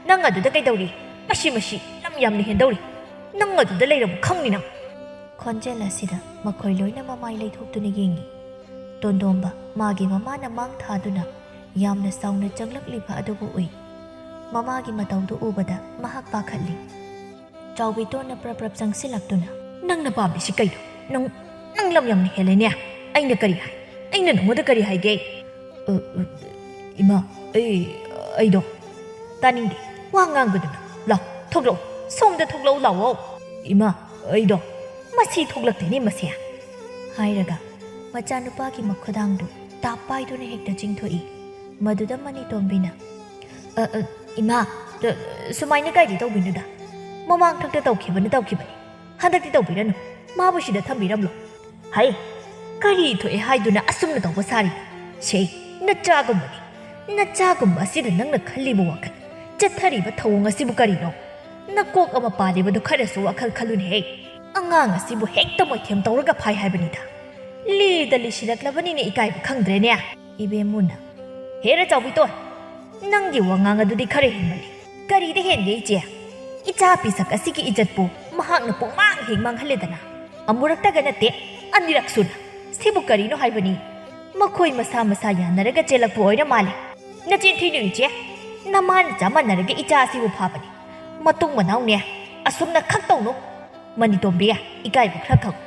ꯅꯪ ꯑꯗꯨꯗ ꯀꯩꯗꯧꯔꯤ? ꯃꯁꯤ, ꯃꯁꯤ ꯂꯝ ꯌꯥꯝꯅ ꯍꯦꯟꯗꯧꯔꯤ꯫ ꯅꯪ ꯑꯗꯨꯗ ꯂꯩꯔꯝꯃꯨ ꯈꯪꯅꯤ ꯅꯪ꯫" ꯈꯣꯟꯖꯦꯜ ꯑꯁꯤꯗ ꯃꯈꯣꯏ ꯂꯣꯏꯅ ꯃꯃꯥꯏ ꯂꯩꯊꯣꯛꯇꯨꯅ ꯌꯦꯡꯉꯤ꯫ ꯇꯣꯟꯗꯣꯝꯕ ꯃꯥꯒꯤ ꯃꯃꯥꯅ ꯃꯥꯡ ꯊꯥꯗꯨꯅ ꯌꯥꯝꯅ ꯆꯥꯎꯅ ꯆꯪꯂꯛꯂꯤꯕ ꯑꯗꯨꯕꯨ ꯎꯏ꯫ ꯃꯃꯥꯒꯤ ꯃꯇꯧꯗꯨ ꯎꯕꯗ ꯃꯍꯥꯛ ꯄꯥꯈꯠꯂꯤ꯫ ꯆꯥꯎꯕꯤꯇꯣꯟꯅ ꯄ꯭ꯔꯞ ꯄ꯭ꯔꯞ ꯆꯪꯁꯤꯜꯂꯛꯇꯨꯅ, "ꯅꯪꯅ ꯄꯥꯝꯃꯤꯁꯤ ꯀꯩꯅꯣ? ꯅꯪ, ꯅꯪ ꯂꯝ ꯌꯥꯝꯅ ꯍꯦꯜꯂꯦꯅꯦ꯫ ꯑꯩꯅ ꯀꯔꯤ ꯍꯥꯏ? ꯑꯩꯅ ꯅꯉꯣꯟꯗ ꯀꯔꯤ ꯍꯥꯏꯒꯦ?" "ꯑ, ꯑ, ꯏꯃꯥ, ꯑꯩ, ꯑꯩꯗꯣ꯫" "ꯇꯥꯅꯤꯡꯗꯦ꯫ ꯋꯥ ꯉꯥꯡꯒꯗꯨꯅ꯫ ꯂꯥꯎ, ꯊꯣꯛꯂꯛꯑꯣ꯫ ꯁꯣꯝꯗ ꯊꯣꯛꯂꯛꯑꯣ ꯂꯥꯎꯑꯣ꯫" "ꯏꯃꯥ, ꯑꯩꯗꯣ꯫" "ꯃꯁꯤ ꯊꯣꯛꯂꯛꯇꯦꯅꯦ ꯃꯁꯤ꯫" ꯍꯥꯏꯔꯒ ꯃꯆꯥꯅꯨꯄꯥꯒꯤ ꯃꯈꯨꯗꯥꯡꯗꯨ ꯇꯥꯞ ꯄꯥꯏꯗꯨꯅ ꯍꯦꯛꯇ ꯆꯤꯡꯊꯣꯛꯏ꯫ ꯃꯗꯨꯗ ꯃꯅꯤꯇꯣꯝꯕꯤꯅ, "ꯑ, ꯑ, ꯏꯃꯥ, ꯑ, ꯁꯨꯃꯥꯏꯅ ꯀꯥꯏꯗꯤ ꯇꯧꯕꯤꯅꯨꯗ꯫ ꯃꯃꯥꯡ ꯊꯛꯇ ꯇꯧꯈꯤꯕꯅ ꯇꯧꯈꯤꯕꯅꯤ꯫ ꯍꯟꯗꯛꯇꯤ ꯇꯧꯕꯤꯔꯅꯨ꯫ ꯃꯥꯕꯨ ꯁꯤꯗ ꯊꯝꯕꯤꯔꯝꯂꯣ꯫" "ꯍꯩ, ꯀꯔꯤ ꯊꯣꯛꯑꯦ ꯍꯥꯏꯗꯨꯅ ꯑꯁꯨꯝꯅ ꯇꯧꯕ ꯁꯥꯔꯤ? ꯁꯦ, ꯅꯆꯥꯒꯨꯝꯕꯅꯤ꯫ ꯅꯆꯥꯒꯨꯝꯕ ꯑꯁꯤꯗ ꯅꯪꯅ ꯈꯜꯂꯤꯕ ꯋꯥꯈꯜ ꯆꯠꯊꯔꯤꯕ ꯊꯧꯑꯣꯡ ꯑꯁꯤꯕꯨ ꯀꯔꯤꯅꯣ? ꯅꯀꯣꯛ ꯑꯃ ꯄꯥꯜꯂꯤꯕꯗꯨ ꯈꯔꯁꯨ ꯋꯥꯈꯜ ꯈꯜꯂꯨꯅꯦꯍꯦ꯫ ꯑꯉꯥꯡ ꯑꯁꯤꯕꯨ ꯍꯦꯛꯇ ꯃꯣꯏꯊꯦꯝ ꯇꯧꯔꯒ ꯐꯥꯏ ꯍꯥꯏꯕꯅꯤꯗ꯫ ꯂꯤꯗ ꯂꯤꯁꯤꯜꯂꯛꯂꯕꯅꯤꯅ ꯏꯀꯥꯏꯕ ꯈꯪꯗ꯭ꯔꯦꯅꯦ꯫ ꯏꯕꯦꯝꯃꯨꯅ, "ꯍꯦꯔꯥ ꯆꯥꯎꯕꯤꯇꯣꯟ, ꯅꯪꯒꯤ ꯋꯥꯉꯥꯡ ꯑꯗꯨꯗꯤ ꯈꯔ ꯍꯦꯟꯃꯜꯂꯤ꯫ ꯀꯔꯤꯗ ꯍꯦꯟꯒꯦ ꯏꯆꯦ? ꯏꯆꯥ ꯄꯤꯁꯛ ꯑꯁꯤꯒꯤ ꯏꯖꯠꯄꯨ ꯃꯍꯥꯛꯅ ꯄꯨꯡꯃꯥꯡ ꯍꯦꯛ ꯃꯥꯡꯍꯜꯂꯦꯗꯅ꯫ ꯑꯃꯨꯔꯛꯇꯒ ꯅꯠꯇꯦ, ꯑꯅꯤꯔꯛ ꯁꯨꯅ꯫ ꯁꯤꯕꯨ ꯀꯔꯤꯅꯣ ꯍꯥꯏꯕꯅꯤ? ꯃꯈꯣꯏ ꯃꯁꯥ ꯃꯁꯥ ꯌꯥꯅꯔꯒ ꯆꯦꯜꯂꯛꯄ ꯑꯣꯏꯔ ꯃꯥꯜꯂꯦ꯫ ꯅꯆꯤꯟ ꯊꯤꯅꯨ ꯏꯆꯦ꯫ ꯅꯃꯥ ꯅꯆꯥ ꯃꯥꯟꯅꯔꯒ ꯏꯆꯥ ꯑꯁꯤꯕꯨ ꯐꯥꯕꯅꯤ꯫ ꯃꯇꯨꯡ ꯃꯅꯥꯎꯅꯦ, ꯑꯁꯨꯝꯅ ꯈꯛ ꯇꯧꯅꯨ꯫ ꯃꯅꯤꯇꯣꯝꯕꯤ, ꯏꯀꯥꯏꯕ ꯈꯔ ꯈꯪꯉꯨ꯫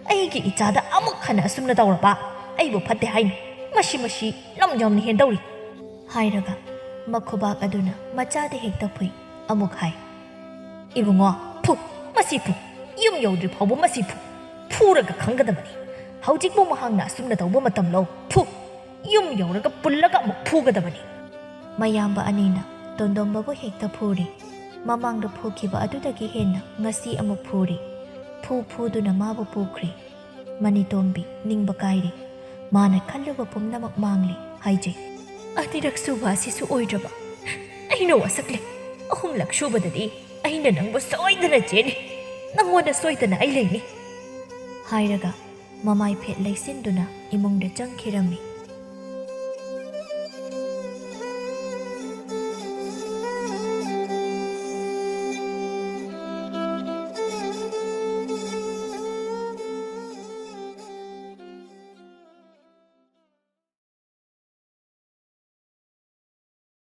ꯑꯩꯒꯤ ꯏꯆꯥꯗ ꯑꯃꯨꯛ ꯍꯟꯅ ꯑꯁꯨꯝꯅ ꯇꯧꯔꯕ ꯑꯩꯕꯨ ꯐꯠꯇꯦ ꯍꯥꯏꯅꯤ꯫ ꯃꯁꯤ, ꯃꯁꯤ ꯂꯝ ꯌꯥꯝꯅ ꯍꯦꯟꯗꯧꯔꯤ," ꯍꯥꯏꯔꯒ ꯃꯈꯨꯕꯥꯛ ꯑꯗꯨꯅ ꯃꯆꯥꯗ ꯍꯦꯛꯇ ꯐꯨꯏ꯫ ꯑꯃꯨꯛ ꯍꯥꯏ, "ꯏꯕꯨꯡꯉꯣ, ꯐꯨ, ꯃꯁꯤ ꯐꯨ꯫ ꯌꯨꯝ ꯌꯧꯗ꯭ꯔꯤ ꯐꯥꯎꯕ ꯃꯁꯤ ꯐꯨ꯫ ꯐꯨꯔꯒ ꯈꯪꯒꯗꯕꯅꯤ꯫ ꯍꯧꯖꯤꯛꯄꯨ ꯃꯍꯥꯛꯅ ꯑꯁꯨꯝꯅ ꯇꯧꯕ ꯃꯇꯝꯂꯣ? ꯐꯨ꯫ ꯌꯨꯝ ꯌꯧꯔꯒ ꯄꯨꯜꯂꯒ ꯑꯃꯨꯛ ꯐꯨꯒꯗꯕꯅꯤ꯫" ꯃꯌꯥꯝꯕ ꯑꯅꯤꯅ ꯇꯣꯟꯗꯣꯝꯕꯕꯨ ꯍꯦꯛꯇ ꯐꯨꯔꯤ꯫ ꯃꯃꯥꯡꯗ ꯐꯨꯈꯤꯕ ꯑꯗꯨꯗꯒꯤ ꯍꯦꯟꯅ ꯉꯁꯤ ꯑꯃꯨꯛ ꯐꯨꯔꯤ꯫ ꯐꯨ ꯐꯨꯗꯨꯅ ꯃꯥꯕꯨ ꯄꯨꯈ꯭ꯔꯤ꯫ ꯃꯅꯤꯇꯣꯝꯕꯤ ꯅꯤꯡꯕ ꯀꯥꯏꯔꯦ꯫ ꯃꯥꯅ ꯈꯜꯂꯨꯕ ꯄꯨꯝꯅꯃꯛ ꯃꯥꯡꯂꯦ ꯍꯥꯏꯖꯩ꯫ "ꯑꯅꯤꯔꯛ ꯁꯨꯕ ꯑꯁꯤꯁꯨ ꯑꯣꯏꯗ꯭ꯔꯕ꯫ ꯑꯩꯅ ꯋꯥꯁꯛꯂꯦ꯫ ꯑꯍꯨꯝꯂꯛ ꯁꯨꯕꯗꯗꯤ ꯑꯩꯅ ꯅꯪꯕꯨ ꯁꯣꯏꯗꯅ ꯆꯦꯟꯅꯤ꯫ ꯅꯪꯉꯣꯟꯗ ꯁꯣꯏꯗꯅ ꯑꯩ ꯂꯩꯅꯤ," ꯍꯥꯏꯔꯒ ꯃꯃꯥꯏ ꯐꯦꯠ ꯂꯩꯁꯤꯟꯗꯨꯅ ꯏꯃꯨꯡꯗ ꯆꯪꯈꯤꯔꯝꯃꯤ꯫